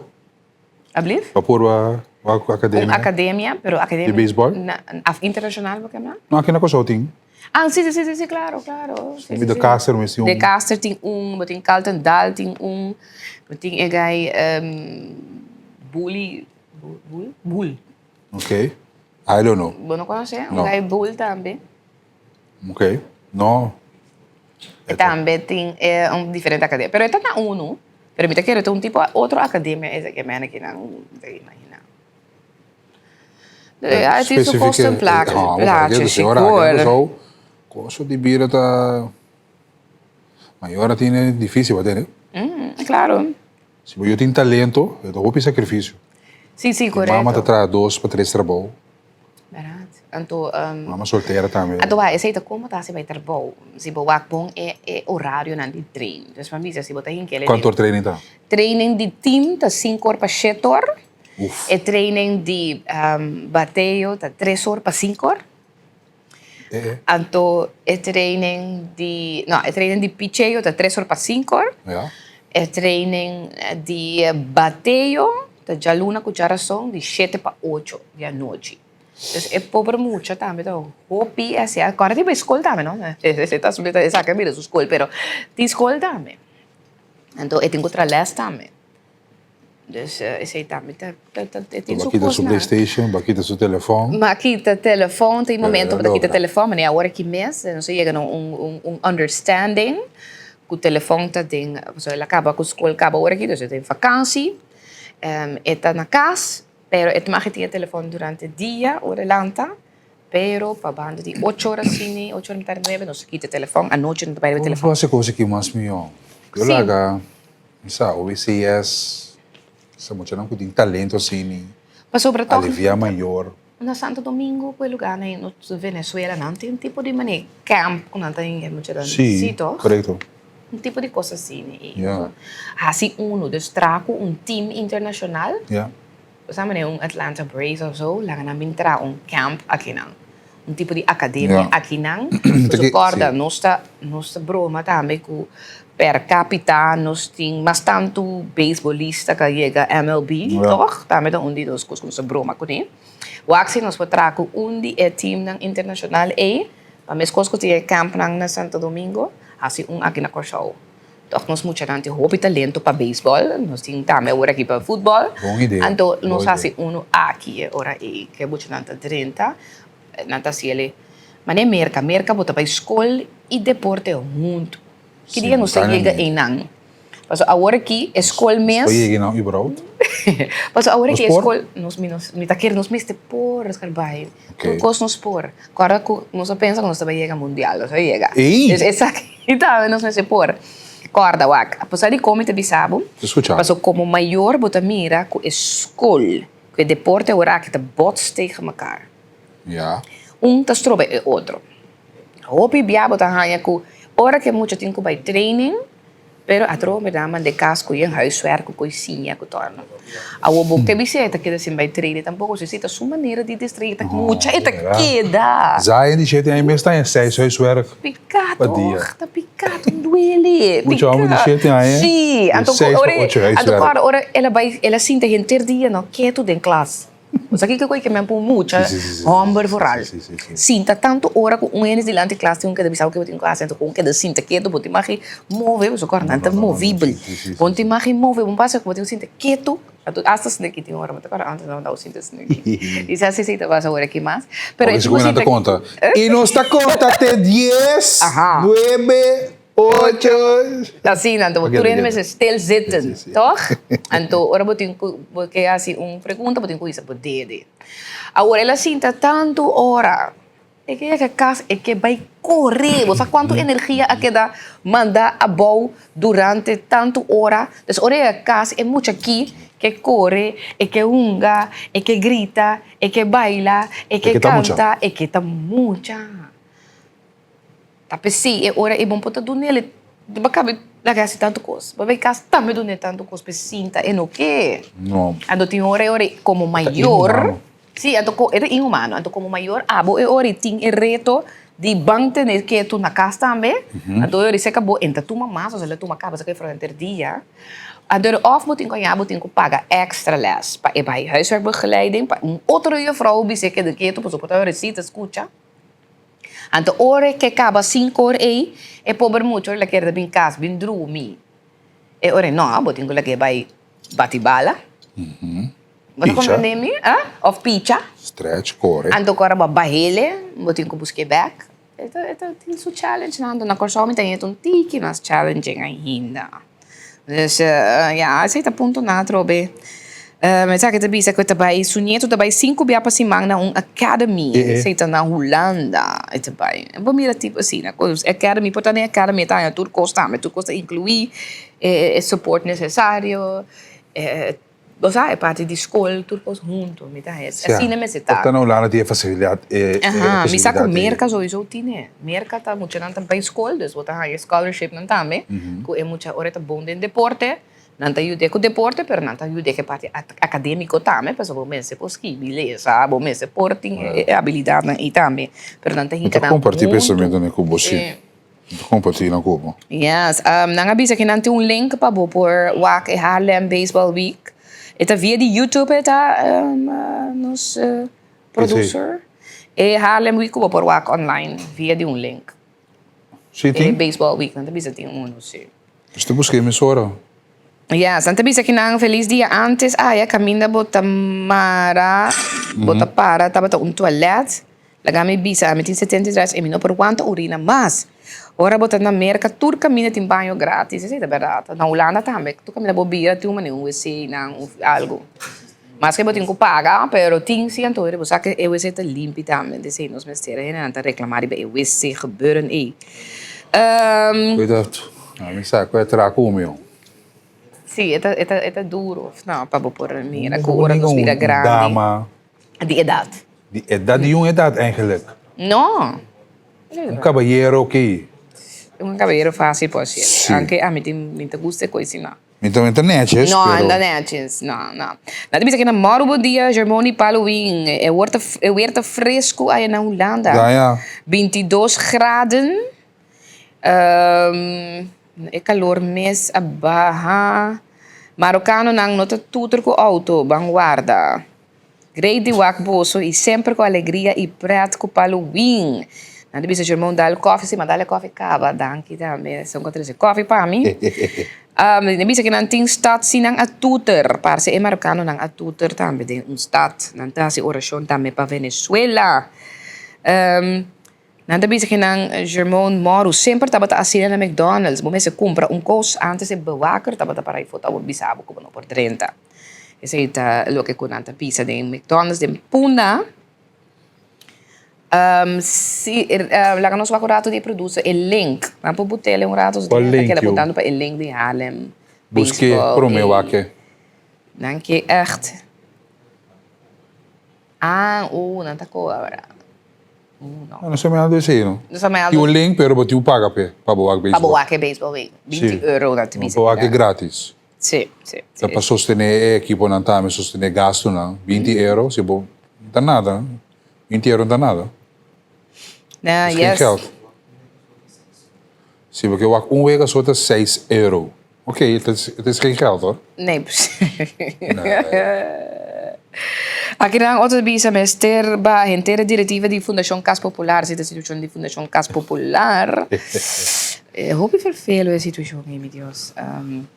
Ablief? Bo a purba wak ku akademia? Un akademia, pero akademia. Di beisbòl? Af internashonal bo ke mla? No, aki na Kòrsou tin. Ah, si, si, si, si, klaro, klaro. Si, si, si. De Caster mes tin un. De Caster tin un, bo tin Carlton Daal tin un, bo tin e guy Bully, Bull? Bull. Ok, I don't know. Bo no konosé? Un guy Bull tambe. Ok, no. E tambe tin un diferente akademia, pero e ta na unu, pero mi ta kere ta un tipo otro akademia esaki mene kinan ta imagina. E tin su kosto en plaka, plachi, sigur. Kosto di bida ta, mayor a tene dificil pa tene. Claro. Si bo yo tin talento, e ta hopi sacrificio. Si, si, correcto. Mama ta traha dos pa tres trabou. Berdad. Anto, Mama soltera tambe. Anto wak, esei ta como ta haci bay trabou. Si bo wak bon e e horarionan di train. Dus pa bisa si bo ta hinca el. Cuanto or training ta? Training di team ta cinco or pa shete or. Uf. E training di bateo ta tres or pa cinco or. Anto e training di, no, e training di picheo ta tres or pa cinco or. E training di bateo ta djaluna ku djarason di shete pa ocho di anochi. Dus e pober mucha tambe ta hopi asina. Kòrda tin bai skol tambe no, e ta esaki a bira su skol pero tin skol tambe. Anto e tin ku traha lès tambe. Dus esei tambe ta e tin su Bo a kita su kosnan. PlayStation, bo a kita su telefòn. Mi a kita telefòn, tin momento bo ta kita Logra. telefòn, manera awor aki mes nos a yega na un un understanding ku telefòn ta den, pasobra el a kaba ku skol kaba awor aki, dus e ta den vakansi, e ta na kas, pero e ta mag tin e telefòn durante dia ora e lanta, pero pa banda di ocho ora asina, ocho ora mitar nuebe nos a kita e telefòn, anochi no ta bai riba e telefòn. Bo hasi kos aki mas mihó. Yo laga. Mi sa, OBCS, sa muchanan ku tin talento asini, Pasobra tòg alivia mayor. Na Santo Domingo ku e lugarnan ei no Venezuela nan tin un tipo di manera camp ku nan ta hing'e muchanan Sí, sí tòg? korekto. Un tipo di kos asini ei. Ya. Hasi unu, dus traha ku un team internashonal. Ya. Bo sa manera un Atlanta Braves of so, laga nan bin traha un camp akinan. Un tipo di academia akinan. Pasobra corda, nos ta, nos ta broma tambe cu per capita nos tin mas tantu beisbolista cu a yega MLB, toch? Tambe ta un di nos cos cu nos ta broma cune. Wak si nos por traha cu un di e teamnan internacional ey, pa mescos cu tin e campnan na Santo Domingo, haci un aki na Corsou. Toch nos muchanan tin hopi talento pa beisbòl, nos tin tambe awor aki pa futbòl. Bon idea. Anto nos hasi unu aki e ora ei ku e muchanan ta drenta, nan ta hasi el manera Merka. Merka bo ta bai skol i deporte huntu. Ki dia nos ta yega einan? Pasobra awor aki e skol mes. Nos por yega einan überhaupt? Pasobra awor aki e skol, nos mi ta kere nos mester por nos ker bai. Tur kos nos por. Kòrda ku nos a pensa ku nos ta bai yega mundial, nos a yega. Esaki. I tambe nos mester por kòrda wak. Apesar di kon mi ta bisa bo, pasobra komo mayor bo ta mira ku e skol, ku e deporte awor aki ta bots tegen mekar. Un ta stroba e otro. Hopi bia bo ta haña ku ora ku e mucha tin ku bai training, Pero atrobe nan manda e kas ku yen huiswerk ku koi siña ku torno. Awor bo ke bis'é e ta keda sin bai trainen tampoko, si ta su manera di distraí ta mucha e ta keda. Zayen di shete aña mes ta haña seis huiswerk Piká pa dia. toch, ta piká ta duele. Mucha homber di shete aña Sí, di anto seis pa ocho anto huiswerk. kòrda ora el a bai el a sinta henter dia no ketu den klas. Bo sa kiko ke men por mucha homber vooral. Sinta tanto ora ku un hende dilanti klas tin un keda bisa bo ke bo tin ku hasi anto ku un keda sinta ketu bo tin magi move pasobra kor nan ta movibel. Bo no tin magi move bo pasa ku bo tin ku sinta ketu anto asta sneki tin ora bo ta kòrda antes nan tabata sinta sneki. Kisas esei ta pasa ora aki mas. Pero e Oke nan ta konta. I nos ta konta te dies, nuebe, Ocho. Asina, anto tur hende mester stil zitten, toch? Anto ora bo tin ku bo ke hasi un pregunta bo tin ku hisa bo dede. Awor el a sinta tantu ora, e ke yega kas e ke bai kore, bo sa kuantu energia a keda manda abou durante tantu ora. Dus ora e yega kas e mucha aki ke kore, e ke hunga, e ke grita, e ke baila, e ke kanta, e ke ta mucha. Ta p'esei e ora ei bon por ta dun'el e Bo kabe laga hasi tantu kos. Bo bai kas tambe dun'é tantu kos p'e sinta e no ke. No. Anto tin ora e ora komo mayor. Sí, anto e ta inhumano. Anto komo mayor abo e ora tin e reto di ban tene ketu na kas tambe. Anto e ora seka bo e ta tuma mas, osea lo tuma kaba seka e for henter dia. Anto e ora òf bo tin ku haña bo tin ku paga èkstra lès pa e bai huiswerkbegeleiding pa un otro juffrouw bis'é keda ketu pasobra por ta ora sí ta skucha. Anto ora ke kaba sinkor ei, e pober mucha ora la kere ta bin kas bin drumi. E ora ei, no, bo tin ku lag'é bai bati bala. Bo ta komprendé mi? Ah? Òf picha. Stretch, kore. Anto ku ora bo a bah'ele, bo tin ku busk'é bèk. E ta, e ta tin su challengenan. Anto na Kòrsou mi ta heta un tiki mas challenging ainda. Dus, ya, esei ta puntonan atrobe. Esaki ta bisa ku e ta bai, su nieto ta bai sinku bia pa siman na un academy. Esei ta na Hulanda e ta bai. Bo mira tipo asina, ku academy, por ta den academy e ta haña tur kos tambe, tur kos ta inkluí, e support nesesario, e. Bo sa, e parti di skol, tur kos huntu, mi ta haña. Asina mester ta. Ora ta na Hulanda tin e fasilidat, e Aha, mi sa ku Merka souiso tin e. Merka ta muchanan ta bai skol, dus bo ta haña scholarshipnan tambe, ku e mucha ora e ta bon den deporte, nan ta yud'é ku deporte, pero nan ta yud'é ku e parti akadémiko tambe, pasobra bo mester por skibi, lesa, bo mester por tin e abilidatnan ei tambe, pero nan ta Mi hinka ta nan kompartí huntu. pensamentunan ku bo, sí. Mi ta kompartí nan ku bo. Yes, nan a bisa ku nan tin un link pa bo por wak e Haarlem Baseball Week. E ta via di YouTube e ta nos producer. E Haarlem Week ku bo por wak online via di un link. Si tin? E Baseball Week, nan ta bisa tin unu, si. Nos ta buska e emisora. Yes, nan ta bisa ku nan felis dia antes aya kaminda bo ta mara, bo ta para tabata un toilet. Laga mi bisa, ami tin 73 i mi no por wanta urina mas. Ora bo ta na Merka tur kaminda tin baño gratis, esei ta bèrdat. Na Hulanda tambe, tur kaminda bo bira tin un manera un wc nan of algu. Maske bo tin ku paga, pero tin si anto bo sa ku e wc ta limpi tambe, entonces nos mester e hendenan ta reklamá riba e wc gebeuren ei. Cuidado, ami sa ku e tra ku mi. Si, e ta e ta duro, no, pa bo por mira ku ora nos bira grandi. Dama. Di edat. Di edat, di un edat eigenlijk. No. Un kabayero ki. Un kabayero fácil por ser. Sí. Aunke ami tin, mi ta gusta e koe si no. Mi tambe ta neches, No, pero. no ta neches, no, no. Nan ta bisa ke na mòru bo dia, Germoni Palowin, e wor ta, e weer ta fresku aya na Hulanda. Ja, ja. 22 graden. E kalor mes a baha. Marokanonan no ta tuter ku outo, ban warda. Great di wak boso y semper cu alegria y pret cu Palowin. Nan ta bisa Jermon dal koffie, si ma dal e koffie caba, danki tambe esun cu a trece koffie pa mi. Nan ta bisa cu nan tin stad si nan a tuter, parce e marocanonan a tuter tambe den un stad. Nan ta haci oracion tambe pa Venezuela. Nan ta bisa cu nan Jermon Moru semper tabata asina na McDonald's, bo mester cumpra un cos antes e bewaker tabata para ayfo ta bisa bo cu bo no por drenta. Esei ta loke ku nan ta bisa den McDonald's den Punda. Si laga nos wak un rato di e producer e link. Nan por bot'el un rato Cual link keda yu? botando pa e link di Haarlem Buske Baseball prome ei. wak e. Nan ke echt. Ah, uh, nan ta cobra. Uh, no. No sa mi aldo esei no. No sa mi aldo. Tin un link pero bo tin ku paga p'e pa bo wak Pa bo baseball. wak e baseball week. Binti euro nan ta bisa. No por wak e gratis. Sí, sí, sí. Ta pa sostené e ekiponan tambe, sostené gastunan. 20 euro, si bo, no ta nada. 20 euro no ta nada. Na, Es geen yes. geld. Si bo ke wak un wega so ta 6 euro. Oké, het is, het is geen geld hoor. Nee, precies. Aki nan otro bisa mester ba henter e directiva di Fundacion Cas Popular, si ta situacion di Fundacion Cas Popular. Eh, hopi vervelo e situacion ei, mi Dios. Um,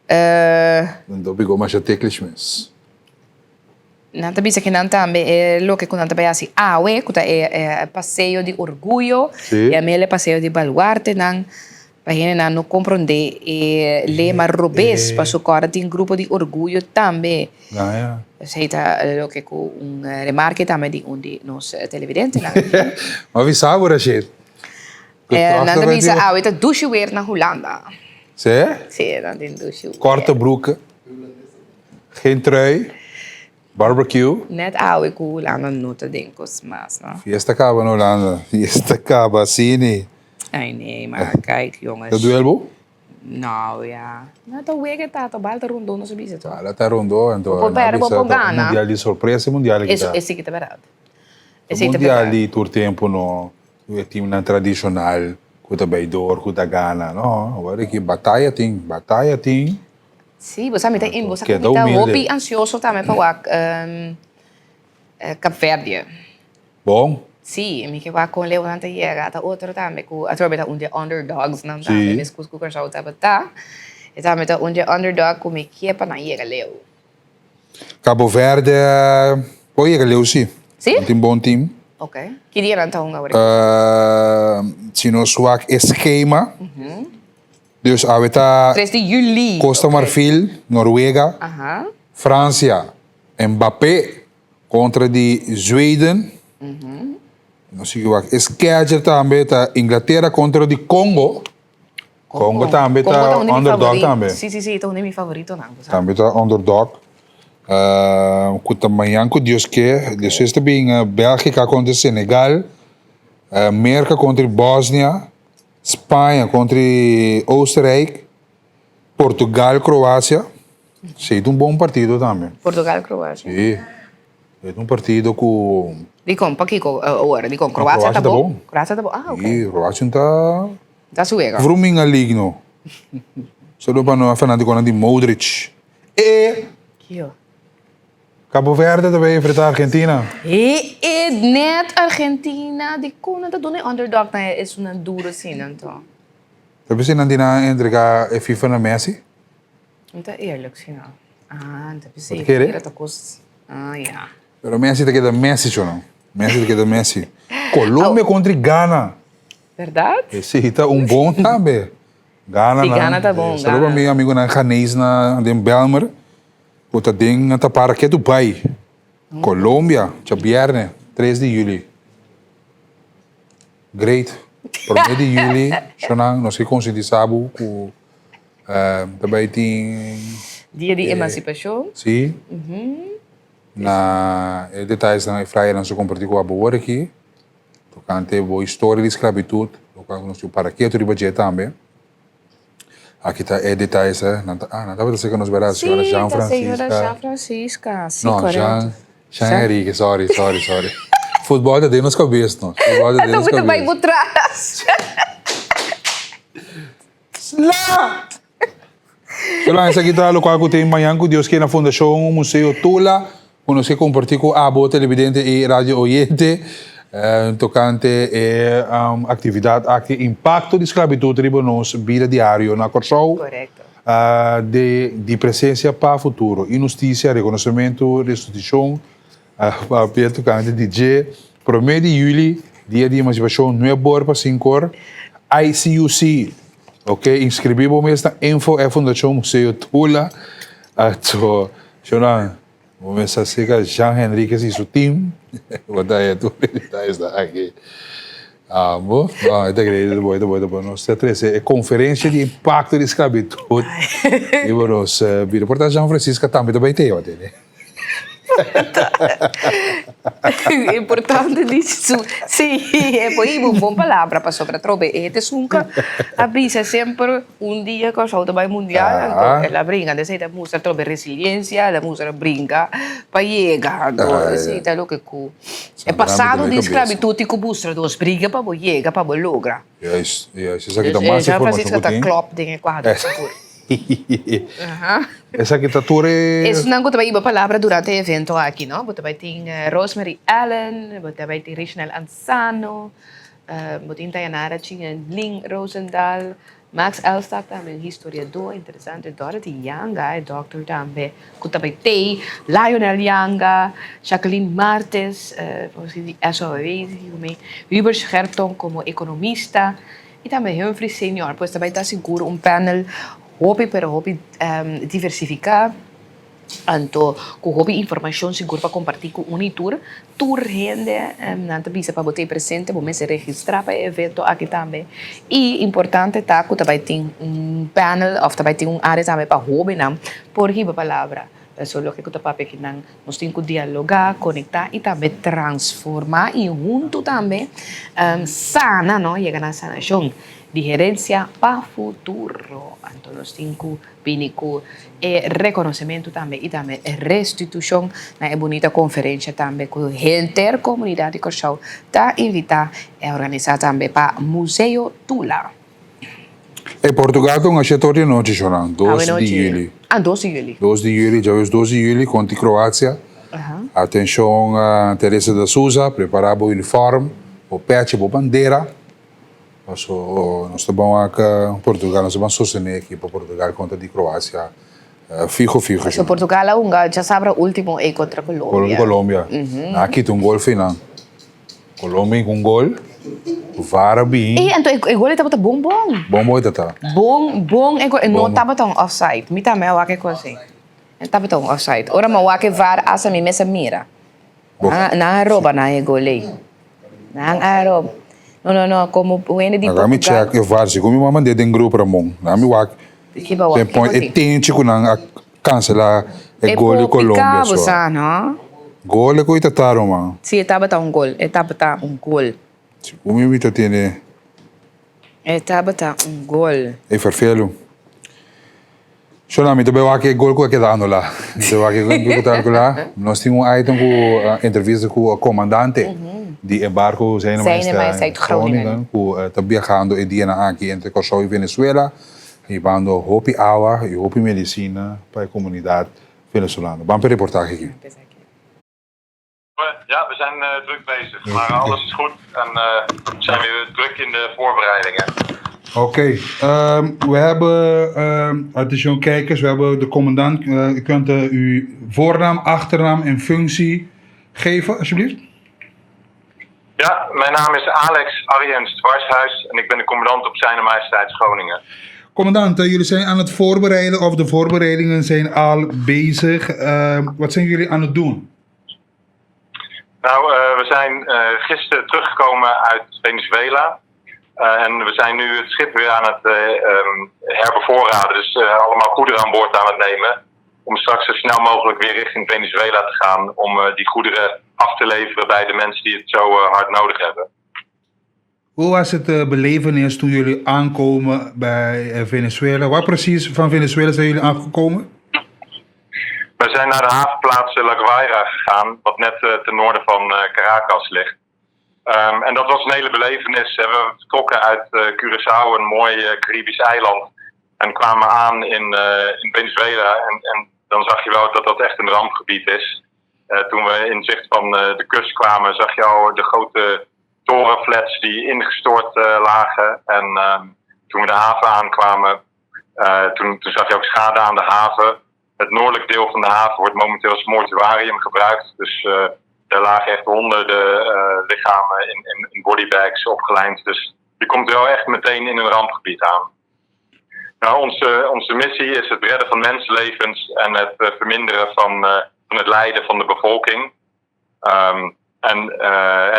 eh, Nan topi go masha teklish mes. Nan ta bisa ke nan tambe e loke ku nan ta bai hasi awe, ku ta e e paseo di orguyo, Sí. i amel e paseo di baluartenan, pa hendenan no komprondé e lema robes, pasobra kòrda tin grupo di orguyo tambe. Ah, ja. Esei ta loke ku un remarke tambe di un di nos televidentenan. Ma bisa bo, Rashid. Nan ta bisa awe ta dushi weer na Hulanda. Sí? Sí, nan tin dushi weer. Korte broeken, geen trui, barbecue. Net awe ku Hulanda no ta den kos mas, no? Fiesta kaba na Hulanda, fiesta kaba, asini. Ay nee, maar kijk jongens. Ta duel bo? Nou ja. No ta wega ta, ta bal ta rondó nos a bisa to. Bala ta rondó, anto Bo por nan a perde, bo bisa por ta un gana. mundial di sorpresa e mundial aki Eso, ta. esei ta berdad. E Esei ta mundial berdad. di tur tempu no, e teamnan tradishonal ku ta bai dor, ku ta gana, no. Awor aki bataya tin, bataya tin. Sí, bo sa mi ta, bo sa ku Keda mi ta humilde. hopi ansioso tambe pa wak Kaapverdië. Bon. Sí, mi ke wak kon Leeuwen ta yega. Ta otro tambe ku atrobe ta un di e underdogs nan tambe, Sí. meskos ku Kòrsou tabata. E tambe ta un di e underdog ku mi ke pa nan yega leu. Cabo Verde por yega leu sí. Sí? Nan tin bon team. Ok. Ki dia nan ta hunga awor? Si nos wak e skema, dus awe ta Tres di juli. Costa Ok. Marfil, Noruega, Aha. Francia, Mbappé Kontra di Zweden. Nos sigui wak e schedule tambe ta Inglatera kontra di Congo. Congo tambe ta underdog tambe. Si, si, si, ta un di mi favoritonan. Tambe ta underdog. Ku ta mañan ku Dios ke. Despues ta bin Belgika kontra Senegal. Merka kontra Bosnia. Spaña kontra Oostenrijk. Portugal, Kroasia. Sí, ta un bon partido tambe. Portugal, Kroasia. Sí. E ta un partido ku. Dikon? Pakiko ora? Dikon? Kroasia ta bon? Kroasia ta bon? Ah, oké. Sí, Kroasia ta. Ta su wega. Vrooming a ligno. Solo pa no fanatikonan di Modric. E. Kio? Cabo Verde ta bay enfrenta Argentina. E e net Argentina. Dikon nan ta duna e underdog na esunnan duro asina anto? Ta bisa nan di nan a entrega e FIFA na Messi? Mi ta eerlijk si no. Ah, ta bisa Bo ta kere? Era ta kos. Ah, ya. Pero Messi ta keda Messi cho no. Messi ta keda Messi. Colombia contra Ghana. Berdad? Esei ta un bon tambe. Ghana Si, nan. Ghana ta bon, Saludo pa Ghana. mi amigonan Ghanese na den Bijlmer ku ta den ta para ketu bai. Colombia, djabierne, tres di juli. Great. Prome di juli, shonan, nos ke konsientisá bo ku ta bai tin. Dia di Emansipashon. Sí. Na e detayesnan, e flyernan su kompartí ku abo awor aki, tokante bo historia di sklabitut, lokual ku nos tin para ketu riba dje tambe. Aki ta e detayes, nan ta, ah, nan tabata seka nos bèrdat, señora Jean Francisca. Sí, ta señora Jean Francisca, sí, No, korekto. Jean, Jean Henrique, sorry, sorry, sorry. Futbòl ta den nos kabes, no. Futbòl ta den nos Tabata kabes. bai bo tras. Sla! Solange, esaki ta lokual ku tin mañan ku Dios ke na Fundashon Museo Tula, ku nos ke kompartí ku abo televidente i radio oyente tokante e aktividat aki, Impakto di Sklabitut riba nos bida diario na Kòrsou. Korekto. De di presensia pa futuro, inhustisia, rekonosementu, restitushon, papia tokante di dje. Promé di yüli, dia di emansipashon, nuebe or pa sinku or, ICUC. Ok, inskribí bo mes na info at Fundashon Museo Tula. Ato, shownan, bo mes a seka Jean Henriquez i su team. Bo ta e tur e detalles aki. Amo, no, e ta great, e ta bon, e ta bon, e ta bon. Nos ta trese e konferensia di impakto di sklabitut riba nos bida. Por ta Jean Francisca tambe ta bai teo, tene. Importante di su, sí, e por hiba un bon palabra pasobra atrobe e hete sunka a bisa semper un dia Kòrsou ta bai mundial, anto el a bringa, esei ta mustra atrobe resiliencia, el a mustra bringa pa yega, anto esei ta loke ku e pasado di sklabitut tin ku mustra nos bringa pa bo yega, pa bo logra. Juist, juist, esaki ta mas Jean informashon Francisco ku ta tin. klòp den e kuadro sigur. Esaki ta tur e. Esunnan ku ta bai hiba palabra durante e evento aki, no? Bo ta bai tin Rosemary Allen, bo ta bai tin Richnel Ansano, bo tin Dayanara Chingelin Rosendahl, Max Elstak tambe, un historiadó interesante, Dorothy Yanga, e dòkter tambe ku ta bai tei, Lionel Yanga, Jacqueline Martes, di SOAW, Hubert Scherptong komo ekonomista. I tambe Humphrey Senior, pues ta bai ta sigur un panel hopi pero hopi diversifiká, anto ku hopi informashon sigur pa kompartí ku un i tur. Tur hende nan ta bisa pa bo ta ei presente, bo mester registrá pa e evento aki tambe. I importante ta ku ta bai tin un panel òf ta bai tin un área tambe pa hóbennan por hiba palabra. So loke ku ta papia akinan nos tin ku dialogá, konektá i tambe transformá i huntu tambe sana, no, yega na sanashon di herensia pa futuro. Anto nos tin ku bini ku e rekonosementu tambe i tambe restitushon na e bunita konferensha tambe ku henter komunidat di Kòrsou ta invitá i a organisá tambe pa Museo Tula. E Portugal ta un ashetor di anochi, Shonan, dos di juli. Ah, dos di juli. Dos di juli, djawees dos di juli kontra Kroatia. Atenshon Teresa da Souza, prepara bo uniform, bo pechi, bo bandera. Paso nos ta ban wak Portugal, nos ta ban sostene ekipo Portugal kontra di Kroatia fiho fiho. Paso Portugal a hunga djasabra ultimo ei kontra Colombia. Kontra Colombia. Nan a kita un gol final. Colombia ku un gol, VAR a bin. Ey, anto e gol ei tabata bon bon. Bon bon e tata. Bon bon e gol, e no tabata un offside. Mi tambe a wak e kos ei. E tabata un offside. Ora mi a wak e VAR asa mi mes a mira. Nan a roba nan e gol ei. Nan a roba. No no no, komo hende di Portugal. Laga mi check e VAR, si ku mi mama mand'é den grupo Ramon. Laga mi wak. Kiba wak? Den point e tenchi ku nan a Cancela e gol di Colombia E por pica no? Gol e cu ta taro man. Si e tabata un gol, e tabata un gol. Si cu mi ta tene. E tabata un gol. Ey ferfelu. Shona mi ta bay wak e gol cu a keda anula. Mi ta wak e gol cu ta anula. Nos tin un item cu entrevista cu comandante di e barco Zijne Majesteit Groningen cu ta biahando e dianan aki entre Corsou y Venezuela. Hibando hopi awa y hopi medicina pa e comunidad Venezolano. Ban p'e reportahe aki. Ja, we zijn druk bezig, maar alles is goed en we zijn weer druk in de voorbereidingen. Oké, we hebben, atención kijkers, we hebben de commandant. U kunt uw voornaam, achternaam en functie geven, alsjeblieft. Ja, mijn naam is Alex Ariens Dwarshuis en ik ben de commandant op Zijne Majesteit Groningen. Commandant, jullie zijn aan het voorbereiden of de voorbereidingen zijn al bezig. Wat zijn jullie aan het doen? Nou, we zijn gisteren teruggekomen uit Venezuela. En we zijn nu het schip weer aan het herbevoorraden. Dus allemaal goederen aan boord aan het nemen. Om straks zo snel mogelijk weer richting Venezuela te gaan. Om die goederen af te leveren bij de mensen die het zo hard nodig hebben. Hoe was het belevenis toen jullie aankomen bij Venezuela? Waar precies van Venezuela zijn jullie aangekomen? We zijn naar de havenplaats La Guaira gegaan, wat net ten noorden van Caracas ligt. En dat was een hele belevenis. We vertrokken uit Curaçao, een mooi Caribisch eiland. En kwamen aan in Venezuela. En dan zag je wel dat dat echt een rampgebied is. Toen we in zicht van de kust kwamen, zag je al de grote torenflats die ingestort lagen. En toen we de haven aankwamen, toen zag je ook schade aan de haven. Het noordelijk deel van de haven wordt momenteel als mortuarium gebruikt. Dus daar lagen echt honderden lichamen in bodybags opgelijnd. Dus je komt wel echt meteen in een rampgebied aan. Nou, onze missie is het redden van mensenlevens en het verminderen van het lijden van de bevolking. En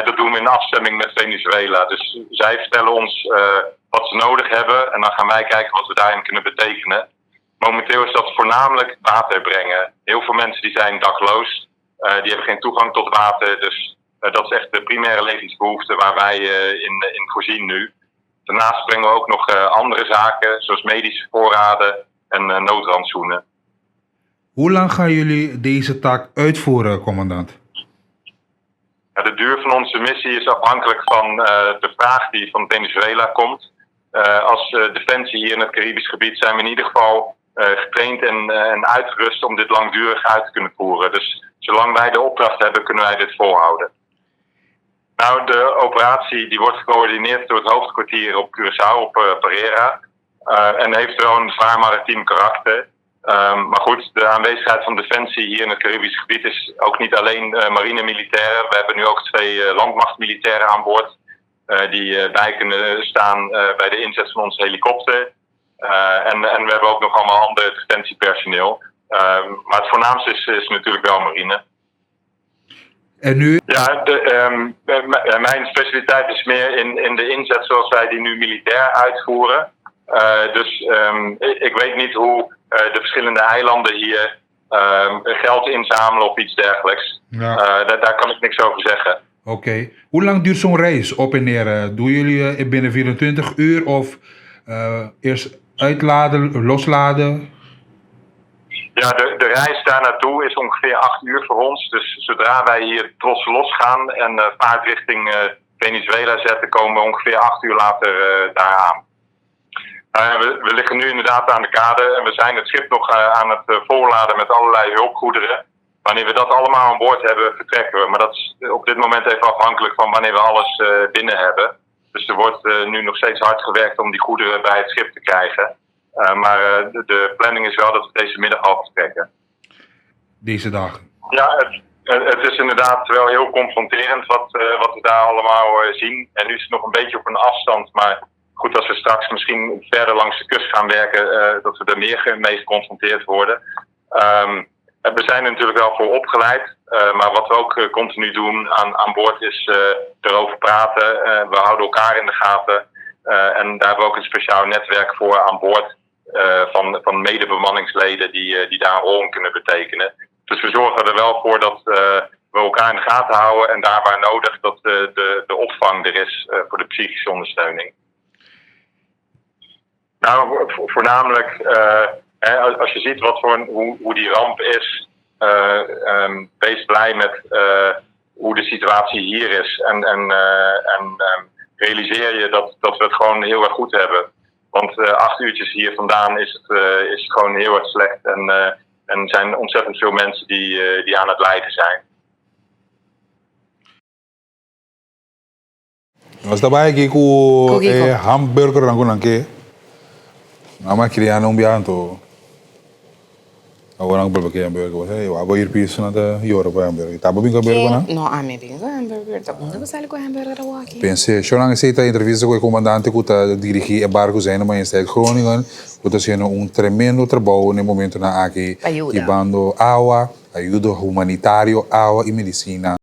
dat doen we in afstemming met Venezuela. Dus zij vertellen ons wat ze nodig hebben en dan gaan wij kijken wat we daarin kunnen betekenen. Momenteel is dat voornamelijk water brengen. Heel veel mensen die zijn dakloos, die hebben geen toegang tot water. Dus dat is echt de primaire levensbehoefte waar wij in voorzien nu. Daarnaast brengen we ook nog andere zaken, zoals medische voorraden en noodrandsoenen. Hoe lang gaan jullie deze taak uitvoeren, commandant? Ja, de duur van onze missie is afhankelijk van de vraag die van Venezuela komt. Als Defensie hier in het Caribisch gebied zijn we in ieder geval getraind en uitgerust om dit langdurig uit te kunnen voeren. Dus zolang wij de opdracht hebben, kunnen wij dit volhouden. Nou, de operatie die wordt gecoördineerd door het hoofdkwartier op Curaçao, op Parera. En heeft wel een zwaar maritiem karakter. Maar goed, de aanwezigheid van Defensie hier in het Caribisch gebied is ook niet alleen marine-militairen. We hebben nu ook 2 landmachtmilitairen aan boord die bij kunnen staan bij de inzet van onze helikopter. En we hebben ook nog allemaal ander defensiepersoneel. Maar het voornaamste is natuurlijk wel marine. En nu? Ja, mijn specialiteit is meer in de inzet zoals wij die nu militair uitvoeren. Dus ik weet niet hoe de verschillende eilanden hier Geld inzamelen of iets dergelijks. Ja. Daar, daar kan ik niks over zeggen. Oké. Hoe lang duurt zo'n reis op en neer? Doen jullie binnen 24 uur of eerst uitladen, losladen? Ja, de reis daar naartoe is ongeveer 8 uur voor ons. Dus zodra wij hier trots losgaan en vaart richting Venezuela zetten, komen we ongeveer 8 uur later daar aan. We liggen nu inderdaad aan de kade en we zijn het schip nog aan het volladen met allerlei hulpgoederen. Wanneer we dat allemaal aan boord hebben, vertrekken we. Maar dat is op dit moment even afhankelijk van wanneer we alles binnen hebben. Dus er wordt nu nog steeds hard gewerkt om die goederen bij het schip te krijgen. Maar de planning is wel dat we deze middag al vertrekken. Deze dag? Ja, het is inderdaad wel heel confronterend wat we daar allemaal zien. En nu is het nog een beetje op een afstand. Maar goed, als we straks misschien verder langs de kust gaan werken, dat we er meer mee geconfronteerd worden. We zijn er natuurlijk wel voor opgeleid. Maar wat we ook continu doen aan boord is erover praten. We houden elkaar in de gaten. En daar hebben we ook een speciaal netwerk voor aan boord van medebemanningsleden die daar een rol in kunnen betekenen. Dus we zorgen er wel voor dat we elkaar in de gaten houden en daar waar nodig dat de opvang er is voor de psychische ondersteuning. Nou, voornamelijk hè, als je ziet hoe die ramp is, wees blij met hoe de situatie hier is. En realiseer je dat we het gewoon heel erg goed hebben. Want 8 uurtjes hier vandaan is het gewoon heel erg slecht. En zijn ontzettend veel mensen die aan het lijden zijn. Nos tabata aki ku Ku kiko? Hamburger nan ke. Mama criando un bianto. Awor nan bolbe hamburger. Hey, abo ir piso na ta yora pa hamburger. Taba bin hamburger na? No, ami bin ku hamburger. Ta unda bo sali ku hamburger aki? Pense, Shonan esei ta entrevista ku e komandante ku ta dirigí e barko Zijne Majesteit Groningen, ku ta hasiendo un tremendo trabou na e momentonan aki, Ayuda. hibando awa, ayudo humanitario, awa i medisina.